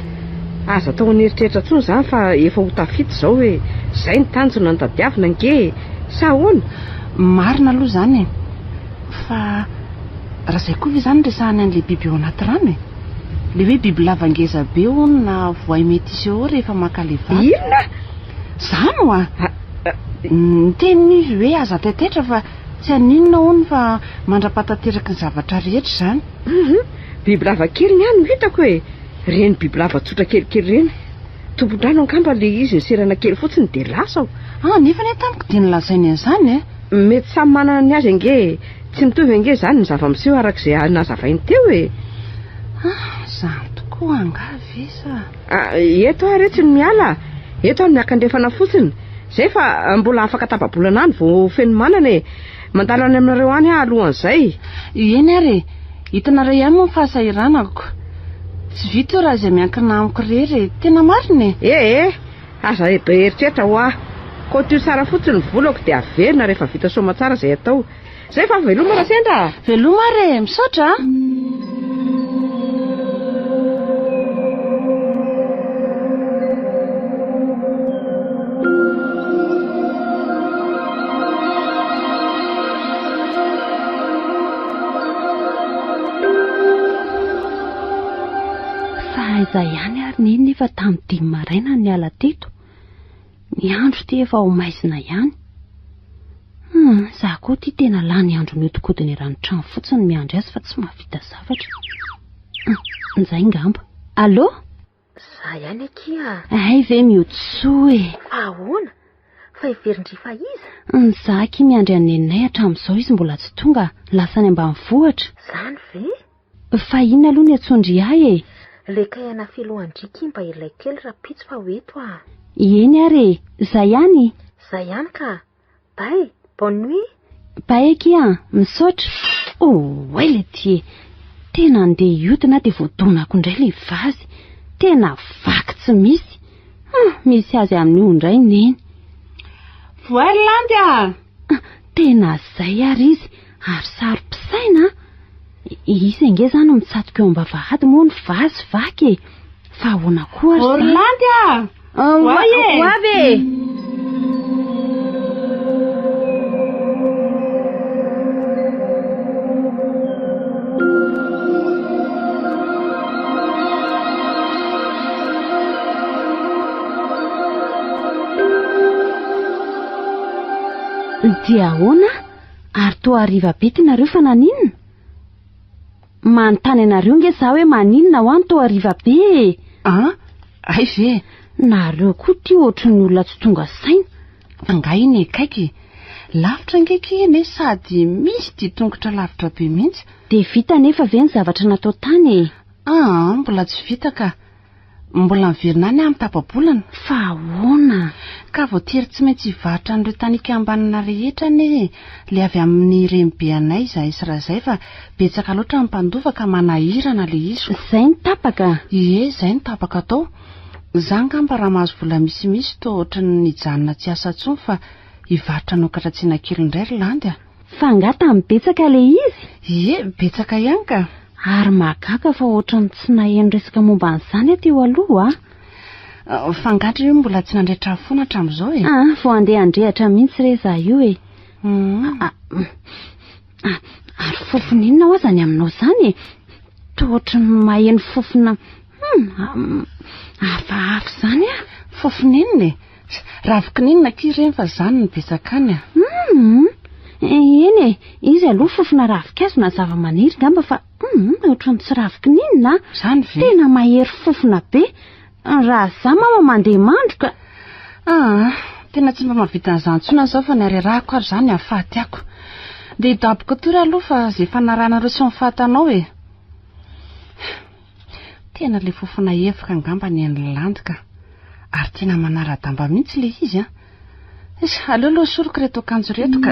Speaker 7: Aza atao an'eritreritra intsony izany fa efa ho tafita izao e. Izay ny tanjona no tadiavina ange e. Sa ahoana?
Speaker 4: Marina aloha izany e. Fa raha izay koa ve izany no resahany an'ilay biby ao anaty rano e? Ilay hoe bibilava ngeza be hono na voay métissé eo rehefa maka ilay vato.
Speaker 7: Inona?
Speaker 4: Izany oa! Niteny izy hoe aza taitaitra fa tsy haninona hono fa mandra-pahatanteraky ny zavatra rehetra izany.
Speaker 7: Hum, bibilava kely ny ahy no hitako e! Ireny bibilava tsotra kelikely ireny. Tompon-drano angamba ilay izy niserana kely fotsiny dia lasa ao.
Speaker 4: Ah, nefa anie tamiko dia nolazainy an'izany e!
Speaker 7: Mety samy manana ny azy ange e! Tsy mitovy ange izany ny zava-miseho araka izay nazavainy teo e!
Speaker 4: Ah, izany tokoa angaha ve sa?
Speaker 7: Ah, eto aho re tsy no miala, eto aho no miakandrefana fotsiny. Izay fa mbola afaka tapa-bolana any vao fenomanana e! Mandalo any aminareo any aho alohan'izay.
Speaker 4: Eny ary e! Hitanareo ihany moa ny fahasahiranako. Tsy vita io raha izay miankina amiko irery e! Tena marina e!
Speaker 7: Eh eh! Aza be eritreritra hoa! Kotio tsara fotsiny ny volako dia averina rehefa vita soamatsara izay atao. Zay fa veloma Rasendra a!
Speaker 4: Veloma ary e! Misaotra a!
Speaker 3: Fa aiza ihany ary neny nefa tamin'ny dimy maraina no niala teto? Ny andro ity efa ho maizina ihany. Hum, za koa ity tena lany andro mihodinkodina eran'ny trano fotsiny miandry azy fa tsy mahavita zavatra. Hum, njay ngamba. Allô?
Speaker 5: Za ihany akia.
Speaker 3: Hay ve mihodisoa e.
Speaker 5: Fa ahoana? Fa heverin-dry fa iza?
Speaker 3: Za akia miandry an'i neninay hatramin'izao izy mbola tsy tonga, lasa any ambanivohitra.
Speaker 5: Zany ve?
Speaker 3: Fa inona aloha ny antsoin-dry ahy e?
Speaker 5: Le kaiana filohan-dry ki mba ilay kely rapitso fa ho eto ah.
Speaker 3: Eny ary e, zay ihany.
Speaker 5: Zay ihany ka. Bye, bonne nuit.
Speaker 3: Bye akia an, misaotra. Oay le ty e, tena andeha hiodina aho dia voadonako indray le vazy, tena vaky tsy misy. Hum, misy azy amin'io indray neny.
Speaker 4: Voay ry Landy a!
Speaker 3: Tena zay ary izy, ary saro-pisaina an! Izy ange izany mitsatoka eo am-bavahady moa ny vazy vaky e! Fa ahoana koa ary izany?
Speaker 4: Orlandy a! Voay e!
Speaker 3: Ho avy e! Dia ahoana? Ary toa hariva be ty nareo fa naninona? Manontany anareo nge za hoe maninona ho any toa hariva be e!
Speaker 4: An? Hay ve?
Speaker 3: Nareo koa ty ohatry ny olona tsy tonga saina.
Speaker 4: Angaha iny e kaiky e! Lavitra ange ky iny e sady misy dia tongotra lavitra be mihitsy.
Speaker 3: Dia vita anefa ve ny zavatra natao tany e?
Speaker 4: Aa, mbola tsy vita ka. Mbola miverina any aho amin'ny tapa-bolana.
Speaker 3: Fa ahoana?
Speaker 4: Ka voatery tsy maintsy hivarotra an'ireo tany ikambanana rehetra anie ilay avy amin'ny renibe anay izahay sy Razay fa betsaka loatra ny mpandova ka manahirana ilay izy ko.
Speaker 3: Izay no tapaka?
Speaker 4: Ie, izay no tapaka tao. Izaho angamba raha mahazo vola misimisy toa ohatran'ny hijanona tsy hiasa intsony fa hivarotra hanokatra tsena kely indray ry Landy a!
Speaker 3: Fa angaha tamin'ny betsaka ilay izy?
Speaker 4: Ie, betsaka ihany ka!
Speaker 3: Ary mahagaga fa ohatran'ny tsy naheno resaka momba an'izany aho teo aloha
Speaker 4: a! Fa angaha ndry io mbola tsy nandrehitra afo foana hatramin'izao e?
Speaker 3: Ah, vao handeha handrehatra mihitsy re izaho io e! Ary fofona inona hoa izany aminao izany e? Toa ohatran'ny maheno fofona hafahafa izany aho.
Speaker 4: Fofona inona e? Ravin-kininina akia ireny fa izany no betsaka any a.
Speaker 3: Hum! Eny e, izy aloha fofona ravinkazo na zava-maniry ngamba fa hum ohatran'ny tsy ravin-kininina a.
Speaker 4: Izany ve?
Speaker 3: Tena mahery fofona be. Raha za mama mandeha mandroka.
Speaker 4: Aa, tena tsy mba mahavita an'izany intsony aho izao fa ny harerahako ary izany hahafaty ako. Dia hidaboka tory aloha fa izay fanarahanareo sy ny fatanao e. Tena ilay fofona hevoka angamba ny an'i Landy ka. Ary tena manara-damba mihitsy ilay izy an. Eish, aleo aloha esoriko ireto akanjo ireto ka.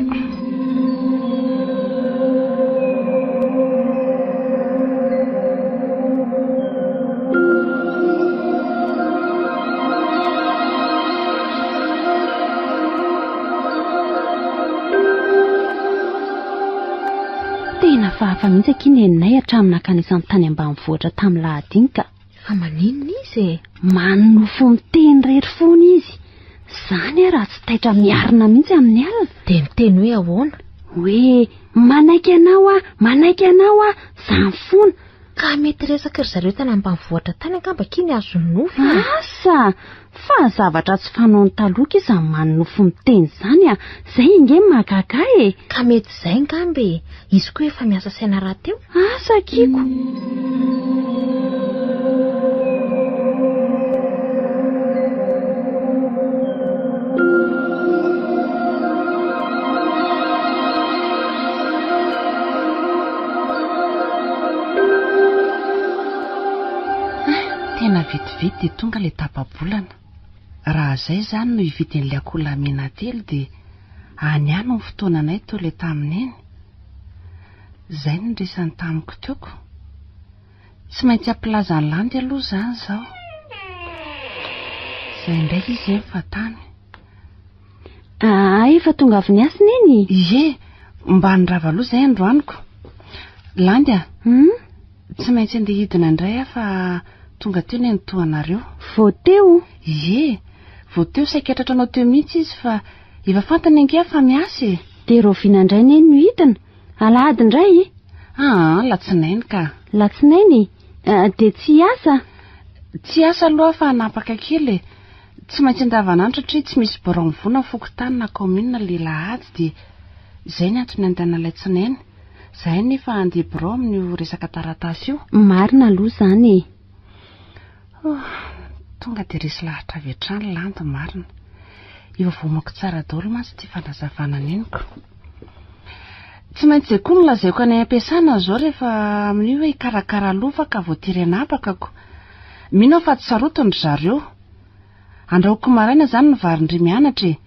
Speaker 3: Tena hafahafa mihitsy akia neninay hatramin'ny nankanesany tany ambanivohitra tamin'ny lahady iny ka.
Speaker 5: Fa maninona izy e?
Speaker 3: Manonofy miteny irery foana izy. Izany aho raha tsy taitra miarina mihitsy amin'ny alina.
Speaker 5: Dia miteny hoe ahoana?
Speaker 3: Hoe manaiky anao aho, manaiky anao aho, izany foana.
Speaker 5: Ka mety resaky ry zareo tany ambanivohitra tany angamba akia ny azon'ny nofy e.
Speaker 3: Asa! Fa zavatra tsy fanaony taloha akia izany manonofy miteny izany a! Izay ange no mahagaga ahy e!
Speaker 5: Ka mety izay angamba e! Izy koa efa miasa saina rahateo.
Speaker 3: Asa akia ko!
Speaker 4: Tena vetivety dia tonga ilay tapa-bolana. Raha izay izany no hividy an'ilay akoholahy menatelo dia any ihany ny fotoananay toa ilay tamin'iny. Izay no resany tamiko teo ko. Tsy maintsy hampilaza an'i Landy aloha izany izao. Izay indray izy eny fa tany.
Speaker 3: Aa, efa tonga avy niasa neny?
Speaker 4: Ie, mba nirava aloha izay androaniko. Landy a!
Speaker 3: Hum?
Speaker 4: Tsy maintsy andeha hidina indray aho fa tonga teo nenitoa anareo.
Speaker 3: Vao teo?
Speaker 4: Ie, vao teo saika tratranao teo mihitsy izy fa efa fantany ange aho fa miasa e.
Speaker 3: Dia rahoviana indray neny no hidina? Alahady indray?
Speaker 4: Aa, latsinainy ka.
Speaker 3: Latsinainy? Dia tsy hiasa?
Speaker 4: Tsy hiasa aloha aho fa hanapaka kely e. Tsy maintsy andavanandro satria tsy misy birao mivoha na fokontany na kaominina ilay lahady dia izay ny antony andehanana latsinainy. Izahay nefa handeha birao amin'io resaka taratasy io.
Speaker 3: Marina aloha izany e.
Speaker 4: Oh, tonga dia resy lahatra avy hatrany Landy marina. Efa voamako tsara daholo mantsy ity fanazavana neniko. Tsy maintsy izay koa no lazaiko any am-piasana izao rehefa amin'io hoe hikarakara lova ka voatery hanapaka ko. Mino aho fa tsy sarotiny ry zareo. Andrahoiko maraina izany ny varin-dry mianatra e!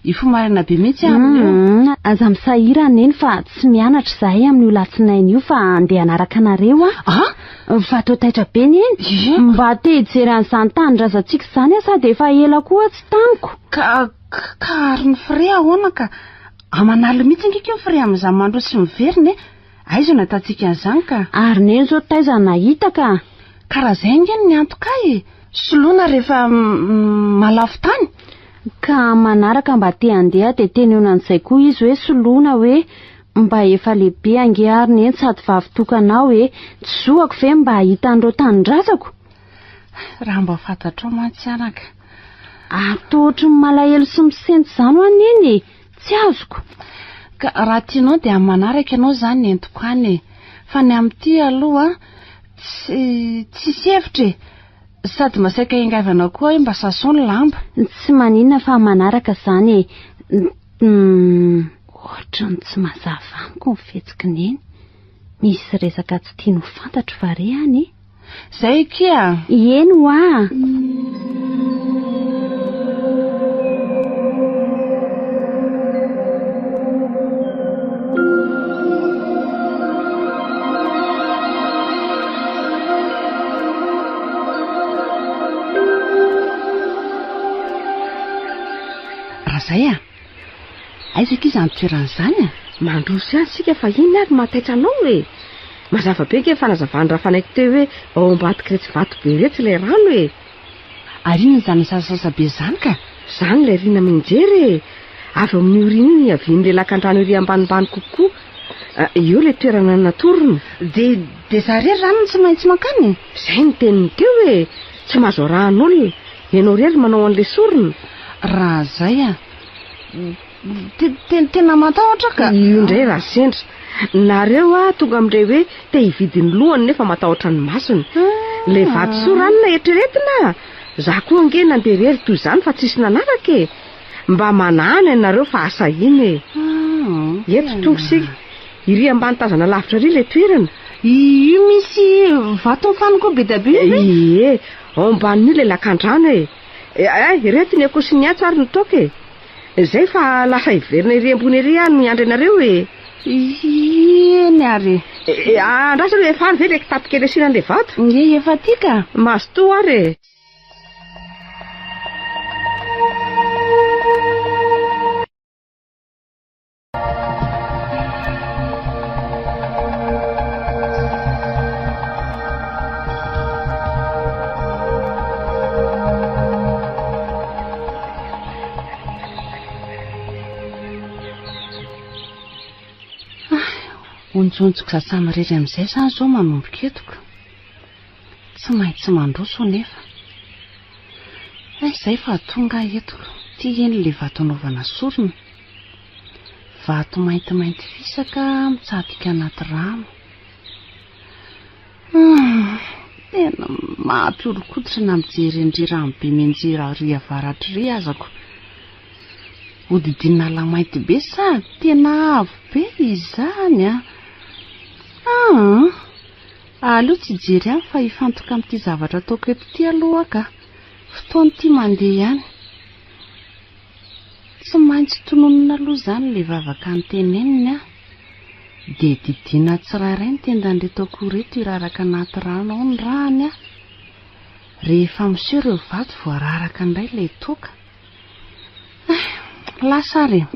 Speaker 4: Hifoha maraina be mihitsy aho amin'io.
Speaker 3: Humm, aza misahirana neny fa tsy mianatra izahay amin'io latsinainy io fa handeha hanaraka anareo aho.
Speaker 4: Ah!
Speaker 3: Fa toa taitra be neny.
Speaker 4: Ie.
Speaker 3: Mba te hijery an'izany tanindrazantsika izany aho sady efa ela koa aho tsy tamiko.
Speaker 4: Ka, ka ary ny frais ahoana ka? Aman'alina mihitsy ange keo ny frais amin'izany mandroso sy miverina e! Aiza no ahitantsika an'izany ka?
Speaker 3: Ary neny izao taiza no nahita ka?
Speaker 4: Ka raha izay ange no niantoka ahy e! Soloina rehefa mahalafo tany.
Speaker 3: Ka manaraka mba te handeha dia teneno an'izay koa izy hoe soloina hoe mba efa lehibe ange ary neny sady vavy tokana aho e! Tsy zohako ve mba hahita an'ireo tanindrazako?
Speaker 4: Raha mba fantatrao mantsy anaka.
Speaker 3: Ary toa ohatry ny malahelo sy misento izany hoa neny e! Tsy azoko.
Speaker 4: Ka raha tianao dia amin'ny manaraka ianao izany entiko any e. Fa ny amin'ity aloha tsy tsisy hevitra e. Sady masaika iangavanao koa hoe mba sasao ny lamba.
Speaker 3: Tsy maninona fa manaraka izany e. Ohatran'ny tsy mazava amiko ny fihetsiky Neny. Misy resaka tsy tiany ho fantatro va re any e?
Speaker 4: Zay akia!
Speaker 3: Eny hoa!
Speaker 4: Razay a! Aiza akia izany toerana izany a?
Speaker 7: Mandroso ihany isika fa inona ary no mahataitra anao e? Mazava be ange ny fanazavan'i Rafanaiky teo hoe ao ambadik'iretsy vato be iretsy ilay rano e!
Speaker 4: Ary inona izany misasasasa be izany ka?
Speaker 7: Izany ilay riana mianjera e! Avy ao amin'io riana io no niavian'ilay lakandrano ery ambanimbany kokoa. Eo ilay toerana natorony.
Speaker 4: Dia dia za irery izany no tsy maintsy mankany e?
Speaker 7: Izay no teniny teo e! Tsy mahazo arahan'olona. Ianao irery manao an'ilay sorona.
Speaker 4: Raha izay a! Tena matahotra ka!
Speaker 7: Io indray raha sendra. Nareo a tonga amin'ilay hoe te hividy ny lohany nefa matahotra ny masony. Ilay vatosoa ranona eritreretina a! Za koa ange nandeha irery toy izany fa tsisy nanaraka e! Mba manahana ianareo fa asa iny e! Eto tonga isika. Iry ambany tazana lavitra iry ilay toerana.
Speaker 4: Io misy vato mifanongoa be dia be io ve?
Speaker 7: Ie, ao ambanin'io ilay lakandrano e! Eh, ireto ny akoho sy ny antsa ary ny toaka e! Izay fa lasa hiverina ery ambony ery aho no miandry anareo e!
Speaker 4: Eny ary
Speaker 7: e! Eh, andraso aloha, efa any ve ilay kitapo kely asiana an'ilay vato?
Speaker 4: Ie, efa aty ka!
Speaker 7: Mazotoa ary e!
Speaker 4: Onjonjiko za samirery amin'izay izany izao manomboka eto ka. Tsy maintsy mandroso anefa. Hay izay fa tonga aho eto. Ity eny ilay vato anaovana sorona. Vato maintimainty fisaka mitsatika anaty rano. Hum, tena mampihoron-koditra na mijery an-dry ranobe mianjera ary avaratra iry azako. Hodidinina ala mainty be sady tena avo be izany an. Ah, aleo tsy hijery ihany fa hifantoka amin'ity zavatra ataoko eto ity aloha aho ka. Fotoana ity mandeha ihany. Tsy maintsy tononina aloha izany ilay vavaka noteneniny an! Dia didiana tsirairay ny tendan'ireto akoho ireto hiraraka anaty rano ao ny rany an! Rehefa miseho ireo vato vao araraka indray ilay toaka. Eh, lasa ary e!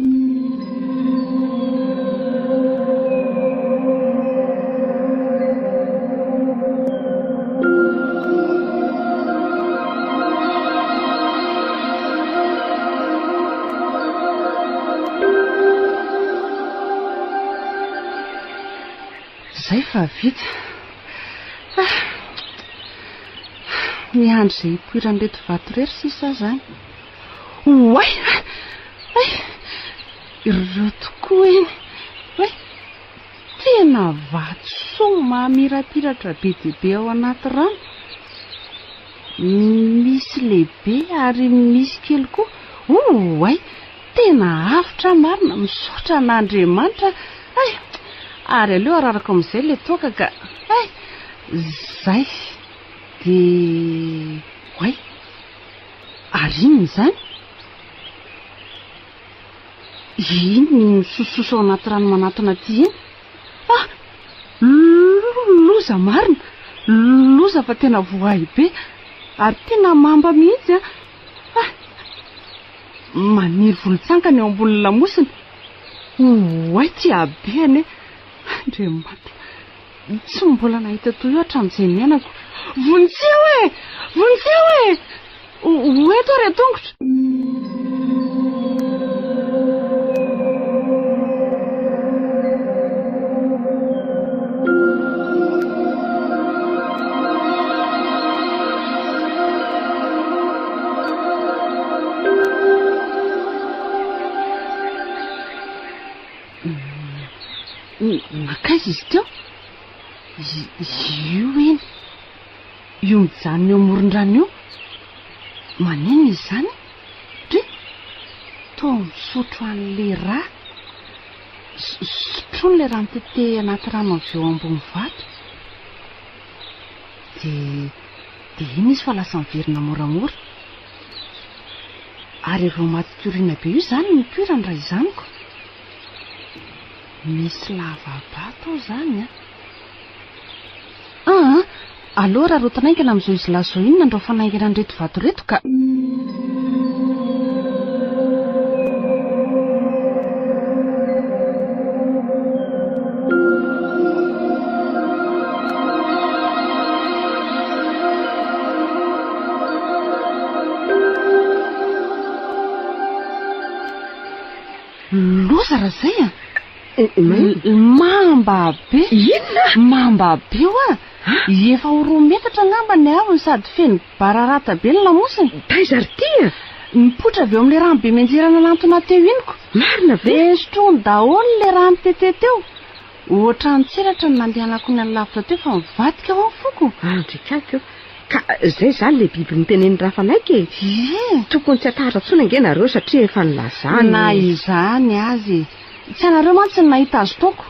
Speaker 4: Zay fa vita. Ah. Miandry izay hipoiran'ireto vato irery sisa aho izany. Oay! Ay! Ireo tokoa eny. Oay! Tena vatosoa mamirapiratra be dia be ao anaty rano. Misy lehibe ary misy kely koa. Oay! Tena avotra marina, misaotra an'Andriamanitra ay! Ary aleo ararako amin'izay ilay toaka ka ay! Zay! Dia oay! Ary inona izany? Iny misososo ao anaty rano manatona aty iny. Ah! Loza marina! Loza fa tena voay be! Ary tena mamba mihitsy an! Ah! Maniry volon-tsankana eo ambonin'ny lamosiny. Oay ty habehany e! Andriamanitra! Tsy mbola nahita toy io hatramin'izay niainako. Vonjeo e! Vonjeo e! Ho eto ary an-tongotra! Nankaiza izy teo? Io eny. Io mijanona eo amoron-drano io. Maninona izy izany? Dry! Toa misotro an'ilay rà. Sotroiny ilay rà mitete anaty rano avy eo ambony vato. Dia, dia iny izy fa lasa miverina moramora. Ary avy eo maty koriana be io izany no nipoirany raha izany ko. Misy lava-bato ao izany an. Aa, aleo rarotana haingana amin'izao izy lahy izao iny nandraofana haingana an'ireto vato ireto ka. Loza raha izay a! Mamba be!
Speaker 7: Inona?
Speaker 4: Mamba be hoa! Efa ho roa metatra angamba ny haavony sady feno bararata be ny lamosiny.
Speaker 7: Taiza ry ty a?
Speaker 4: Nipoitra avy eo amin'ilay rano be mianjera nanantona teo iny ko.
Speaker 7: Marina ve?
Speaker 4: Dia sotroiny daholo ilay rano tete teo. Ohatran'ny tselatra ny nandehanako niala lavitra teo fa nivadika hoa ny foko.
Speaker 7: Andrikako io. Ka izay izany ilay biby notenenin'i Rafanaiky e?
Speaker 4: Ie.
Speaker 7: Tokony tsy hatahotra intsony ange nareo satria efa nilazany.
Speaker 4: Na izany aza e. Tsy anareo mantsy ny nahita azy taoko.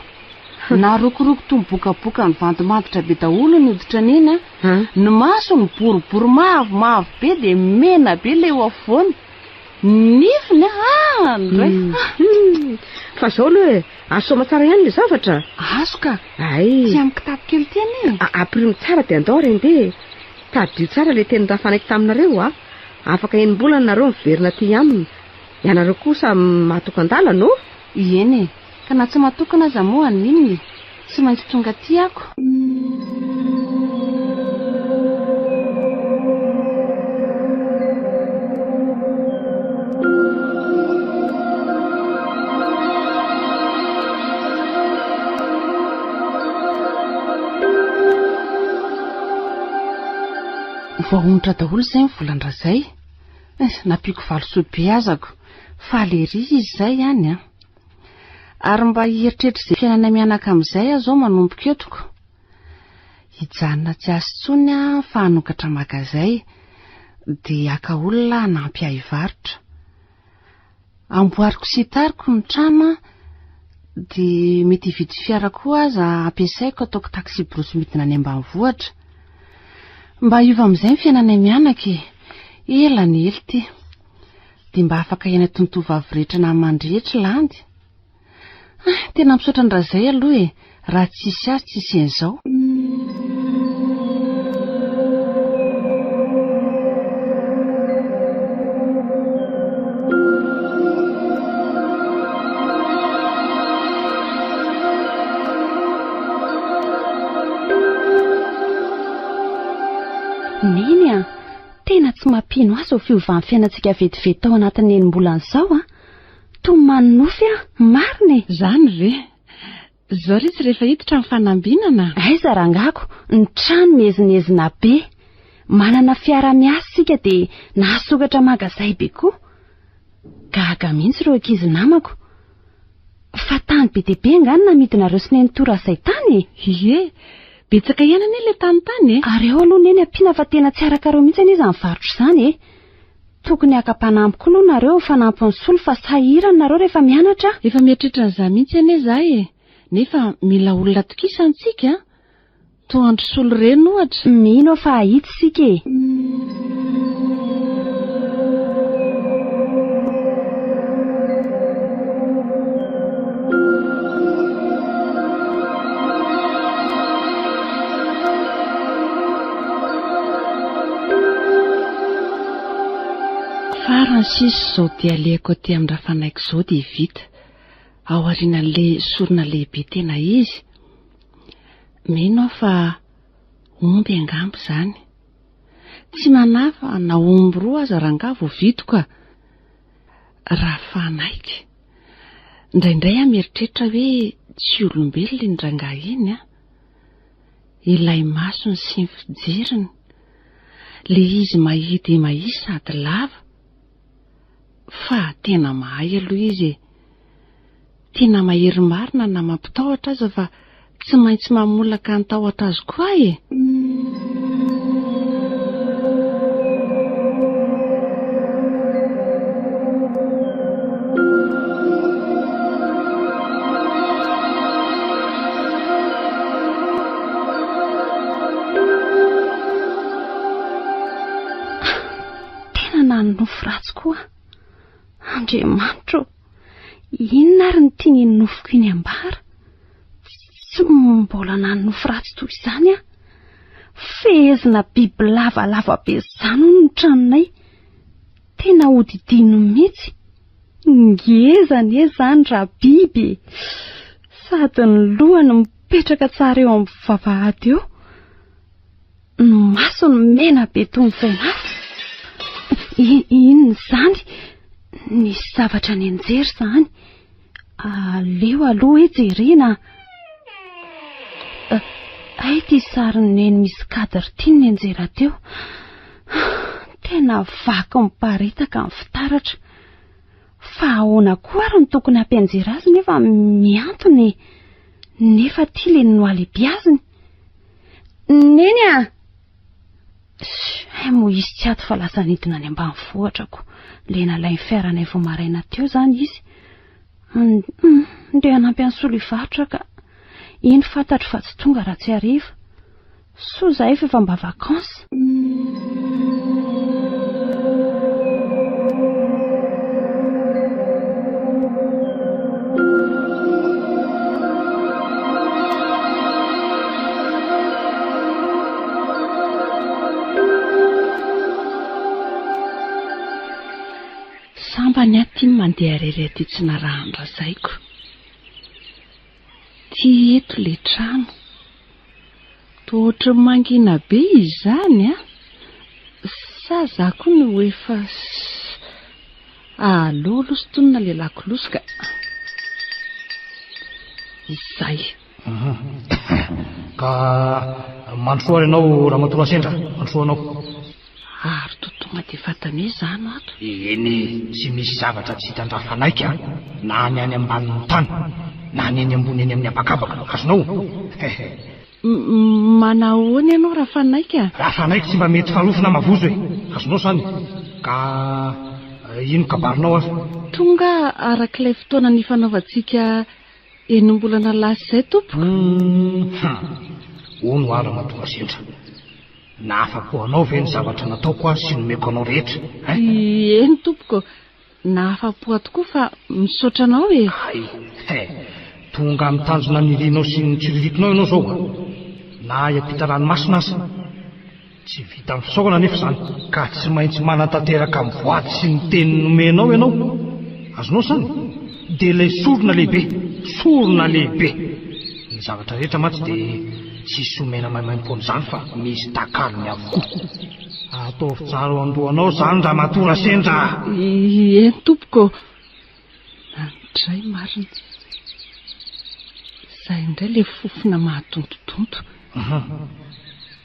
Speaker 4: Narokoroko toy ny bokaboka nivandimanditra be daholo ny hoditra an'iny an. Ny masony boribory mavomavo be dia mena be ilay eo afovoany. Ny nifiny an, ndray.
Speaker 7: Fa izao aloha e, azo soamatsara ihany ilay zavatra?
Speaker 4: Azo ka.
Speaker 7: Hay.
Speaker 4: Tsy amin'ny kitapo kely ity anie e.
Speaker 7: Ampirimo tsara dia andao re ndeha e. Tadidio tsara ilay teny Rafanaiky taminareo a. Afaka enim-bolana nareo miverina aty aminy. Ianareo kosa mahatokan-dalana ô?
Speaker 4: Ieny e! Ka na tsy mahatokana aza moa haninona e? Tsy maintsy tonga aty ako. Voahonitra daholo izay ny volan-dRazay. Eh, nampiako valisoa be azako. Faly ery izy izay any an. Ary mba hieritreritra izay fiainana mianaka amin'izay aho izao manomboka eto ko. Hijanona tsy asa intsony aho fa hanokatra magazay, dia haka olona hanampy ahy hivarotra. Amboariko sy hitariko ny trano an, dia mety hividy fiara koa aza hampiasaiko hataoko taxi-brousse midina any ambanivohitra. Mba hiova amin'izay ny fiainanay mianaka e! Ela ny ela ity. Dia mba afaka hiaina toy ny tovovavy rehetra namany rehetra i Landy. Ah, tena misaotra an-dRazay aloha e! Raha tsisy azy tsisy an'izao.
Speaker 3: Neny a! Tena tsy mampino ahy izao fiovan'ny fiainantsika vetivety tao anatin'ny enim-bolana izao a! Toa manonofy aho, marina e!
Speaker 4: Izany ve? Izao re tsy rehefa hiditra ny fanambinana?
Speaker 3: Aiza rangako, ny trano miezinezina be. Manana fiara miasa isika dia nahasokatra magazay be koa. Gaga mihitsy ireo ankizy namako. Fa tany be dia be angaha no namidinareo sy nenitoa Razay tany e?
Speaker 4: Ie, betsaka ihany anie ilay tany tany e!
Speaker 3: Ary ao aloha neny ampiana fa tena tsy arakareo mihitsy anie izany varotra izany e! Tokony haka mpanampy koa aloha nareo fanampin'ny solo fa sahirana nareo rehefa mianatra a!
Speaker 4: Efa mieritreritra an'izany mihitsy anie za e! Nefa mila olona atokisana tsika a! Toa an-dry solo ireny ohatra.
Speaker 3: Mino aho fa hahita isika e!
Speaker 4: Farany sisa izao dia alehako aty amin-dRafanaiko izao dia vita. Ao aorianan'ilay sorona lehibe tena izy. Mino aho fa omby angamba izany. Tsy manahy fa na omby roa aza rangahy vao vitiko a! Rafanaiky. Indraindray aho mieritreritra hoe tsy olombelona iny rangahy iny an! Ilay masony sy ny fijeriny. Le izy mahia dia mahia sady lava. Fa tena mahay aloha izy e. Tena mahery marina na mampitahotra aza fa tsy maintsy mamolaka ny tahotra azy koa aho e!
Speaker 3: Tena nanonofy ratsy koa. Andriamanitro ô, inona ary no tian'iny nofiko iny ambara? Tsy mbola nanonofy ratsy toy izany aho. Fehezina biby lavalava be izany hono ny tranonay. Tena hodidininy mihitsy. Ngeza anie izany rabiby e! Sady ny lohany mipetraka tsara eo amin'ny vavahady eo. Ny masony mena be toy ny vainafo. Inona izany? Nisy zavatra nianjera izany. Aleo aloha hoe jerena. Hay ity sarin'i Neny misy cadre ity no nianjera teo. Tena vaky miparitaka ny fitaratra. Fa ahoana koa ary no tokony hampianjera azy nefa mihantona e? Nefa ity ilay nohalebiaziny. Neny a! Hay moa izy tsy ato fa lasa nidina any ambanivohitra ko. Ilay nalain'ny fiaranay vao maraina teo izany izy. Ndeha hanampy an'i Solo hivarotra ka. Iny fantatro fa tsy tonga raha tsy hariva. Soa izahay fa efa mba vacances.
Speaker 4: Sambany aho ity mandeha irery aty tsy narahan-drazaiko. Ty eto le trano. Toa ohatran'ny mangina be izy izany an! Sa za koa no efa Aleo aloha sintonina le lakolosy ka. Izay.
Speaker 9: Ka mandrosoa ary ianao Ramatoa Rasendra, mandrosoa anao.
Speaker 4: Ary toa tonga dia fantany hoe izaho no ato.
Speaker 9: Eny e, tsy misy zavatra tsy hitan-dRafanaika na ny any ambanin'ny tany na ny eny ambony eny amin'ny habakabaka. Azonao? Hehe.
Speaker 4: Manahoana ianao Rafanaika?
Speaker 9: Rafanaika tsy mba mety farofy na mavozo e! Azonao izany? Ka ino kabarinao ary?
Speaker 4: Tonga arak'ilay fotoana nifanaovantsika enim-bolana lasa izay tompoko.
Speaker 9: Hum, hono hoa Ramatoa Rasendra. Nahafa-po anao ve ny zavatra nataoko aho sy nomeko anao rehetra, hein?
Speaker 4: Eny tompoko, nahafa-po ahy tokoa fa misaotra anao e!
Speaker 9: Hay, he! Tonga amin'ny tanjona nirinao sy notsiriritinao ianao izao an! Na hiampita ranomasina aza. Tsy vitan'ny fisaorana anefa izany, ka tsy maintsy manatanteraka ny voady sy ny teny nomenao ianao. Azonao izany? Dia ilay sorona lehibe, sorona lehibe! Ny zavatra rehetra mantsy dia tsisy omena maimaimpoana izany fa misy takalony avokoa. Ataovy tsara ao an-dohanao izany Ramatoa Rasendra a!
Speaker 4: Eny tompoko. Nandray marina. Izay indray ilay fofona mahatontotonto.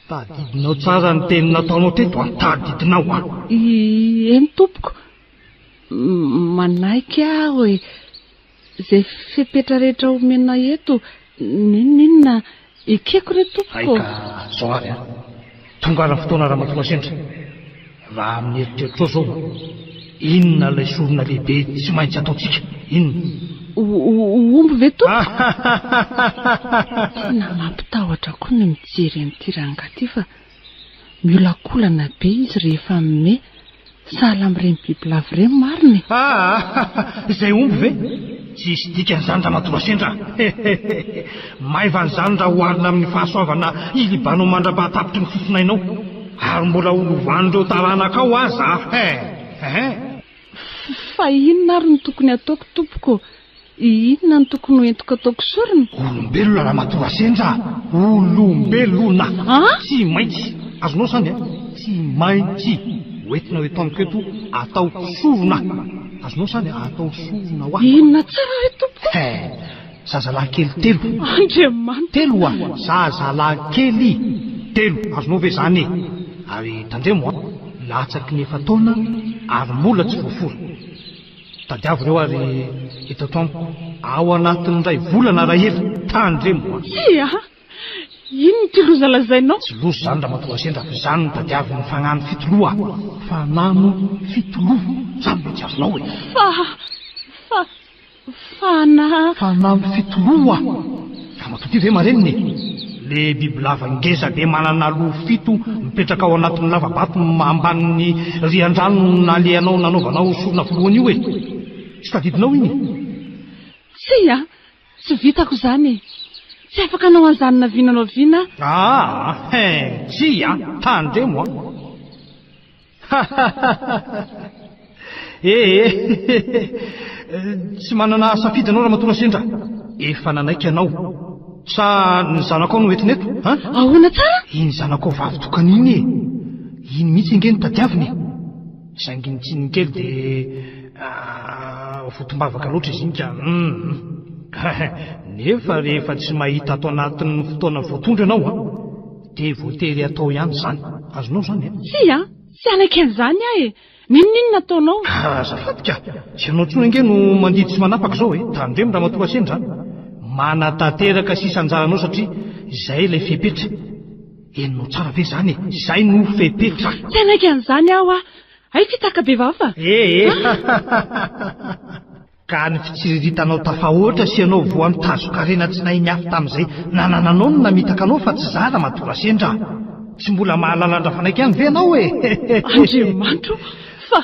Speaker 9: Tadidinao tsara ny teny nataonao teto an! Tadidinao an!
Speaker 4: Eny tompoko. Manaiky aho e! Izay fepetra rehetra omena eto, n'inon'inona, ekeko re tompoko.
Speaker 9: Hay ka zao ary an! Tonga ary ny fotoana Ramatoa Rasendra. Raha amin'ny eritreritrao zao, inona ilay sorona lehibe tsy maintsy ataontsika? Inona?
Speaker 4: Omby ve tompoko? Tena mampitahotra koa ny mijery an'ity rangahy ity fa miolakolana be izy rehefa mimehy. Sahala amin'ireny bibilava ireny marina e!
Speaker 9: Aa! Izay omby ve? Tsisy dikany izany Ramatoa Rasendra a! Hehehehe! Maivana izany raha oharina amin'ny fahasoavana ilibanao mandra-pahatapitry ny fofonainao, ary mbola ho lovan'ireo taranakao aza a! Hehe!
Speaker 4: Fa inona ary no tokony hataoko tompoko? Inona no tokony ho entiko ataoko sorona?
Speaker 9: Olombelona ramatoa Rasendra a! Olombelona!
Speaker 4: An?
Speaker 9: Tsy maintsy! Azonao izany e? Tsy maintsy! Hoentinao eto amiko eto atao sorona! Azonao izany e? Atao sorona hoa!
Speaker 4: Inona tsara re tompoko?
Speaker 9: He! Zazalahy kely telo!
Speaker 4: Andriamanitra!
Speaker 9: Telo hoa! Zazalahy kely telo! Azonao ve izany e? Ary tandremo an! Latsaky ny efa-taona ary mbola tsy voafora! Tadiavo ireo ary eto ato amiko ao anatin'ny iray volana raha ela. Tandremo an!
Speaker 4: Tsia! Inona ity loza lazainao?
Speaker 9: Tsy loza izany ramatoa Rasendra fa izany no tadiavin'ny fagnano fitoloha. Fagnano fitoloha? Izany ve tsy azonao e?
Speaker 4: Fa, fa, fana.
Speaker 9: Fanano fitoloha? Ramatoa ity ve marenina e? Le bibilava ngeza be manana loha fito mipetraka ao anatin'ny lava-bato ambanin'ny rian-drano nalehanao nanaovanao sorona voalohany io e! Tsy tadidinao iny?
Speaker 4: Tsia! Tsy vitako izany e! Tsy afaka hanao an'izany na vina na oviana aho.
Speaker 9: Aa hein! Tsia! Tandremo an! Ee Tsy manana safidy ianao Ramatoa Rasendra. Efa nanaiky ianao. Sa ny zanakao no entina eto? An?
Speaker 4: Ahoana tsara?
Speaker 9: Iny zanakao vavy tokana iny e! Iny mihitsy ange no tadiavina e! Saingy ny tsininy kely dia votom-bavaka loatra izy iny ka. Hum. Nefa rehefa tsy mahita ato anatin'ny fotoana voatondro ianao an, dia voatery atao ihany izany. Azonao izany an?
Speaker 4: Tsia, tsy hanaiky an'izany aho e! N'inon'inona ataonao.
Speaker 9: Azafady ka! Tsy ianao intsony ange no mandidy sy manapaka izao e! Tandremo Ramatoa Rasendra an! Manatanteraka sisa anjaranao satria izay ilay fepetra. Henonao tsara ve izany e? Izay no fepetra.
Speaker 4: Tsy hanaiky an'izany aho a! Hay fitaka be vava.
Speaker 9: Eh eh! Ka ny fitsiriritanao tafahoatra sy ianao voan'ny tazokarena tsy nahay niafy tamin'izay nanananao no namitaka anao fa tsy za Ramatoa Rasendra a! Tsy mbola mahalala an-dRafanaiky ihany ve ianao e?
Speaker 4: Andriamanitra o! Fa,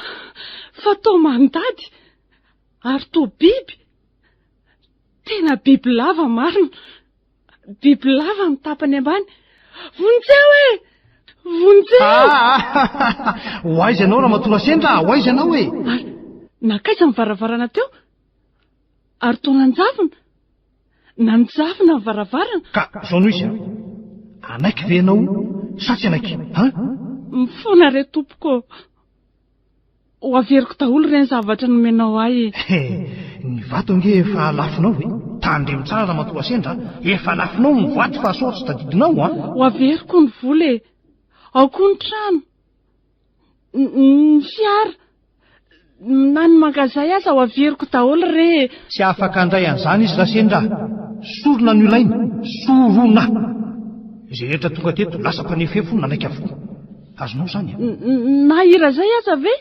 Speaker 4: fa toa mandady ary toa biby! Tena bibilava marina! Bibilava ny tapany ambany. Vonjeo e! Vonjeo!
Speaker 9: Ah! Ho aiza ianao Ramatoa Rasendra a? Ho aiza ianao e?
Speaker 4: Ary nankaiza ny varavarana teo? Ary toa nanjavona. Nanjavona ny varavarana.
Speaker 9: Ka izao no izy a! Hanaiky ve ianao sa tsy hanaiky? An?
Speaker 4: Mifona re tompoko ô! Ho averiko daholo ireny zavatra nomenao ahy e.
Speaker 9: He, ny vato ange efa lafonao e. Tandremo tsara ramatoa Sendra a. Efa lafonao ny vato fa sao tsy tadidinao a.
Speaker 4: Ho averiko ny vola e. Ao koa ny trano, ny fiara, na ny magazay aza ho averiko daholo re e.
Speaker 9: Tsy afaka handray an'izany izy Rasendra a. Sorona no ilainy, sorona. Izay rehetra tonga teto lasa mpanefefo nanaiky avokoa. Azonao izany
Speaker 4: e? Na hira izay aza ve?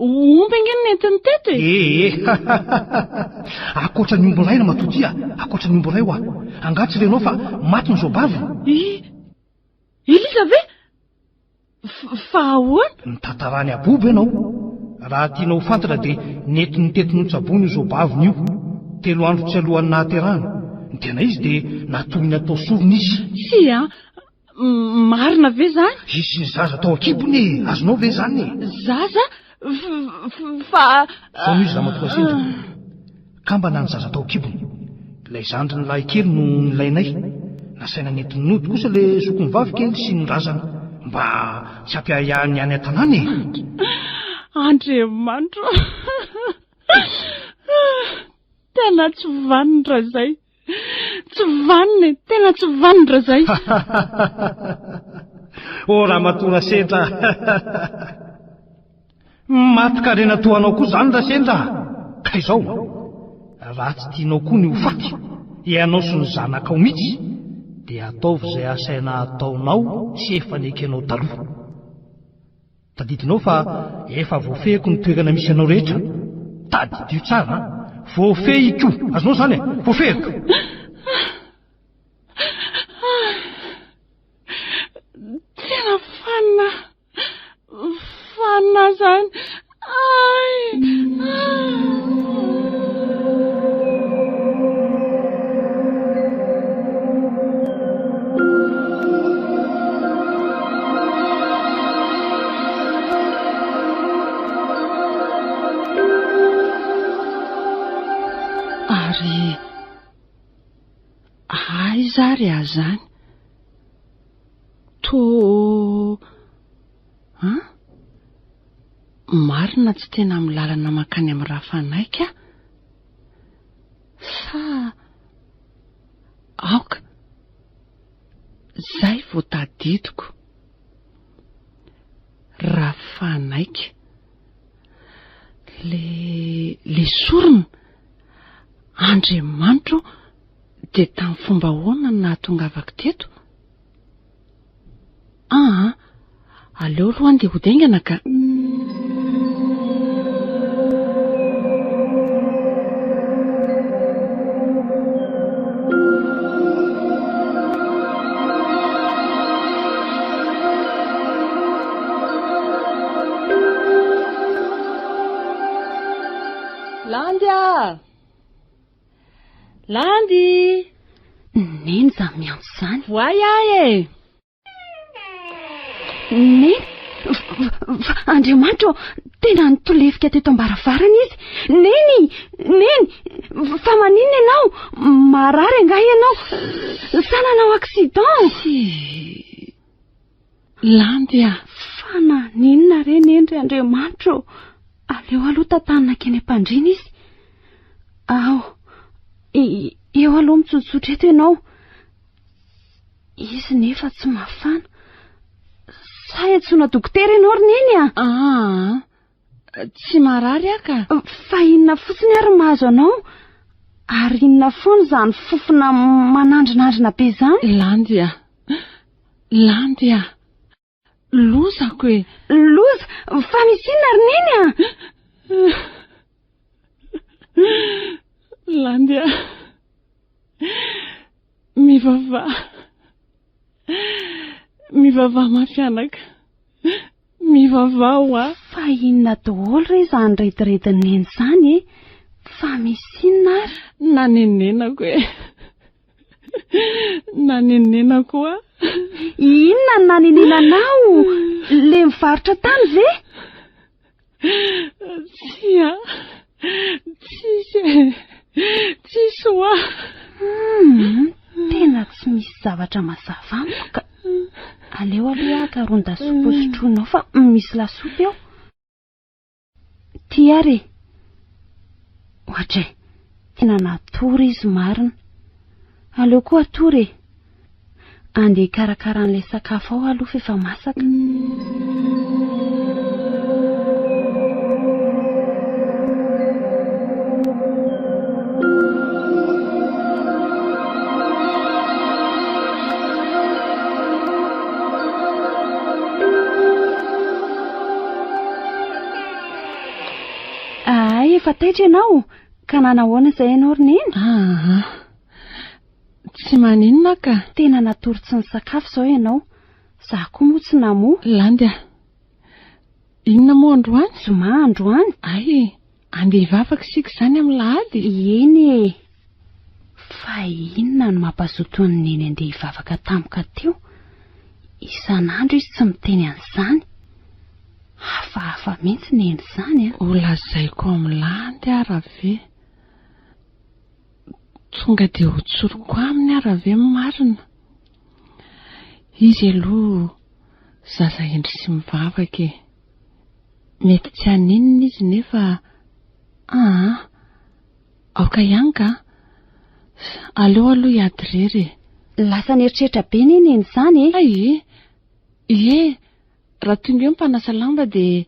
Speaker 4: Omby ange no nentiny teto e!
Speaker 9: Ee, ankoatra ny omby iray ramatoa ty a! Ankoatra ny omby iray hoa! Angaha tsy renao fa maty ny zaobaviny?
Speaker 4: I Elisa ve? Fa ahoana?
Speaker 9: Nitantarany abobo ianao. Raha tianao ho fantatra dia nentiny teto notsaboina io zaobaviny io, telo andro tsy alohan'ny nahaterahany. Ny tena izy dia natolony atao sorona izy.
Speaker 4: Tsia an! Marina ve izany?
Speaker 9: Izy sy ny zaza tao an-kibony e! Azonao ve izany e?
Speaker 4: Zaza? Fa...
Speaker 9: Izao no izy Ramatoa Sendra. Kambana ny zaza tao an-kibony. Ilay zandriny lahy kely no nilainay. Nasaina nentiny nody kosa ilay zokiny vavy kely sy ny razana. Mba tsy hampiahiahy ny any an-tanàna e!
Speaker 4: Andriamanitro! Tena tsy vanona raha izay. Tsy vanona e! Tena tsy vanona Razay!
Speaker 9: Oh Ramatoa Rasendra Maty karena toa anao koa izany Rasendra Ka izao, raha tsy tianao koa ny ho faty, ianao sy ny zanakao mihitsy, dia ataovy izay asaina ataonao sy efa nekenao taloha. Tadidinao fa efa voafehiko ny toerana misy anao rehetra. Tadidio tsara an! Voafehiko! Azonao izany e! Voafehiko!
Speaker 4: Tena fanina! Fanina izany! Ay! Ary aiza ary aho izany? Toa an? Marina tsy tena amin'ny lalana mankany amin'ny Rafanaiky aho. Sa aoka izay vao tadidiko. Rafanaiky. Le le sorona? Andriamanitro ô, dia tamin'ny fomba ahoana no nahatongavako teto? Aa, aleo aloha andeha hody haingana ka. Landy ah! Landy!
Speaker 3: Neny izany miantso izany.
Speaker 4: Voay ahy e!
Speaker 3: Neny! Fa Andriamanitra ô, tena nitolefika teto am-baravarana izy. Neny! Neny! Fa maninona ianao? Marary angaha ianao? Sa nanao accident?
Speaker 4: Tsia. Landy ah!
Speaker 3: Fa naninona re Neny ry Andriamanitra ô? Aleo aloha tantanina hankeny am-pandriana izy. Ao, eo aloha mitsotsotra eto ianao. Izy nefa tsy mafana. Sa iantsoana dokotera ianao ry Neny ah?
Speaker 4: Aa, tsy marary aho ka.
Speaker 3: Fa inona fotsiny ary mahazo anao? Ary inona foana izany fofona manandrinandrina be izany?
Speaker 4: Landy ah! Landy ah! Lozako e!
Speaker 3: Loza? Fa misy inona ry Neny ah?
Speaker 4: Landy ah! Mivavaha. Mivavaha mafy anaka. Mivavaha hoa.
Speaker 3: Fa inona daholo re izany rediredin'i Neny izany e? Fa misy inona ary?
Speaker 4: Nanenenako e. Nanenenako hoa.
Speaker 3: Inona no nanenenanao? Le mivarotra tany ve?
Speaker 4: Tsia, tsisy e, tsisy hoa.
Speaker 3: Hum, tena tsy misy zavatra mazava amiko ka. Aleo aloha haka ron-dasopy hosotroinao fa misy lasopy ao. Ty ary e. Ohatray, tena natory izy marina. Aleo koa hatory e. Andeha hikarakara an'ilay sakafo ao aloha f'efa masaka. Ay, efa taitra ianao? Ka nanahoana izay ianao ry Neny?
Speaker 4: Aa, tsy maninona ka.
Speaker 3: Tena natory tsy nisakafo izao ianao. Izaho koa moa tsy namoha.
Speaker 4: Landy a! Inona moa androany?
Speaker 3: Zoma androany.
Speaker 4: Ay, andeha hivavaka isika izany amin'ny lahady?
Speaker 3: Eny e! Fa inona no mampazoto an'i Neny andeha hivavaka tampoka teo? Isan'andro izy tsy miteny an'izany. Hafahafa mihitsy Neny izany a!
Speaker 4: Ho lazaiko amin'i Landy ara ve? Tonga dia ho tsoriko aminy ara ve ny marina? Izy aloha zaza hendry sy mivavaka e! Mety tsy haninona izy nefa aa! Aoka ihany ka! Aleo aloha hiady irery e!
Speaker 3: Lasa nieritreritra be anie Neny izany e!
Speaker 4: Hay e! Ie! Raha tonga eo ny mpanasa lamba dia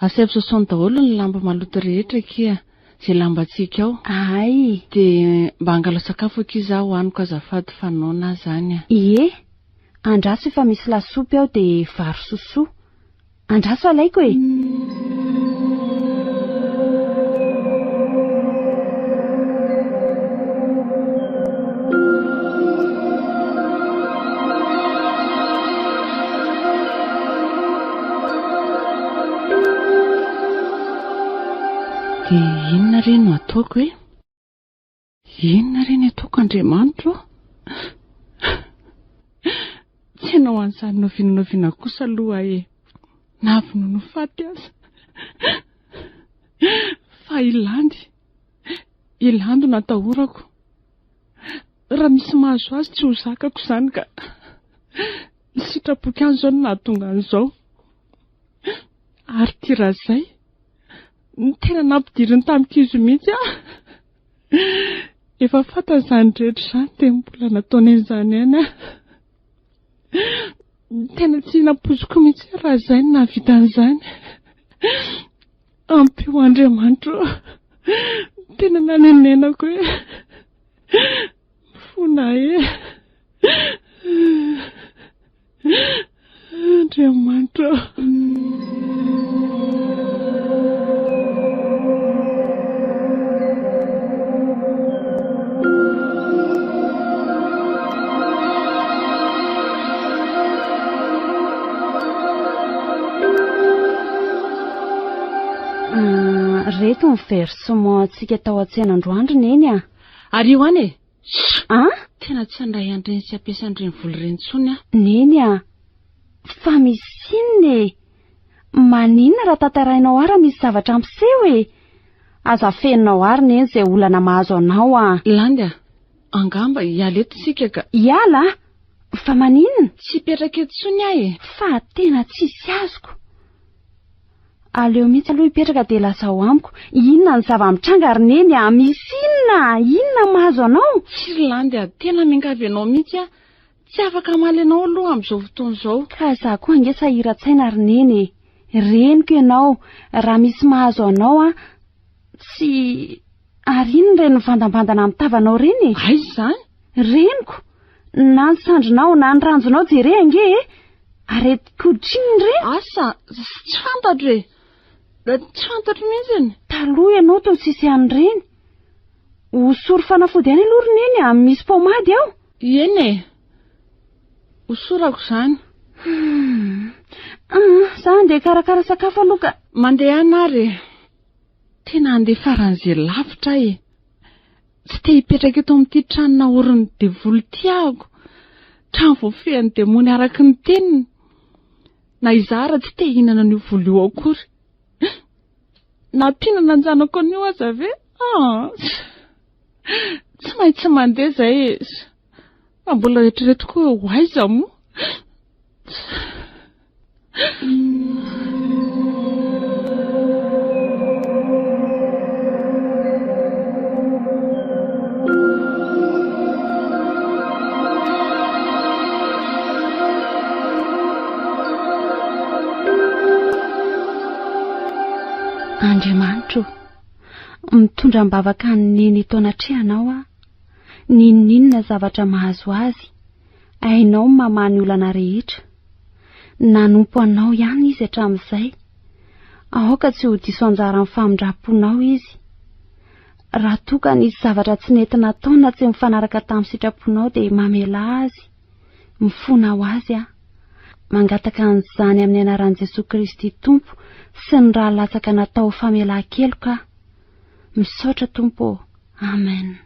Speaker 4: asaivo sosony daholo ny lamba maloto rehetra akia, izay lambantsika ao.
Speaker 3: Hay!
Speaker 4: Dia mba angalao sakafo akia izaho hohaniko azafady fa noana aho izany a!
Speaker 3: Ie! Andraso efa misy lasopy ao dia vary sosoa. Andraso alaiko e!
Speaker 4: Dia inona re no ataoko e? Inona re ny ataoko Andriamanitro ô? Tsy hanao an'izany n'oviana n'oviana kosa aloha aho e! Na vonoina ho faty aza. Fa i Landy, i Landy no atahorako. Raha misy mahazo azy tsy ho zakako izany ka. Ny sitrapoko ihany izao no nahatonga an'izao. Ary ity Razay, no tena nampidiriny tamin-kizo mihitsy aho. Efa fantany izany rehetra izany dia mbola nataony an'izany ihany aho. Tena tsy nampoiziko mihitsy raha izay no nahavita an'izany. Ampio Andriamanitra ô. Tena nanenenako e. Mifona e. Andriamanitra ô.
Speaker 3: Reto ny versement antsika tao an-tsena androany ry Neny a!
Speaker 4: Ary io any e!
Speaker 3: An?
Speaker 4: Tena tsy handray an'ireny sy hampiasa an'ireny vola ireny intsony aho.
Speaker 3: Neny a! Fa misy inona e? Maninona raha tantarainao ahy raha misy zavatra hampiseho e? Aza afeninao àry Neny izay olana mahazo anao a!
Speaker 4: Landy a! Angamba hiala eto isika ka.
Speaker 3: Hiala? Fa maninona?
Speaker 4: Tsy hipetraka eto intsony aho e!
Speaker 3: Fa tena tsisy azoko. Aleo mihitsy aloha hipetraka dia lazao amiko, inona ny zava-mitranga ry Neny a! Misy inona? Inona mahazo anao?
Speaker 4: Tsia ry Landy a! Tena miangavy anao mihitsy aho. Tsy afaka hamaly anao aloha amin'izao fotoana izao.
Speaker 3: Ka izaho koa ange sahiran-tsaina ry Neny e! Reniko ianao, raha misy mahazo anao an, tsy. Ary inona ireny mivandambandana amin'ny tavanao ireny e?
Speaker 4: Aiza izany?
Speaker 3: Reniko! Na ny sandrinao na ny ranjonao jere ange e! Aretin-koditra inona ireny?
Speaker 4: Asa, tsy fantatro e! Tsy fantatro mihitsy.
Speaker 3: Taloha ianao toa tsisy an'ireny. Hosory fanafody ihany aloha ry Neny a, misy paomady ao.
Speaker 4: Eny e! Hosorako izany.
Speaker 3: Hum. Ah, za handeha hikarakara sakafo aloha ka.
Speaker 4: Mandehana ary e! Tena handeha faran'izay lavitra aho e! Tsy te hipetraka eto amin'ity trano naorin'ny devoly ity ahako. Trano voafehin'ny demony araka ny teniny. Na izaho ara tsy te hihinana an'io vola io akory. Na mpihinana an-janako an'io aza ve? Ah! Tsy maintsy mandeha izay e! Fa mbola eritreretiko hoe ho aiza moa?
Speaker 3: Andriamanitro, mitondra am-bavaka an'i Neny eto anatrehanao aho. N'inon'inona zavatra mahazo azy, hainao ny mamaha ny olana rehetra. Nanompo anao ihany izy hatramin'izay. Aoka tsy ho diso anjara amin'ny famindram-ponao izy. Raha toa ka nisy zavatra tsy nety nataony na tsy nifanaraka tamin'ny sitraponao dia mamelà azy. Mifona ho azy aho. Mangataka an'izany amin'ny anaran'i Jesoa Kristy Tompo sy ny rà latsaka natao ho famelan-keloka aho. Misaotra Tompo ô. Amen.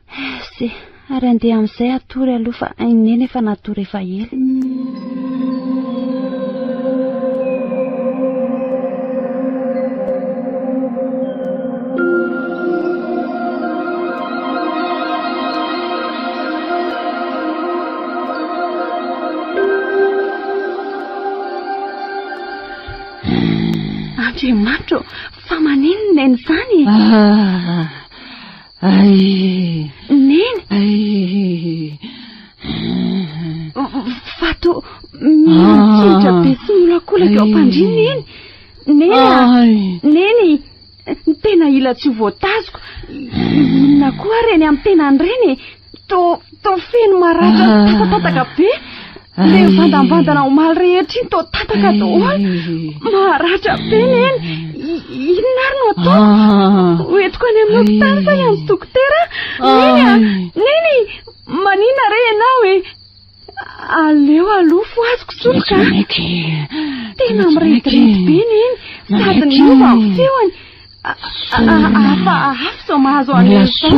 Speaker 3: Esy, ary andeha amin'izay hatory aloha fa i Neny efa natory efa ela. Andriamanitra ô, Fa maninona Neny izany e?
Speaker 4: Ah, ay.
Speaker 3: Neny?
Speaker 4: Ay.
Speaker 3: Fa to mihintsitra be sy miolakolaka eo am-pandriana Neny. Neny a! Neny, tena ila tsy ho voatazoko. Inona koa ary eny amin'ny tenany ireny e? To to feno maratra sy tatatataka be. Le mivandambandana omaly rehetra iny to tataka daholo. Maratra be neny. Inona ary no ataoko? Ho entiko any amin'ny hopitaly sa hiantso dokotera? Neny a! Neny! Maninona re ianao e? Aleo aloha fohaziko soloka. Tena mirentirety be neny. Sady niova ny feony. Hafa hafa izao mahazo an'i Neny izao.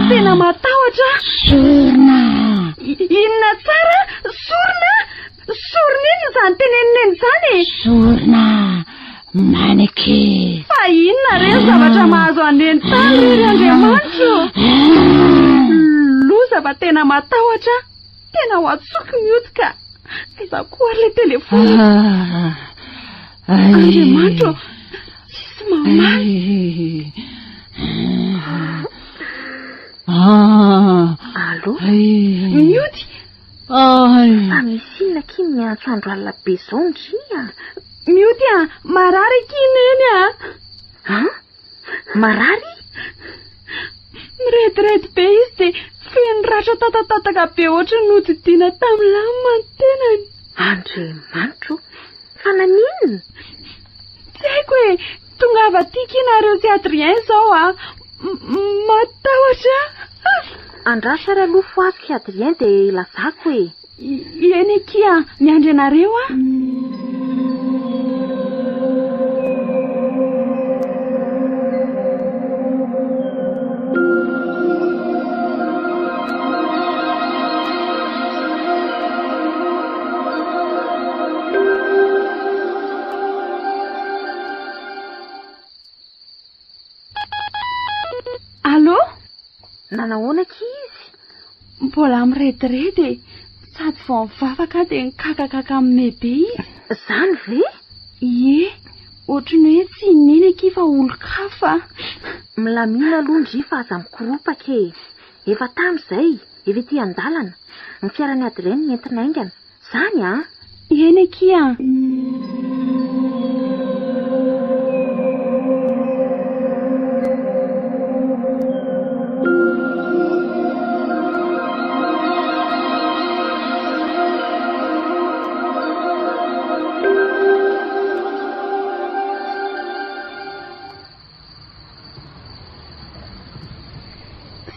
Speaker 3: Tena matahotra aho.
Speaker 5: Sorona.
Speaker 3: Inona tsara? Sorona? Sorona inona izany tenenin'i Neny izany e?
Speaker 5: Sorona. Maneke.
Speaker 3: Fa inona re ny zavatra mahazo an'i Neny tany re ry Andriamanitro? Loza fa tena matahotra aho. Tena ho antsoiko ny ody ka. Aiza koa ary ilay telefaoniko? Andriamanitro, tsisy mamaly.
Speaker 5: Allô?
Speaker 3: Miody?
Speaker 5: Fa misy inona akia ny miantso andro alina be izao ndry a?
Speaker 3: Mioty a! Marary akia Neny a!
Speaker 5: An? Marary?
Speaker 3: Mirediredy be izy dia feno ratra tatatataka be ohatry ny nodidiana tamin'ny lamina ny tenany.
Speaker 5: Andriamanitro, fa naninona?
Speaker 3: Tsy haiko e! Tongava aty akia nareo sy Adrien izao a! Matahotra aho.
Speaker 5: Andraso ary aloha fohaziko i Adrien dia lazako e!
Speaker 3: Eny akia, miandry anareo aho. Allô?
Speaker 5: Nanahoana akia izy?
Speaker 3: Mbola mirediredy e! Sady vao nivavaka aho dia nikakakaka amin'ny be izy.
Speaker 5: Izany ve?
Speaker 3: Ie, ohatry ny hoe tsy i Neny akia fa olon-kafa.
Speaker 5: Milamina aloha ndry fa aza mikoropaka e! Efa tamy izay, efa ety an-dalana. Ny fiaran'i Adrien no entina haingana. Zany an!
Speaker 3: Eny akia a!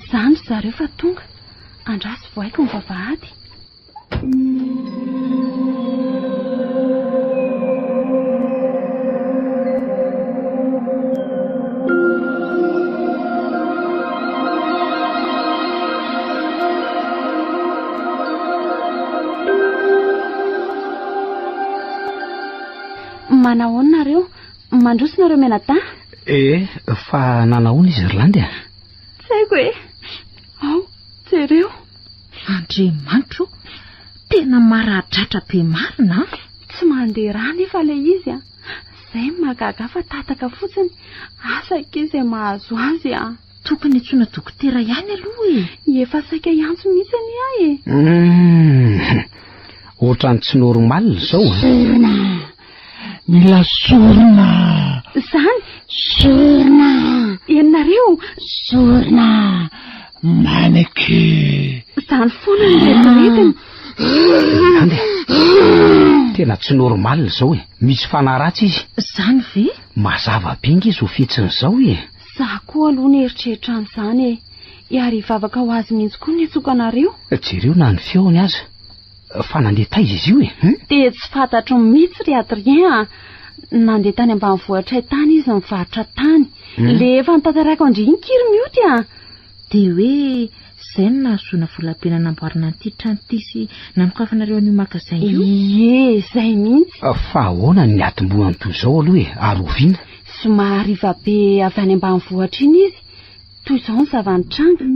Speaker 3: Zany ry zareo fa tonga. Andraso vohaiko ny vavahady. Manahoana nareo? Mandroso nareo mianadahy?
Speaker 6: Eh, fa nanahoana izy ry Landy a?
Speaker 3: Tsy haiko e. Ao, jereo.
Speaker 5: Andriamanitro o! Tena maradratra be marina an!
Speaker 3: Tsy mandeha rà nefa ilay izy an! Izay no mahagaga fa tataka fotsiny. Asa akia izay mahazo azy an!
Speaker 5: Tokony hiantsoana dokotera ihany aloha e!
Speaker 3: Efa saika hiantso mihitsy anie aho e!
Speaker 6: Hum! Ohatran'ny tsy normal izao an!
Speaker 10: Sorona! Mila sorona!
Speaker 3: Izany?
Speaker 10: Sorona!
Speaker 3: Ianareo?
Speaker 10: Sorona! Maneke!
Speaker 3: Izany foana no redirediny.
Speaker 6: Andy, tena tsy normal izao e. Misy fanahy ratsy izy.
Speaker 5: Izany ve?
Speaker 6: Mazava be nge izao fihetsiny izao e.
Speaker 3: Za koa aloha nieritreritra an'izany e. Ary hivavaka ho azy mihitsy koa ny antsoiko anareo.
Speaker 6: Jereo na ny feony aza. Fa nandeha taiza izy io e? Hum?
Speaker 3: Dia tsy fantatro mihitsy ry Adrien a! Nandeha tany ambanivohitray tany izy nivarotra tany.
Speaker 6: Hmm.
Speaker 3: Le efa notantaraiko an-dry iny kiry mioty a!
Speaker 5: Dia hoe izay no nahazoana volabe nanamboarana an'ity trano ity sy nanokafanareo an'io magasin io?
Speaker 3: Ie, izay mihitsy.
Speaker 6: Fa ahoana ny atombohany toy izao aloha e? Ary oviana?
Speaker 3: Zoma hariva be avy any ambanivohitra iny izy. Toy izao ny zava-nitranga.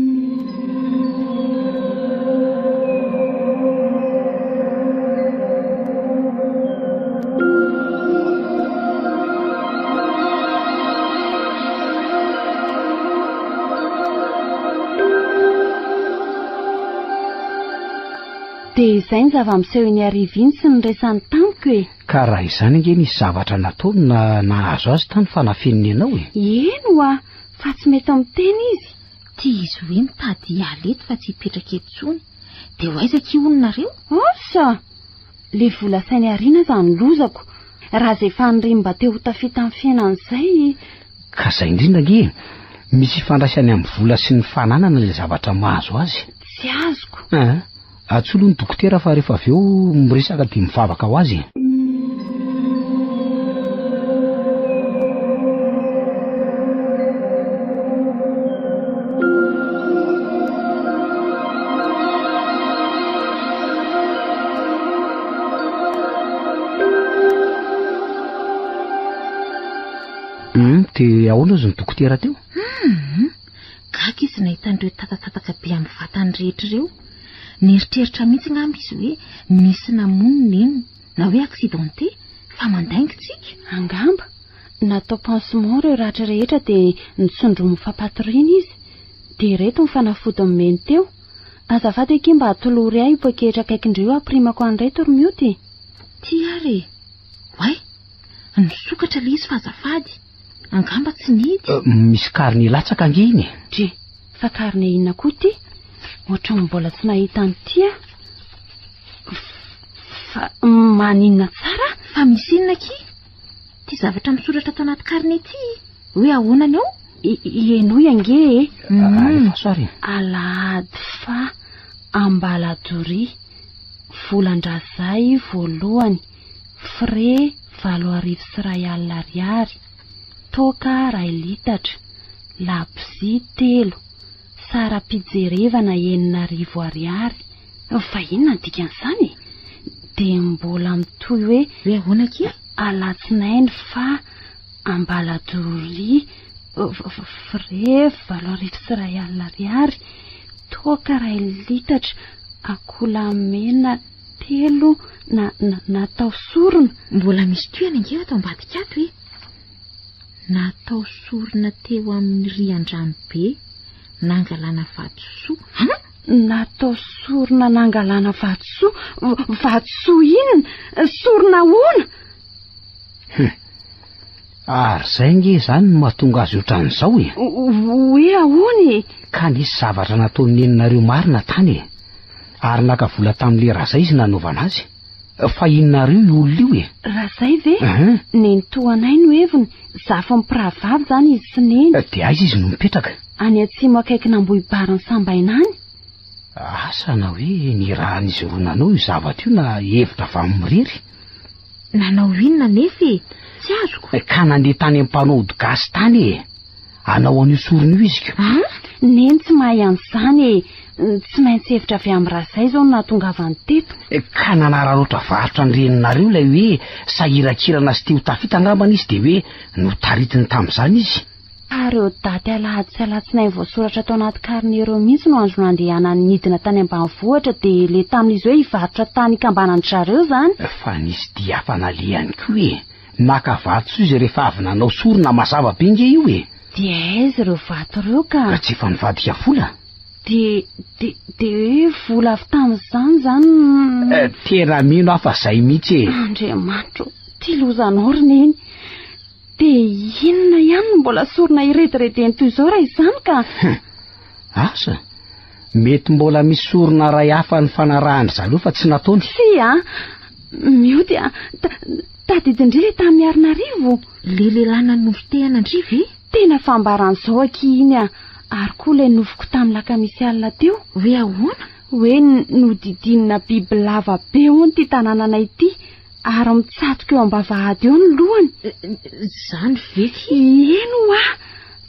Speaker 3: Dia izay ny zava-miseho iny hariva iny sy ny resany tamiko e.
Speaker 6: Ka raha izany ange nisy zavatra nataony na nahazo azy tany fa nafeniny anao e.
Speaker 3: Eny oa! Fa tsy mety miteny izy.
Speaker 5: Ty izy hoe mitady hiala eto fa tsy hipetraka eto intsony. Dia ho aiza akia hono nareo?
Speaker 3: Asa! Le vola asainy ariana aza ny lozako. Raha izay faniriany mba te ho tafita amin'ny fiainany izay.
Speaker 6: Ka izay indrindra ange e! Misy ifandraisany amin'ny vola sy ny fananana ilay zavatra mahazo azy.
Speaker 3: Tsy azoko.
Speaker 6: Aa! Antsoy aloha ny dokotera fa rehefa avy eo miresaka dia mivavaka ho azy e. Hum, dia ahoana ozy ny dokotera teo?
Speaker 5: Hum, gaga izy nahita an'ireo tatatataka be amin'ny vatany rehetra ireo. Nieritreritra mihitsy angamba izy hoe nisy namono neniny na hoe accidenté fa mandainga tsika.
Speaker 3: Angamba. Natao pansement ireo ratra rehetra dia nitsondromin'ny fampatoriana izy. Dia ireto ny fanafody nomeny teo. Azafady akia mba atolory ahy io poketra akaikindreo io hampirimako an'ireto ry Mioty e.
Speaker 5: Ty ary e! Oay! Nisokatra ilay izy fa azafady. Angamba tsy nihidy.
Speaker 6: Misy carnet latsaka ange iny e.
Speaker 3: Dry, fa carnet inona koa ity? Ohatran'ny mbola tsy nahita an'ity aho. Fa maninona tsara?
Speaker 5: Fa misy inona akia? Ity zavatra misoratra ato anaty carnet ity hoe ahoana ny ao?
Speaker 3: Henoy ange e.
Speaker 6: Alefaso ary e.
Speaker 3: Alahady fa Ambaladoria, volan-dRazay voalohany, frais 1480 ariary, toaka iray litatra, labozia telo, saram-pijerevana 6000 ariary. Fa inona ny dikan'izany e? Dia mbola mitohy hoe.
Speaker 5: Hoe ahoana akia?
Speaker 3: Alatsinainy fa Ambaladoria, frais 1081 ariary, toaka iray litatra, akoholahy mena telo natao sorona.
Speaker 5: Mbola misy tohiny ange ato ambadika ato e! Natao sorona teo amin'ny rian-drano be nangalana vatosoa. An?
Speaker 3: Natao sorona nangalana vatosoa? Vatosoa inona? Sorona ahoana?
Speaker 6: Hum. Ary izay ange izany no mahatonga azy ohatran'izao e.
Speaker 3: Hoe ahoana e?
Speaker 6: Ka nisy zavatra nataon'i neninareo marina tany e. Ary naka vola tamin'ilay Razay izy nanaovana azy. Fa inona areo io olona io e?
Speaker 3: Razay ve? Nenitoa anay no heviny, zafin'ny mpirahavavy izany izy sy neny.
Speaker 6: Dia aiza izy no mipetraka?
Speaker 3: Any atsimo akaikin'Ambohibarin'i Sambaina any.
Speaker 6: Asa na hoe nirahan'izy roa nanao io zavatra io na hevitra avy aminy irery.
Speaker 5: Nanao inona anefa e? Tsy azoko.
Speaker 6: Ka nandeha tany amin'ny mpanao ody gasy tany e! Hanao an'io sorona io izy ko.
Speaker 3: An? Neny tsy mahay an'izany e! Tsy maintsy hevitra avy amin'i Razay izao no nahatongavany teto.
Speaker 6: Ka nanararaotra varotra ny reninareo ilay hoe sahirankirana sy te ho tafita angambany izy dia hoe notaritiny tamin'izany izy.
Speaker 3: Ka ireo daty alahady sy alatsinainy voasoratra tao anaty carnet ireo mihitsy no andro nandehanany nidina tany ambanivohitra dia le tamin'izy hoe hivarotra tany hikambanan-dry zareo izany.
Speaker 6: Fa nisy dia hafa nalehany koa e! Naka vatosoa izy rehefa avy nanao sorona mazava be nge io e!
Speaker 3: Dia aiza ireo vato ireo ka?
Speaker 6: Ka tsy efa nivadika vola?
Speaker 3: Dia, dia, dia hoe vola avy tamin'izany izany no.
Speaker 6: Tena mino aho fa izay mihitsy e!
Speaker 3: Andriamanitro, ity lozanao ry Neny! Dia inona ihany no mbola sorona irediredeny toy izao raha izany ka?
Speaker 6: Hum! Asa! Mety mbola misy sorona iray hafa nifanarahan-dry zareo fa tsy nataony.
Speaker 3: Tsia a! Mioty a! Tadidin-dry ilay tany Miarinarivo?
Speaker 5: Ilay lehilahy nanondro tehina an-dry ve?
Speaker 3: Tena fambaran'izao akia iny a! Ary koa ilay nofiko tamin'ny lakamisy alina teo.
Speaker 5: Hoe ahoana?
Speaker 3: Hoe nodidinina bibilava be hono ity tanànanay ity ary mitsatoka eo am-bavahady eo ny lohany.
Speaker 5: Izany ve ty?
Speaker 3: Eny hoa!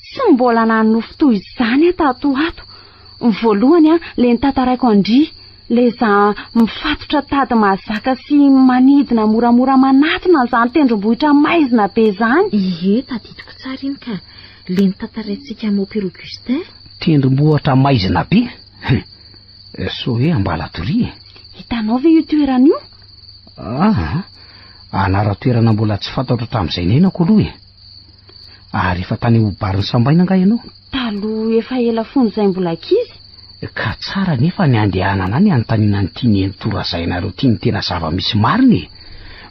Speaker 3: Tsy mbola nanonofy toy izany aho tato ho ato. Ny voalohany an, ilay notantaraiko an-dry, ilay za mifatotra tady mahazaka sy manidina moramora manatona an'izany tendrombohitra maizina be izany.
Speaker 5: Ie, tadidiko tsara iny ka. Ilay notantaraintsika Mopera Augustin.
Speaker 6: Tendrombohitra maizina be? Hum. Sao hoe Ambalatoria e?
Speaker 3: Hitanao ve io toerana io?
Speaker 6: Aa, anaran-toerana mbola tsy fantatro hatramin'izay niainako aloha e. Ary efa tany Obarin'i Sambaina angaha ianao?
Speaker 3: Taloha efa ela fony izay mbola ankizy.
Speaker 6: Ka tsara anefa ny handehanana any hanontaniana an'ity nenitoa Razainareo ity ny tena zava-misy marina e.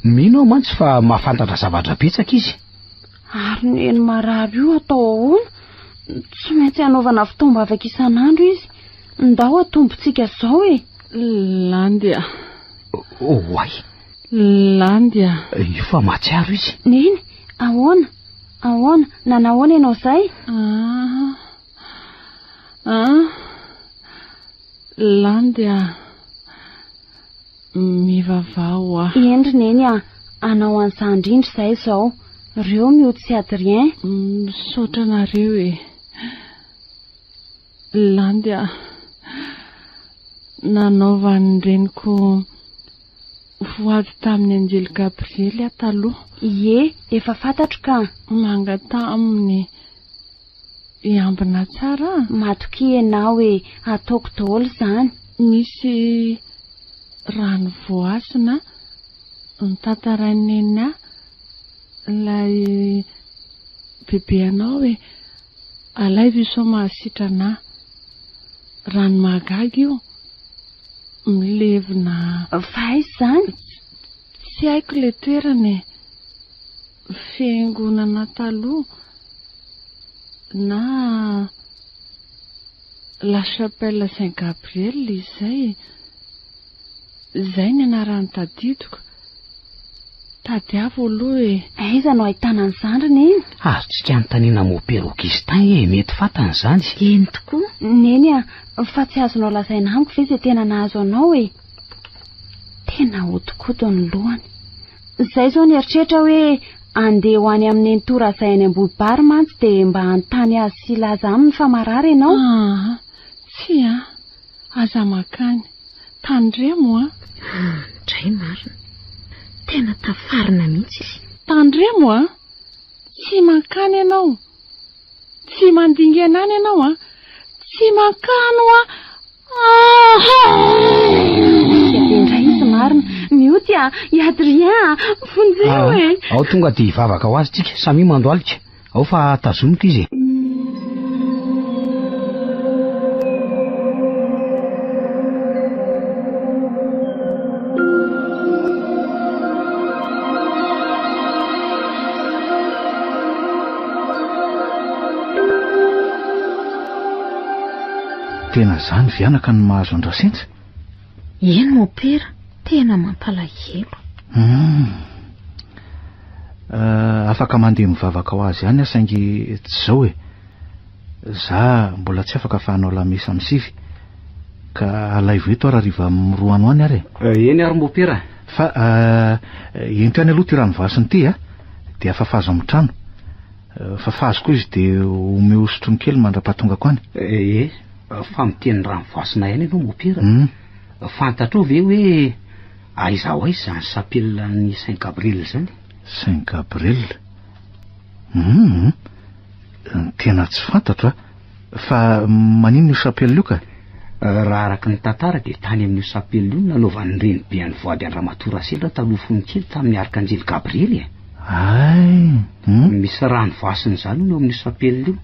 Speaker 6: Mino aho mantsy fa mahafantatra zavatra betsaka izy.
Speaker 3: Ary neny marary io atao ahoana? Tsy maintsy hanaovana fotoam-bavaka isan'andro izy. Ndao atombontsika izao e!
Speaker 4: Landy a!
Speaker 6: Oay!
Speaker 4: Landy a!
Speaker 6: Io fa mahatsiaro izy.
Speaker 3: Neny, ahoana? Ahoana? Nanahoana ianao izay?
Speaker 4: Ah! Ah! Landy a! Mivavaha ho ahy.
Speaker 3: Eny ry Neny a! Hanao an'izany indrindra izahay izao. Reo mioty sy Adrien.
Speaker 4: Misaotra anareo e! Landy a! Nanaovan'ny reniko voady tamin'ny anjely Gabriely aho taloha.
Speaker 3: Ie, efa fantatro ka.
Speaker 4: Mangataha aminy hiambina tsara a!
Speaker 3: Matokia ianao e, ataoko daholo izany.
Speaker 4: Misy rano voasina notantarain'i Neny ahy ilay bebe anao e! Alaivo io sao mahasitrana ahy. Rano mahagaga io. Milevina.
Speaker 3: Fa aiza izany?
Speaker 4: Tsy haiko ilay toerana e. Fiangonana taloha na La Chapelle Saint Gabriel izay. Izay ny anaran'ny tadidiko. Tadiavo aloha e.
Speaker 3: Aiza no ahitana an'izany ry Neny?
Speaker 6: Azontsika anontaniana Mopera Augustin e, mety fantany izany.
Speaker 5: Eny tokoa.
Speaker 3: Neny a, fa tsy azonao lazaina amiko ve izay tena nahazo anao e? Tena ahodikodiny ny lohany. Izay izao nieritreritra hoe andeha ho any amin'i Nenitoa Razay any Ambohibary mantsy dia mba hanontany azy sy hilaza aminy fa marary ianao.
Speaker 4: Aa, tsia, aza mankany. Tandremo an!
Speaker 5: Dray marina. Tena tafarina mihitsy izy.
Speaker 4: Tandremo an! Tsy mankany ianao. Tsy mandingana any ianao an! Tsy mankany hoa!
Speaker 3: Be indray izy marina. Mioty a! I Adrien a! Vonjeo e!
Speaker 6: Ao tonga dia hivavaka ho azy tsika. Samia mandohalika. Ao fa tazomiko izy e.
Speaker 8: Tena zany ve anaka no mahazo an-dRasintsa?
Speaker 5: Eny mopera, tena mampalahelo.
Speaker 8: Hum. Eh, afaka mandeha mivavaka ho azy ihany aho saingy tsy izao e. Za mbola tsy afaka fa hanao lamesa amin'ny sivy. Ka alaivo eto aho rahariva amin'ny roa any ho any ary e.
Speaker 6: Eh, eny ary mopera.
Speaker 8: Fa eh, ento ihany aloha ity ranovasin'ny ity a, dia afafazo amin'ny trano. Eh, fafazo koa izy dia omeo sotroiny kely mandra-pahatongako any.
Speaker 6: Eh, fa miteny ranovasinay ihany ianao mopera.
Speaker 8: Hmm.
Speaker 6: Fantatrao ve hoe aiza ho aiza izany chapelle-n'ny Saint Gabriel izany?
Speaker 8: Saint Gabriel? Hum, tena tsy fantatro a. Fa maninona io chapelle io ka?
Speaker 6: Raha araka ny tantara dia tany amin'io chapelle io no nanaovan'ny renibe voady an-dRamatoa Rasendra taloha fony kely tamin'ny arkanjely Gabriely e.
Speaker 8: Hay, hum.
Speaker 6: Misy rano voasina izany hono eo amin'io chapelle io.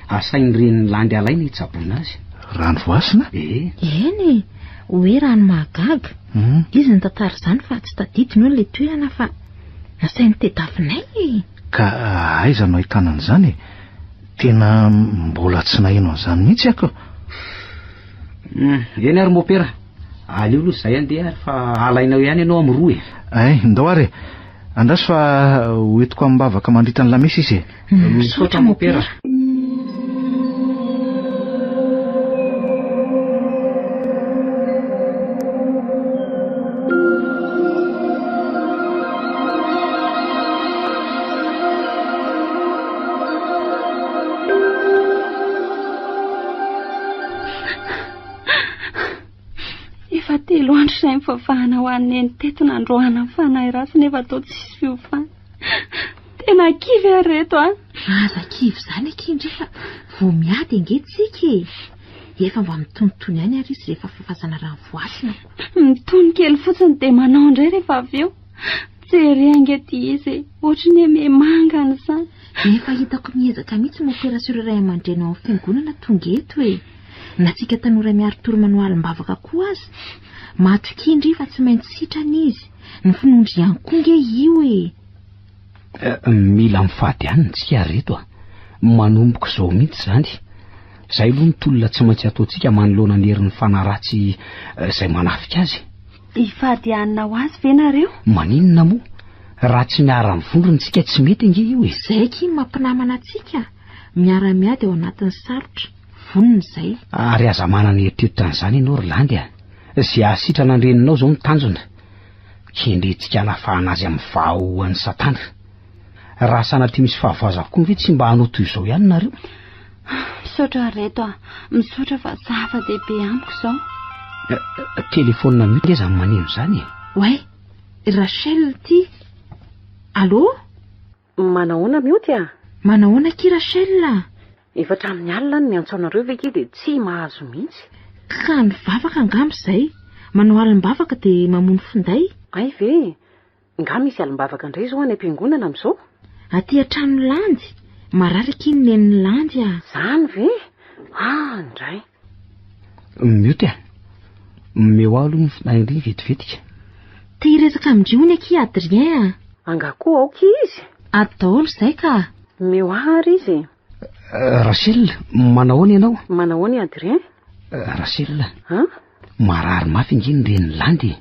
Speaker 6: Asain'ny renin'i Landy alaina hitsaboana azy.
Speaker 8: Rano voasina?
Speaker 6: Ee.
Speaker 5: Eny e! Hoe rano mahagaga. Izy nitantara izany fa tsy tadidiny hono ilay toerana fa asainy tediavinay e!
Speaker 8: Ka aiza no ahitana an'izany e? Tena mbola tsy naheno an'izany mihitsy aho ko.
Speaker 6: Eny ary mopera, aleo aloha izahay andeha ary fa alainao ihany ianao amin'ny roa e.
Speaker 8: Ay, ndao ary e. Andraso fa ho entiko amim-bavaka mandritra ny lamesa izy e.
Speaker 5: Misaotra mopera.
Speaker 3: Efa telo andro izay nivavahana ho an'i Neny teto nandroahana ny fanahy ratsy nefa toa tsisy fiovana. Tena kivy aho reto a!
Speaker 5: Aza kivy izany akia ndry fa vao miady ange tsika e! Efa mba mitonitony ihany ary izy rehefa fafazana rano voasina ko.
Speaker 3: Mitony kely fotsiny dia manao indray rehefa avy eo. Jereo ange ity izy e! Ohatry ny hoe mihemangana izany.
Speaker 5: Efa hitako miezaka mihitsy mopera sy ireo ray aman-dreny ao amin'ny fiangonana tonga eto e! Na tsika tanora miari-tory manao alim-bavaka koa aza. Matokia ndry fa tsy maintsy sitrana izy. Ny finoan-dry ihany koa nge io e!
Speaker 6: Mila mifady hanina tsika ry reto a! Manomboka izao mihitsy izany. Izay aloha ny tolona tsy maintsy ataontsika manoloana ny herin'ny fanahy ratsy izay manafika azy.
Speaker 3: Hifady hanina ho azy ve nareo?
Speaker 6: Maninona moa? Raha tsy miara-mivondrona tsika tsy mety ange io e!
Speaker 5: Izay akia ny mampinamana antsika, miara-miady ao anatin'ny sarotra, vonona izay.
Speaker 6: Ary aza manana eritreritra an'izany ianao ry Landy a! Izay hahasitrana ny reninao izao no tanjona. Kendrentsika hanafahana azy amin'ny vahaohan'i Satana. Raha sanatria misy fahavoazana koa ve tsy mba hanao toy izao ihany nareo?
Speaker 3: Misaotra ry reto a! Misaotra fa zava-dehibe amiko izao.
Speaker 6: Telefaonina mihitsy ange izany maneno izany e!
Speaker 5: Oay! Rachel ity! Allô?
Speaker 1: Manahoana Mioty a!
Speaker 5: Manahoana akia Rachel a!
Speaker 1: Efa hatramin'ny alina no miantso anareo ve akia dia tsy mahazo mihitsy.
Speaker 5: Ka nivavaka angamba izay. Manao alim-bavaka dia mamono finday.
Speaker 1: Hay ve e! Nga misy alim-bavaka indray izao any am-piangonana amin'izao?
Speaker 5: Aty an-tranon'i Landy. Marary akia ny nenin'i Landy a!
Speaker 1: Izany ve? Ah, indray.
Speaker 6: Mioty a! Omeo ahy aloha ny finday indray vetivetika.
Speaker 5: Te hiresaka amin-dry hono akia Adrien a!
Speaker 1: Angaha koa aoka izy?
Speaker 5: Ato daholo izay ka!
Speaker 1: Omeo ahy ary izy e!
Speaker 6: Rachel, manahoana ianao?
Speaker 1: Manahoana i Adrien?
Speaker 6: Rachel, marary mafy ange ny renin'i Landy e!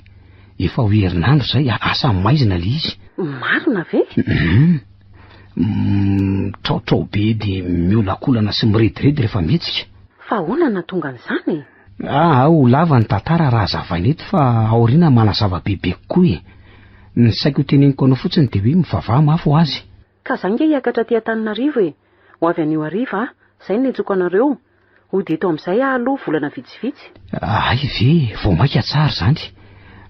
Speaker 6: Efa ho herinandro izay, asa maizina ilay izy.
Speaker 1: Marina ve?
Speaker 6: Hum. Mitraotrao be dia miolakolana sy mirediredy rehefa mihetsika.
Speaker 1: Fa ahoana no nahatonga an'izany e?
Speaker 6: Aa, ho lava ny tantara raha hazavaina eto fa aoriana manazava bebe kokoa e! Ny saiko ho teneniko anao fotsiny dia hoe mivavaha mafy ho azy.
Speaker 1: Ka za nge hiakatra aty Antananarivo e! Ho avy anio hariva aho, zay no niantsoko anareo. Hody eto amin'izay aho aloha volana vitsivitsy.
Speaker 6: Hay ve, vao mainka tsara izany.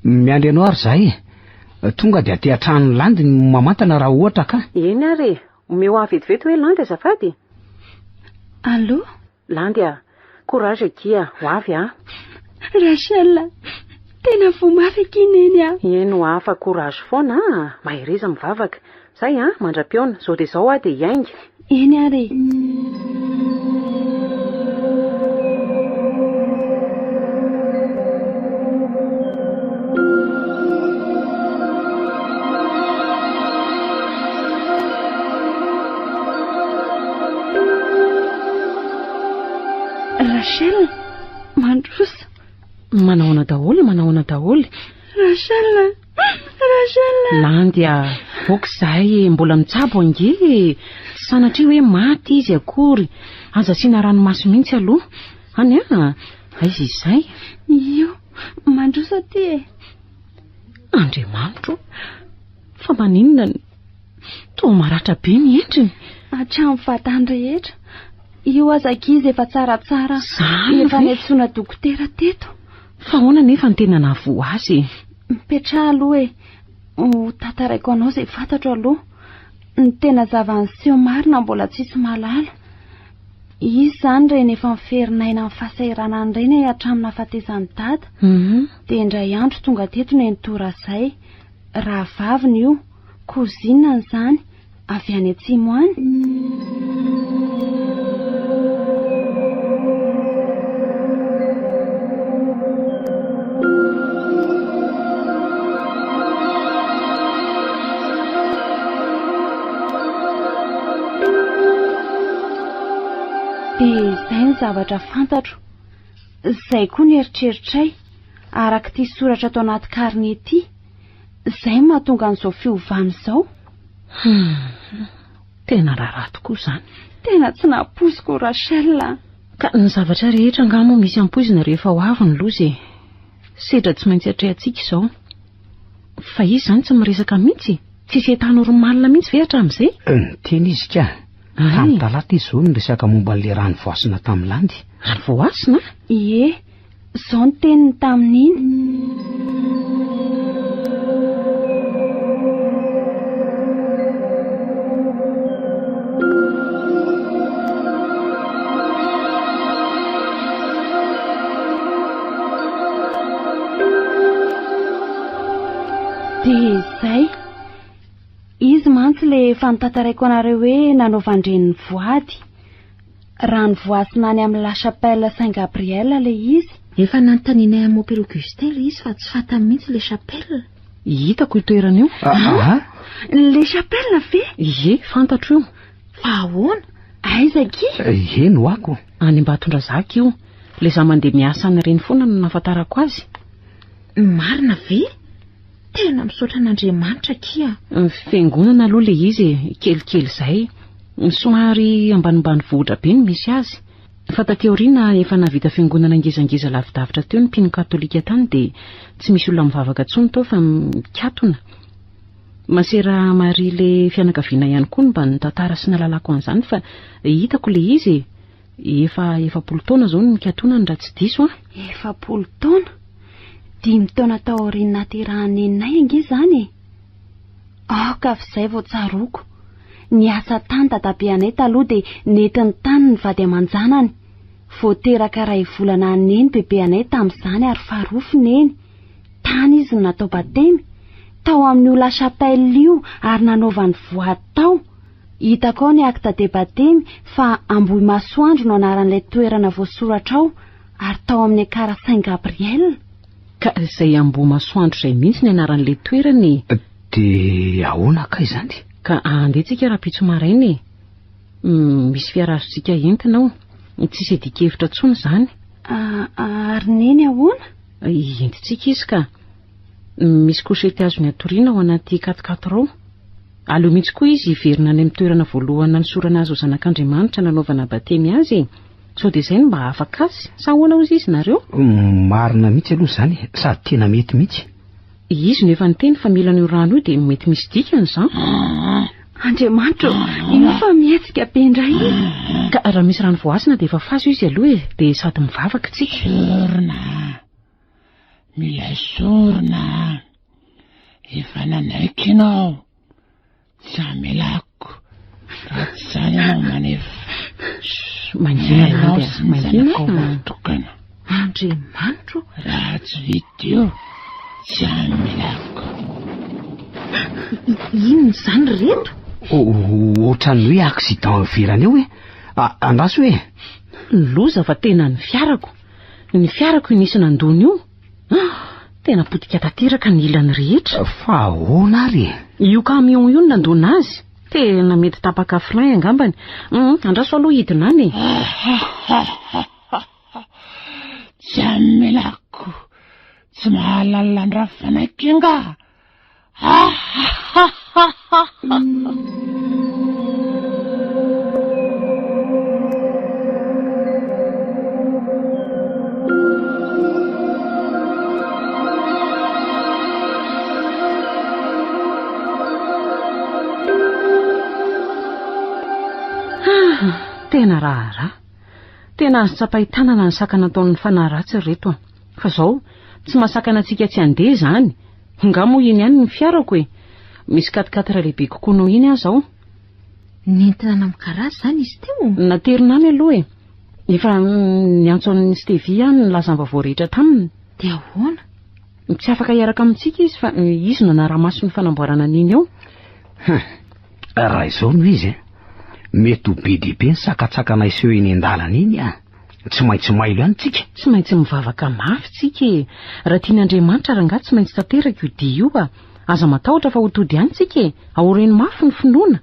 Speaker 6: Miandry anao ary izahay e! Tonga dia aty an-tranon'i Landy ny mamantana raha ohatra ka.
Speaker 1: Eny ary e! Omeo ahy vetivety hoe Landy azafady?
Speaker 3: Allô?
Speaker 1: Landy a! Courage akia, ho avy a!
Speaker 3: Rachel, tena voa mafy akia Neny a!
Speaker 1: Eny hoa fa courage foana a! Mahereza mivavaka. Zay a! Mandra-pihaona, zao dia zao aho dia hiainga.
Speaker 3: Eny ary e! Rachel, mandroso.
Speaker 1: Manahoana daholo, manahoana daholo.
Speaker 3: Rachel, Rachel.
Speaker 1: Landy a, ok izay, mbola mitsabo ange e. Tsy sanatria hoe maty izy akory. Aza asiana ranomaso mihitsy aloha. Any a, aiza izay?
Speaker 3: Io, mandroso aty e.
Speaker 1: Andriamanitro, fa maninona no toa maratra be ny endriny?
Speaker 3: Hatramin'ny vatany rehetra. Io aza ankizy efa tsaratsara.
Speaker 1: Izany
Speaker 3: Efa
Speaker 1: ve?
Speaker 3: niantsoana dokotera teto.
Speaker 1: Fa ahoana anefa no tena nahavoa azy e?
Speaker 3: Mipetraha aloha e. Ho tantaraiko anao izay fantatro aloha. Ny tena zava-niseho marina mbola tsisy mahalala. Izy izany ireny efa miferinaina amin'ny fahasahiranana ireny hatramin'ny nahafatesan'i Dada. Dia indray andro tonga teto Nenitoa Razay. Rahavaviny io, cousine-ny izany, avy any atsimo any. Dia izay ny zavatra fantatro. Izay koa ny eritreritray, araka ity soratra ato anaty karne ity. Izay no mahatonga an'izao fiovana izao.
Speaker 1: Hum, tena raharaha tokoa izany.
Speaker 3: Tena tsy nampoiziko Rachel a.
Speaker 1: Ka ny zavatra rehetra angaha moa misy ampoizina rehefa ho avy ny loza e. Sedra tsy maintsy atrehantsika izao. Fa izy izany tsy miresaka mihitsy? Tsisy état normal mihitsy ve hatramin'izay?
Speaker 6: Niteny izy ka. Tamin'ny talata izy izao niresaka momba an'ilay rano voasina tamin'ny landy.
Speaker 1: Rano voasina?
Speaker 3: Ie, izao ny teniny tamin'iny. Dia izay. Izy mantsy ilay efa notantaraiko anareo hoe nanaovan-dreniny voady. Rano voasina any amin'ny La Chapelle Saint Gabriel ilay izy.
Speaker 5: Efa nanontanianay an'i Mompera Augustin ilay izy fa tsy fantany mihitsy ilay chapelle.
Speaker 1: Hitako io toerana io.
Speaker 6: Aha!
Speaker 3: Ilay chapelle ve?
Speaker 1: Ie, fantatro io.
Speaker 5: Fa ahoana?
Speaker 3: Aiza akia?
Speaker 6: Eny ho ako.
Speaker 1: Any Ambatondrazaka io. Ilay za mandeha miasa any ireny foana no nahafantarako azy.
Speaker 5: Marina ve? Tena misaotra an'Andriamanitra akia.
Speaker 1: Ny fiangonana aloha ilay izy e, kelikely izay. Somary ambanimbanivohitra be no misy azy. Fa taty aoriana efa nahavita fiangonana ngezangeza lavidavitra teo ny mpino katolika tany dia tsy misy olona mivavaka intsony tao fa mikatona. Masera Marie le fianakaviana ihany koa no mba nitantara sy nalalako an'izany fa hitako le izy e! Efa 40 taona izao no nikatonany raha tsy diso an!
Speaker 3: 40 taona? Dimy taona tao aorian'ny nahaterahan'i neninay ange izany e! Aoka avy izay vao tsaroako. Niasa tany dadabeanay taloha dia nentiny tany ny vady aman-janany. Vao teraka iray volana an'i neny bebeanay tamin'izany ary farofy neny. Tany izy no natao batemy, tao amin'io La Chapelle io ary nanaovany voady tao. Hitako ao ny acte de batemy fa Ambohimasoandro no anaran'ilay toerana voasoratra ao ary tao amin'ny Ekara Saint Gabriel.
Speaker 1: Ka izay Ambohimasoandro izay mihitsy ny anaran'ilay toerana e!
Speaker 6: Dia ahoana kay izany?
Speaker 1: Ka andeha tsika rahampitso maraina e. Misy fiara azontsika entina ao. Tsisy iadian-kevitra intsony izany.
Speaker 3: Ary Neny ahoana?
Speaker 1: Entintsika izy ka. Misy couchette azony atoriana ao anaty quat-quatre ao. Aleo mihitsy koa izy hiverina any amin'ny toerana voalohany nanosorana azy ho zanak'Andriamanitra nanaovana batemy azy e. Sao dia izay no mba hahafaka azy? Sa ahoana hozy izy nareo?
Speaker 6: Marina mihitsy aloha izany e, sady tena mety mihitsy.
Speaker 1: Izy no efa niteny fa mila an'io rano io dia mety misy dikany izany.
Speaker 3: Andriamanitra ô, io fa mihetsika be indray izy.
Speaker 1: Ka raha misy rano voahasina dia fafazo izy aloha e, dia sady mivavaka tsika.
Speaker 10: Sorona, mila sorona, efa nanaiky ianao. Tsy hamelako raha tsy izany ianao manefa.
Speaker 1: Mangina
Speaker 10: Ianao
Speaker 1: Landy a,
Speaker 10: sy ny
Speaker 1: mangina
Speaker 10: zanakao
Speaker 1: a.
Speaker 10: vavy tokana.
Speaker 5: Andriamanitro ô!
Speaker 10: Raha tsy vita io, tsy hamelako.
Speaker 5: Inona izany ry reto?
Speaker 6: Ohatran'ny hoe accident ivelany eo e. Andraso hoe.
Speaker 1: Loza fa tena ny fiarako. Ny fiarako io nisy nandona io. Ah! Tena potika tanteraka ny ilany rehetra.
Speaker 6: Fa ahoana ary e?
Speaker 1: Io camion io no nandona azy. Tena mety tapaka frein angambany. Hum, andraso aloha hidina any e.
Speaker 10: Tsy hamelako. Tsy mahalala an-dRafanaiky angaha?
Speaker 1: Tena raharaha. Tena azo tsapain-tanana ny sakana ataon'ny fanahy ratsy ry reto a. Fa zao, tsy mahasakana antsika tsy handeha izany. Nga moa iny ihany ny fiarako e? Misy quatre quatre lehibe kokoa noho iny aza ao.
Speaker 5: Nentina any amin'ny garage izany izy teo?
Speaker 1: Naterina any aloha e. Efa niantso an'i Stevie aho nilaza ny vaovao rehetra taminy.
Speaker 5: Dia ahoana?
Speaker 1: Tsy afaka hiaraka amintsika izy fa izy no nanara-maso ny fanamboarana an'iny eo.
Speaker 6: Hum, raha izao no izy e, mety ho be dia be ny sakantsakana hiseho eny an-dalana eny an. Tsy maintsy mailo ihany tsika.
Speaker 1: Tsy maintsy mivavaka mafy tsika e! Raha tian'Andriamanitra rangahy tsy maintsy tanteraka io dia io a! Aza matahotra fa ho tody ihany tsika e! Aoreno mafy ny finoana.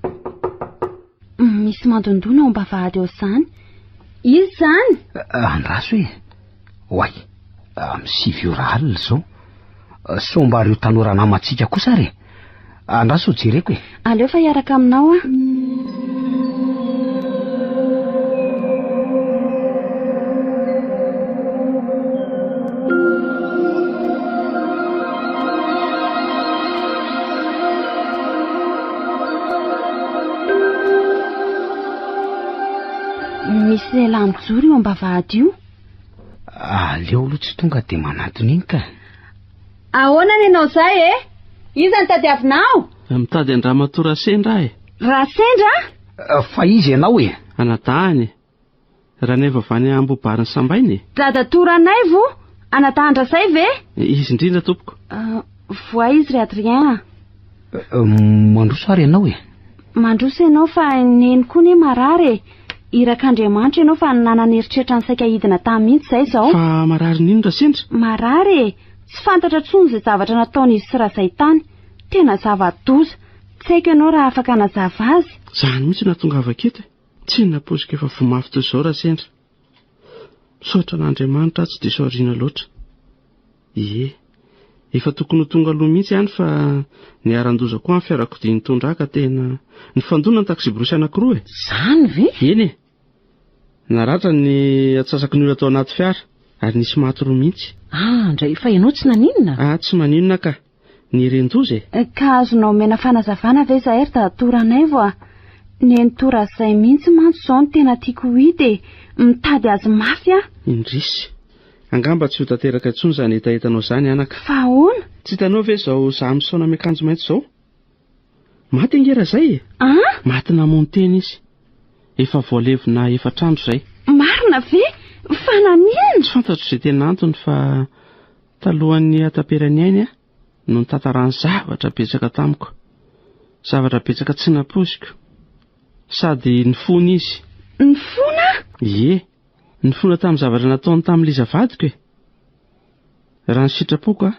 Speaker 3: Misy mandondona ao am-bavahady ao izany. Iza izany?
Speaker 6: Andraso e! Oay, amin'ny sivy ora alina izao. Sao mba ireo tanora namantsika kosa ary e? Andraso ho jereko e.
Speaker 3: Aleo fa hiaraka aminao aho. Misy lehilahy mijoro io am-bavahady io.
Speaker 6: Aleo aloha tsy tonga dia manantona iny ka.
Speaker 3: Ahoana ny anao izay e? Iza no tadiavinao?
Speaker 11: Mitady an-dRamatoa Rasendra aho e.
Speaker 3: Rasendra?
Speaker 6: Fa iza ianao e?
Speaker 11: Anadahiny e. Ranaivo avy any Ambohibarin'i Sambaina e.
Speaker 3: Dadatoa Ranaivo? Anadahin-dRazay ve?
Speaker 11: Izy indrindra tompoko.
Speaker 3: Voa izy ry Adrien a.
Speaker 6: Mandroso ary ianao e.
Speaker 3: Mandroso ianao fa neny koa ne marary e. Irak'Andriamanitra ianao fa nanana eritreritra ny saika hidina tany mihitsy izay izao.
Speaker 11: Fa marary n'inona Rasendra?
Speaker 3: Marary e. Tsy fantatra intsony izay zavatra nataon'izy sy Razay tany. Tena zava-doza. Tsy haiko ianao raha afaka hanazava azy.
Speaker 11: Izany mihitsy no nahatongavako eto e. Tsy nampoiziko efa voa mafy toy izao Rasendra. Misaotra an'Andriamanitra aho tsy diso aoriana loatra. Ie. Efa tokony ho tonga aloha mihitsy ihany fa niharan-doza koa ny fiarakodia nitondra ahy ka tena nifandona ny taksiborosy anankiroa e.
Speaker 1: Izany ve?
Speaker 11: Eny e. Naratra ny antsasaky ny olona tao anaty fiara ary nisy maty roa mihitsy.
Speaker 1: Ah, ndray, fa ianao tsy naninona?
Speaker 11: Ah, tsy maninona ka. Nieren-doza e.
Speaker 3: Ka azonao omena fanazavana ve izahay ry dadatoa Ranaivo a? Nenitoa Razay mihitsy mantsy izao no tena tiako ho hita e. Mitady azy mafy aho.
Speaker 11: Indrisy. Angamba tsy ho tanteraka intsony izany hetahetanao izany anaka.
Speaker 3: Fa ahoana?
Speaker 11: Tsy hitanao ve izao izaho misaona miakanjo maitso izao? Maty ange Razay e!
Speaker 3: An?
Speaker 11: Maty namono tena izy. Efa voalevina efatra andro izay.
Speaker 3: Marina ve? Fa naninona?
Speaker 11: Tsy fantatro izay tena antony fa talohan'ny hataperan'ny ainy aho no nitantarany zavatra betsaka tamiko. Zavatra betsaka tsy nampoiziko. Sady nifona izy.
Speaker 3: Nifona?
Speaker 11: Ie. Nifona tamin'ny zavatra nataony tamin'i Liza vadiko e! Raha ny sitrapoko a!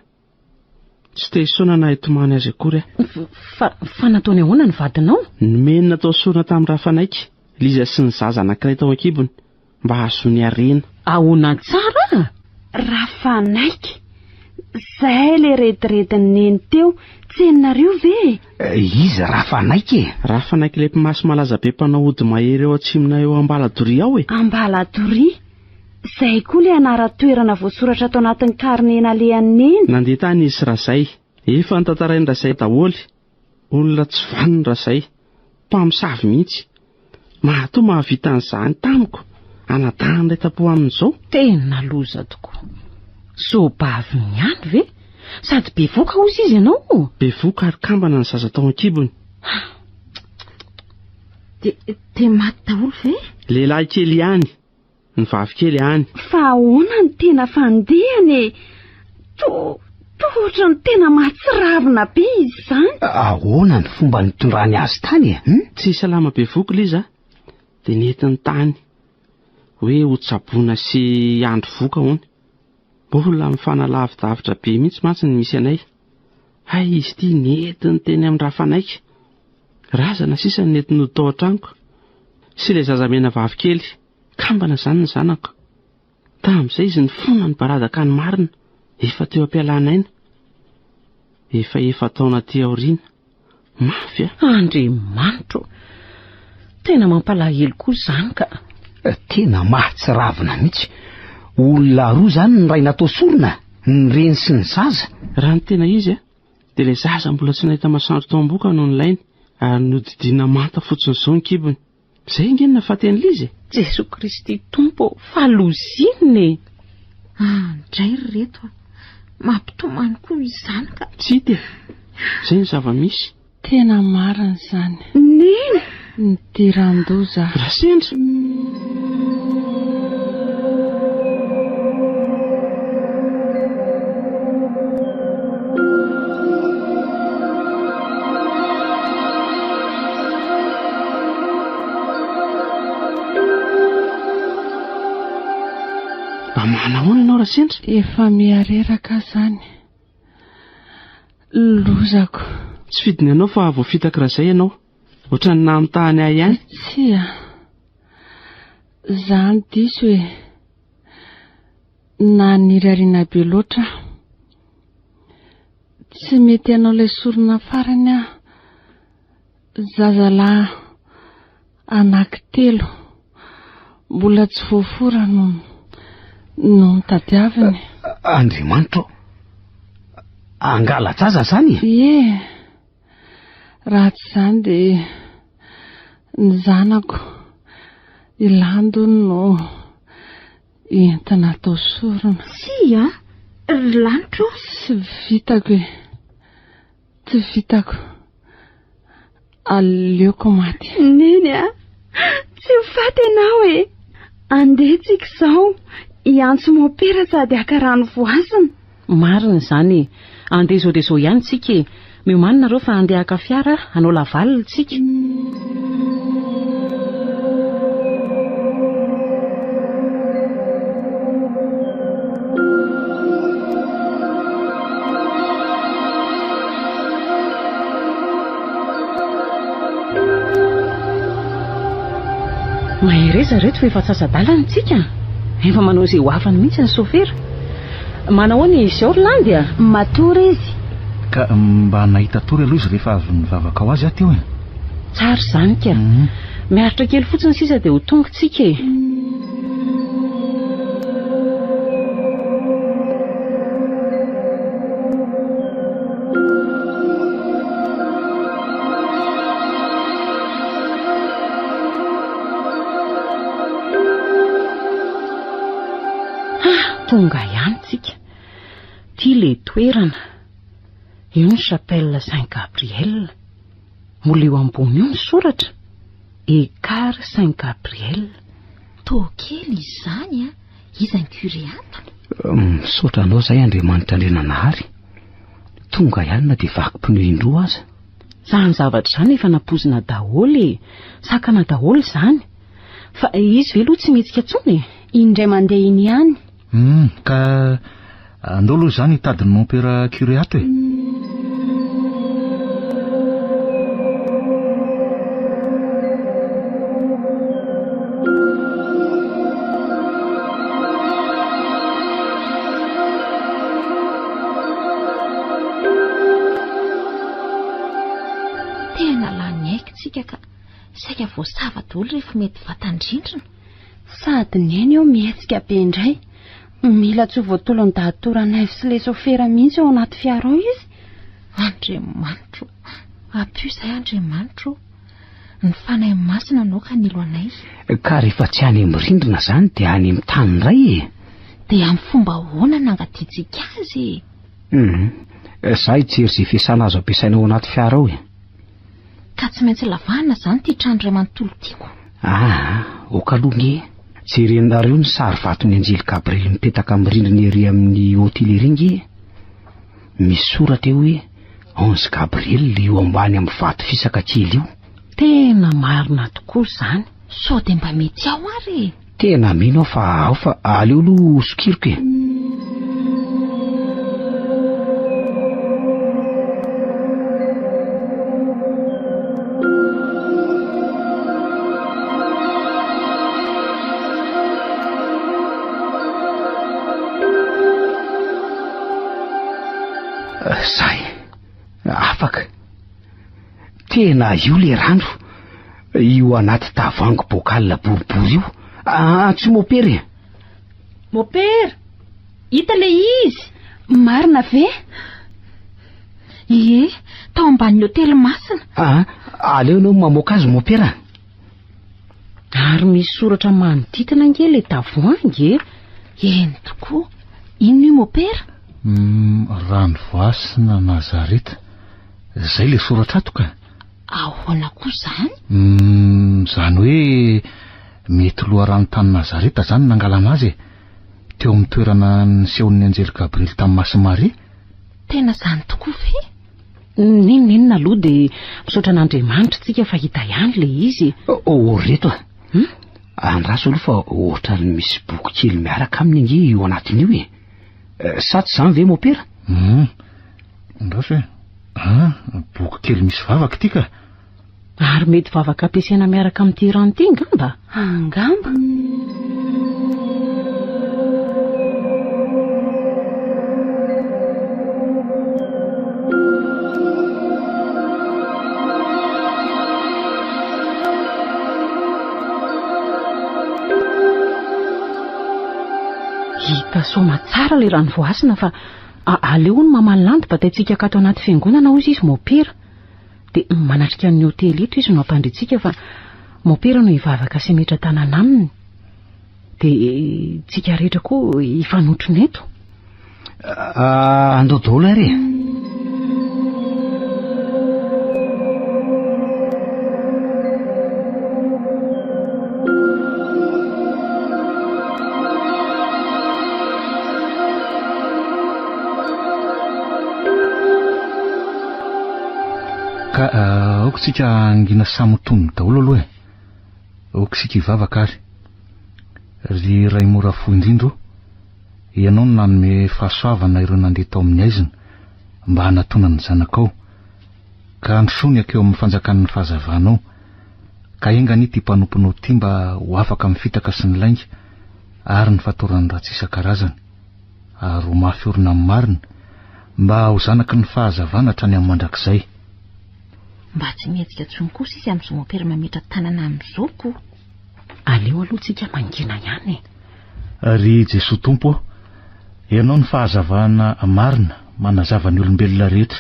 Speaker 11: Tsy te hisaona na hitomany azy akory aho.
Speaker 1: Fa, fa nataony ahoana ny vadinao?
Speaker 11: Nomeny natao sorona tamin'i Rafanaiky, Liza sy ny zaza anankiray tao an-kibony, mba hahazoany harena.
Speaker 1: Ahoana tsara?
Speaker 3: Rafanaiky, Zay le rediredin'i Neny teo, tsy henonareo ve e?
Speaker 6: Iza Rafanaiky e?
Speaker 11: Rafanaiky ilay mpimasy malaza be mpanao ody mahery ao atsimonay ao Ambaladoria ao e!
Speaker 3: Ambaladoria? Zay koa le anaran-toerana voasoratra ato anatin'ny karne nalehan'i Neny.
Speaker 11: Nandeha tany izy sy Razay. Efa notantarain'i Razay daholo. Olona tsy vanona Razay. Mpamosavy mihitsy. Matoa mahavita an'izany tamiko, anadahany iray tampo amin'izao.
Speaker 1: Tena loza tokoa. Soabaviny ihany ve? Sady bevoka hozy izy ianao?
Speaker 11: Bevoka ary kambana ny zaza tao an-kibony.
Speaker 5: Dia, dia maty daholo ve?
Speaker 11: Lehilahy kely ihany. Ny vavy kely any.
Speaker 3: Fa ahoana no tena fandehany e? Toa, toa ohatran'ny tena mahatsiravina be izy izany.
Speaker 6: Ahoana ny fomba nitondrany azy tany e? Hum?
Speaker 11: Tsy salama bevoka Liza dia nentiny tany hoe ho tsaboina sy hiandry voka hono. Mbola mifanalavidavitra be mihitsy mantsy ny misy anay. Hay izy ity nentiny teny amin'ny Rafanaiky. Razana sisa no nety nody tao an-tranoko. Sy ilay zazamena vavy kely. Kambana izany ny zanako. Tamin'izay izy nifona nibaradaka ny marina. Efa teo am-pialana aina. Efa efa-taona aty aoriana.
Speaker 1: Mafy a! Andriamanitro! Tena mampalahelo koa izany ka.
Speaker 6: Tena mahatsiravina mihitsy. Olona roa izany ny ray natao sorona, ny reny sy ny zaza.
Speaker 11: Raha ny tena izy a! Dia ilay zaza mbola tsy nahita masoandro tao am-boka no nilainy, ary nodidiana manta fotsiny izao ny kibony. Izay ange no nahafaty an'i Liza e!
Speaker 1: Jesoa Kristy Tompo ô, fa lozinina e!
Speaker 5: Ah, ndray ry reto a! Mampitomany koa izany ka!
Speaker 11: Tsy hita e! Izay ny zava-misy.
Speaker 4: Tena marina izany.
Speaker 3: Neny!
Speaker 4: Nidiran-doza.
Speaker 11: Rasendra! Mba manahoana ianao Rasendra?
Speaker 4: Efa mihareraka aho izany. Lozako.
Speaker 11: Tsy fidiny anao fa voafitak'i Razay ianao. Ohatran'ny namitahany ahy ihany.
Speaker 4: Tsia. Za no diso e. Naniry harena be loatra aho. Tsy mety hanao ilay sorona farany aho. Zazalahy anankitelo mbola tsy voafora no no notadiaviny.
Speaker 6: Andriamanitra ô! Hangala-jaza izany e?
Speaker 4: Ie. Raha tsy izany dia ny zanako i Lando no entina atao sorona.
Speaker 5: Tsia, ry lanitro ô!
Speaker 4: Tsy vitako e! Tsy vitako. Aleoko maty.
Speaker 3: Neny a! Tsy ho faty ianao e! Andeha tsika izao hiantso mopera sady haka rano voasina.
Speaker 1: Marina izany e! Andeha izao dia izao ihany tsika e! Miomàna nareo fa andeha haka fiara hanao laval tsika. Mahereza reto fa efa atsasa-dalana tsika. Efa manao izay ho afany mihitsy ny sofera. Manahoana izy ao ry Landy a?
Speaker 3: Matory izy.
Speaker 8: Ka mba nahita tory aloha izy rehefa avy nivavaka ho azy aho teo e.
Speaker 1: Tsara izany ka. Miaritra kely fotsiny sisa dia ho tonga tsika e. Ah, tonga ihany tsika. Ty le toerana. Io ny chapelle Saint Gabriel. Mbola eo ambony io ny soratra. Écart Saint Gabriel.
Speaker 5: Toa kely izany a! Iza ny curé ato?
Speaker 6: Misaotra anao izay Andriamanitra Andriananahary. Tonga ihany na dia vaky pneu indroa aza.
Speaker 1: Izany zavatra izany efa nampoizina daholo e! Sakana daholo izany. Fa izy ve aloha tsy mihetsika intsony e?
Speaker 3: Indray mandeha iny ihany.
Speaker 8: Hum, ka andao aloha izany hitady ny mompera curé ato e!
Speaker 5: Tena lany aiky tsika ka saika voasava daholo rehefa mety vatan-drindrina.
Speaker 3: Sady neny eo mihetsika be indray. Mila tsy ho voatolon'i Dadatoa Ranaivo sy ilay sôfera mihitsy ao anaty fiara ao izy.
Speaker 5: Andriamanitro, ampio izahay Andriamanitro o! Ny Fanahy Masina no aoka hanilo anay.
Speaker 6: Ka rehefa tsy any amin'ny rindrina izany dia any amin'ny tany indray e!
Speaker 5: Dia amin'ny fomba ahoana no angadiantsika azy e?
Speaker 6: Hum, za hijery izay fiasana azo ampiasaina ao anaty fiara ao e!
Speaker 5: Ka tsy maintsy lavahana izany ity trano iray manontolo ity ko.
Speaker 6: Aa, ok aloha nge. Jerenareo ny sary vaton'ny anjely Gabriel mipetaka amin'ny rindrina ery amin'ny hotely ery nge. Misy soratra eo hoe Ange Gabriel io ambany amin'ny vato fisaka kely io.
Speaker 1: Tena marina tokoa izany.
Speaker 5: Sao dia mba mety ao ary e?
Speaker 6: Tena mino aho fa ao fa aleo aloha hosokiriko e. Zay, afaka. Tena io le rano. Io anaty tavoahangy bocal boribory io. Antsoy mopera e.
Speaker 5: Mopera! Hita le izy!
Speaker 3: Marina ve?
Speaker 5: Ie, tao ambanin'ny hotely masina.
Speaker 6: Ah, aleo ianao mamoaka azy mopera.
Speaker 1: Ary misy soratra manodidina ange le tavoahangy e.
Speaker 5: Eny tokoa. Inona io mopera?
Speaker 8: Mm, rano voasina Nazareta. Zay le soratra ato ka.
Speaker 5: Ahoana koa izany?
Speaker 8: Humm, izany hoe mety loharano tany Nazareta izany nangalana azy e! Teo amin'ny toerana nisehoan'ny anjely Gabriely tamin'i Masin'i Maria.
Speaker 5: Tena izany tokoa ve?
Speaker 1: N'inon'inona aloha dia misaotra an'Andriamanitra tsika fa hita ihany ilay izy e.
Speaker 6: Oh, ry reto a! Hum? Andraso aloha fa ohatran'ny misy boky kely miaraka aminy ange io anatiny io e! Sa tsy izany ve mopera?
Speaker 8: Hum, andraso e! Ah, boky kely misy vavaka ity ka!
Speaker 1: Ary mety vavaka ampiasaina miaraka amin'ity rano ity angamba?
Speaker 3: Angamba.
Speaker 1: Hita soamatsara ilay rano voasina fa Aleo hono mamaly landy bataintsika akato anaty fiangonana hozy izy mopera. Dia manatrika ny hotely eto izy no hampandrintsika fa mopera no hivavaka sy hametra-tanana aminy. Dia tsika rehetra koa hifanotrona eto.
Speaker 6: Andao daholo ary e.
Speaker 8: Ka aoka isika hangina samy ho tony daholo aloha e. Aoka isika hivavaka ary. Ry Ray mora fo indrindra o, Ianao no nanome fahasoavana ireo nandeha tao amin'ny haizina mba hanatona ny zanakao, ka handrosoany hankeo amin'ny fanjakan'ny fahazavanao. Ka enga anie ity mpanomponao ity mba ho afaka amin'ny fitaka sy ny lainga ary ny fatoran'ny ratsy isan-karazany, ary ho mafy orina amin'ny marina, mba ho zanaky ny fahazavana hatrany amin'ny mandrakizay.
Speaker 5: Mba tsy mihetsika intsony kosa izy amin'izao mompera mametra-tanana amin'izao ko.
Speaker 1: Aleo aloha tsika mangina ihany e.
Speaker 8: Ry Jesoa Tompo ô, Ianao no fahazavana marina manazava ny olombelona rehetra.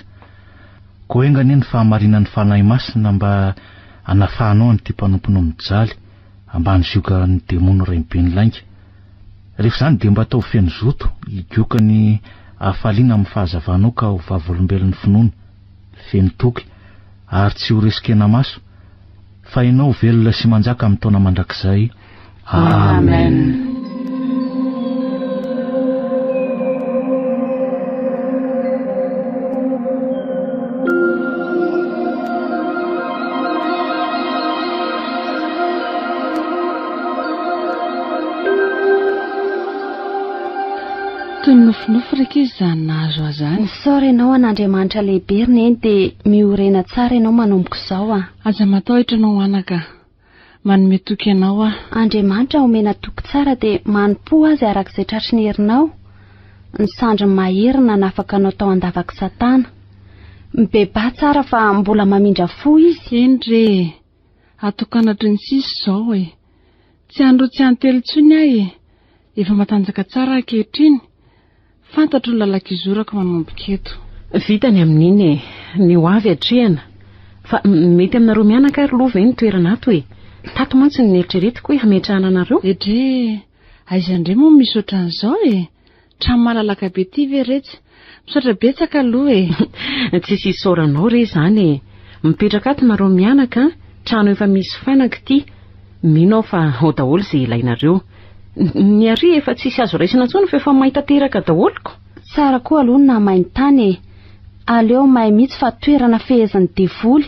Speaker 8: Koa enga anie ny fahamarinan'ny Fanahy Masina mba hanafahanao an'ity mpanomponao mijaly ambany ziogan'ny demony rainiben'ny lainga. Rehefa izany dia mba ataovy feno zoto higoka ny hafaliana amin'ny fahazavanao ka ho vavolombelon'ny finoana, feno toky ary tsy ho resin-kenamaso, fa Ianao velona sy manjaka amin'ny taona mandrakizay.
Speaker 1: Amen.
Speaker 4: Toy ny nofinofy ry ankizy izany nahazo ahy izany.
Speaker 3: Misaora ianao an'Andriamanitra lehibe ry Neny dia miorena tsara ianao manomboka izao a.
Speaker 4: Aza matahotra ianao anaka. Manome toky anao aho.
Speaker 3: Andriamanitra omena toky tsara dia manompoa Azy araka izay tratry ny herinao. Ny sandriny mahery no nanafaka anao tao an-davak'i Satana. Mibebaha tsara fa mbola mamindra fo izy.
Speaker 4: Eny re e! Atokanatry ny sisa izao e! Tsy androa tsy antelo intsony aho e! Efa matanjaka tsara aho ankehitriny. Fantatro ny lalan-kizorako manomboka eto.
Speaker 1: Vita ny amin'iny e! Ny ho avy atrehina. Fa mety aminareo mianaka ary aloha ve ny toerana ato e? Tato mantsy no neritreretiko hoe hametrahana anareo.
Speaker 4: Edrey! Aiza indray moa misy ohatran'izao e? Trano malalaka be ity ve retsy? Misaotra betsaka aloha e!
Speaker 1: Tsisy isaoranao re izany e! Mipetraka ato nareo mianaka an! Trano efa misy fanaka ity. Mino aho fa ao daholo izay ilainareo. Ny ary efa tsisy azo raisina intsony fa efa may tanteraka daholo ko!
Speaker 3: Tsara koa aloha ny nahamay ny tany e! Aleo may mihitsy fa toerana fehezin'ny devoly.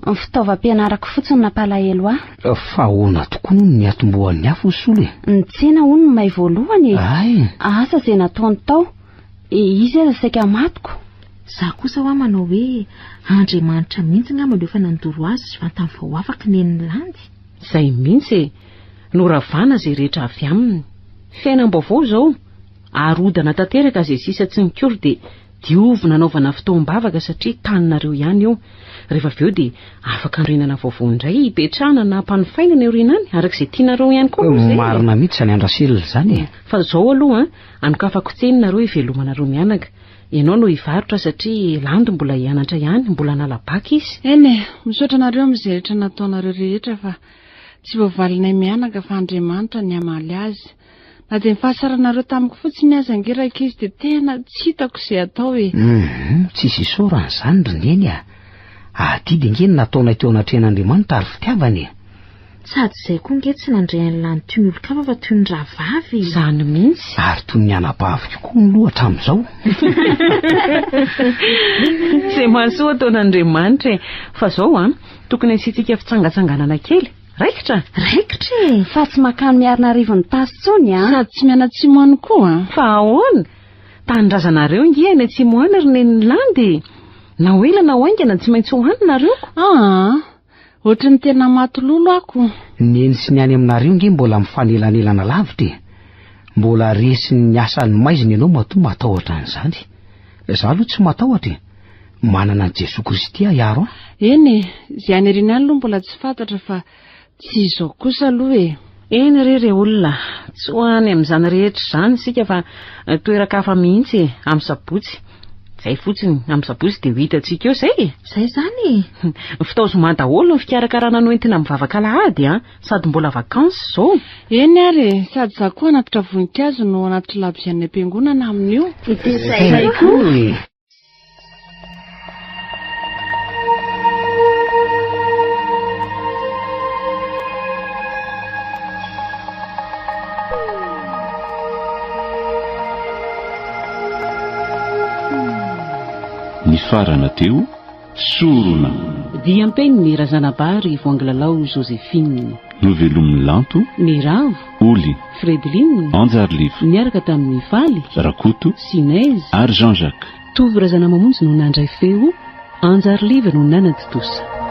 Speaker 3: Ny fitaovam-pianarako fotsiny nampalahelo ahy.
Speaker 6: Fa ahoana tokoa no niatombohan'ny afo ry Solo e?
Speaker 3: Ny tsena hono no may voalohany e!
Speaker 6: Hay!
Speaker 3: Asa izay nataony tao. Izy aza saika matiko.
Speaker 5: Za kosa hoa manao hoe Andriamanitra mihitsy ngamba no efa nandoro azy vantany vao afaka nenin'i Landy.
Speaker 1: Izay mihitsy e! Noravana izay rehetra avy aminy. Fiainam-baovao izao. Arodana tanteraka izay sisa tsy nikoro dia diovina anaovana fotoam-bavaka satria taninareo ihany io. Rehefa avy eo dia afaka anorenana vaovao indray hipetrahana na ampanofaina ny aoriana any, araka izay tianareo ihany koa aloha izay e.
Speaker 6: Marina mihitsy izany Andrasela izany e.
Speaker 1: Fa izao aloha an, anokafako tsena nareo hivelomanareo mianaka. Ianao no hivarotra satria Landy mbola hianatra ihany, mbola hanala bac izy.
Speaker 4: Eny e, misaotra anareo amin'izay rehetra nataonareo rehetra fa tsy voavalinay mianaka fa Andriamanitra ny hamaly azy. Na dia ny fahasaranareo tamiko fotsiny aza ange rankizy dia tena tsy hitako izay atao e.
Speaker 6: Hum, tsisy isaorana izany ry Neny a! Adidy ange ny nataonay teo anatrehan'Andriamanitra ary fitiavana e!
Speaker 5: Sady izay koa ange tsy nandre an'i Lany toy ny olon-kafa fa toy ny rahavavy e!
Speaker 1: Izany mihitsy.
Speaker 6: Ary toy ny anabaviko koa ny loha hatramin'izao.
Speaker 1: Izay mahasoa ataon'Andriamanitra e! Fa izao an, tokony hasiantsika fitsangatsanganana kely. Raikitra?
Speaker 5: Raikitra e!
Speaker 3: Fa tsy mankany Miarinarivo ny tasy intsony an!
Speaker 4: Sady tsy mianatsimo any koa an!
Speaker 1: Fa ahoana? Tanindrazanareo ange any atsimo any ry Neny Landy e! Na ho ela na ho haingana tsy maintsy ho any nareo ko!
Speaker 4: Aa! Ohatry ny tena maty lolo aho ko!
Speaker 6: Neny sy ny any aminareo ange mbola mifanelanelana lavitra e! Mbola resin'ny asan'ny maizina ianao matoa matahotra an'izany. Za aloha tsy matahotra e! Manana an'i Jesoa Kristy aho hiaro
Speaker 4: ahy. Eny e, izay any aoriana any aloha mbola tsy fantatra fa tsy izao kosa aloha e.
Speaker 1: Eny re re olona, tsy ho any amin'izany rehetra izany isika fa toeran-kafa mihitsy e, amin'ny sabotsy. Izay fotsiny, amin'ny sabotsy dia ho hitantsika eo izay e.
Speaker 5: Izay izany e.
Speaker 1: Vita zoma daholo ny fikarakarana noentina mivavaka alahady an, sady mbola vacances izao.
Speaker 4: Eny ary e, sady za koa hanatitra voninkazo no hanatitra labozia any am-piangonana amin'io.
Speaker 5: Dia izay koa
Speaker 6: e.
Speaker 2: Nifarana teo, sorona.
Speaker 1: Diam-peniny Razanabary Voangilalao Joséphine.
Speaker 2: Novelomin'i Lanto.
Speaker 1: Niravo.
Speaker 2: Oly.
Speaker 1: Fredeline.
Speaker 2: Anjarilivo.
Speaker 1: Niaraka tamin'i Faly.
Speaker 2: Rakoto.
Speaker 1: Sinez.
Speaker 2: Ary Jean Jacques.
Speaker 1: Tovo Razanamamonjy no nandray feo, Anjariliva no nanatontosa.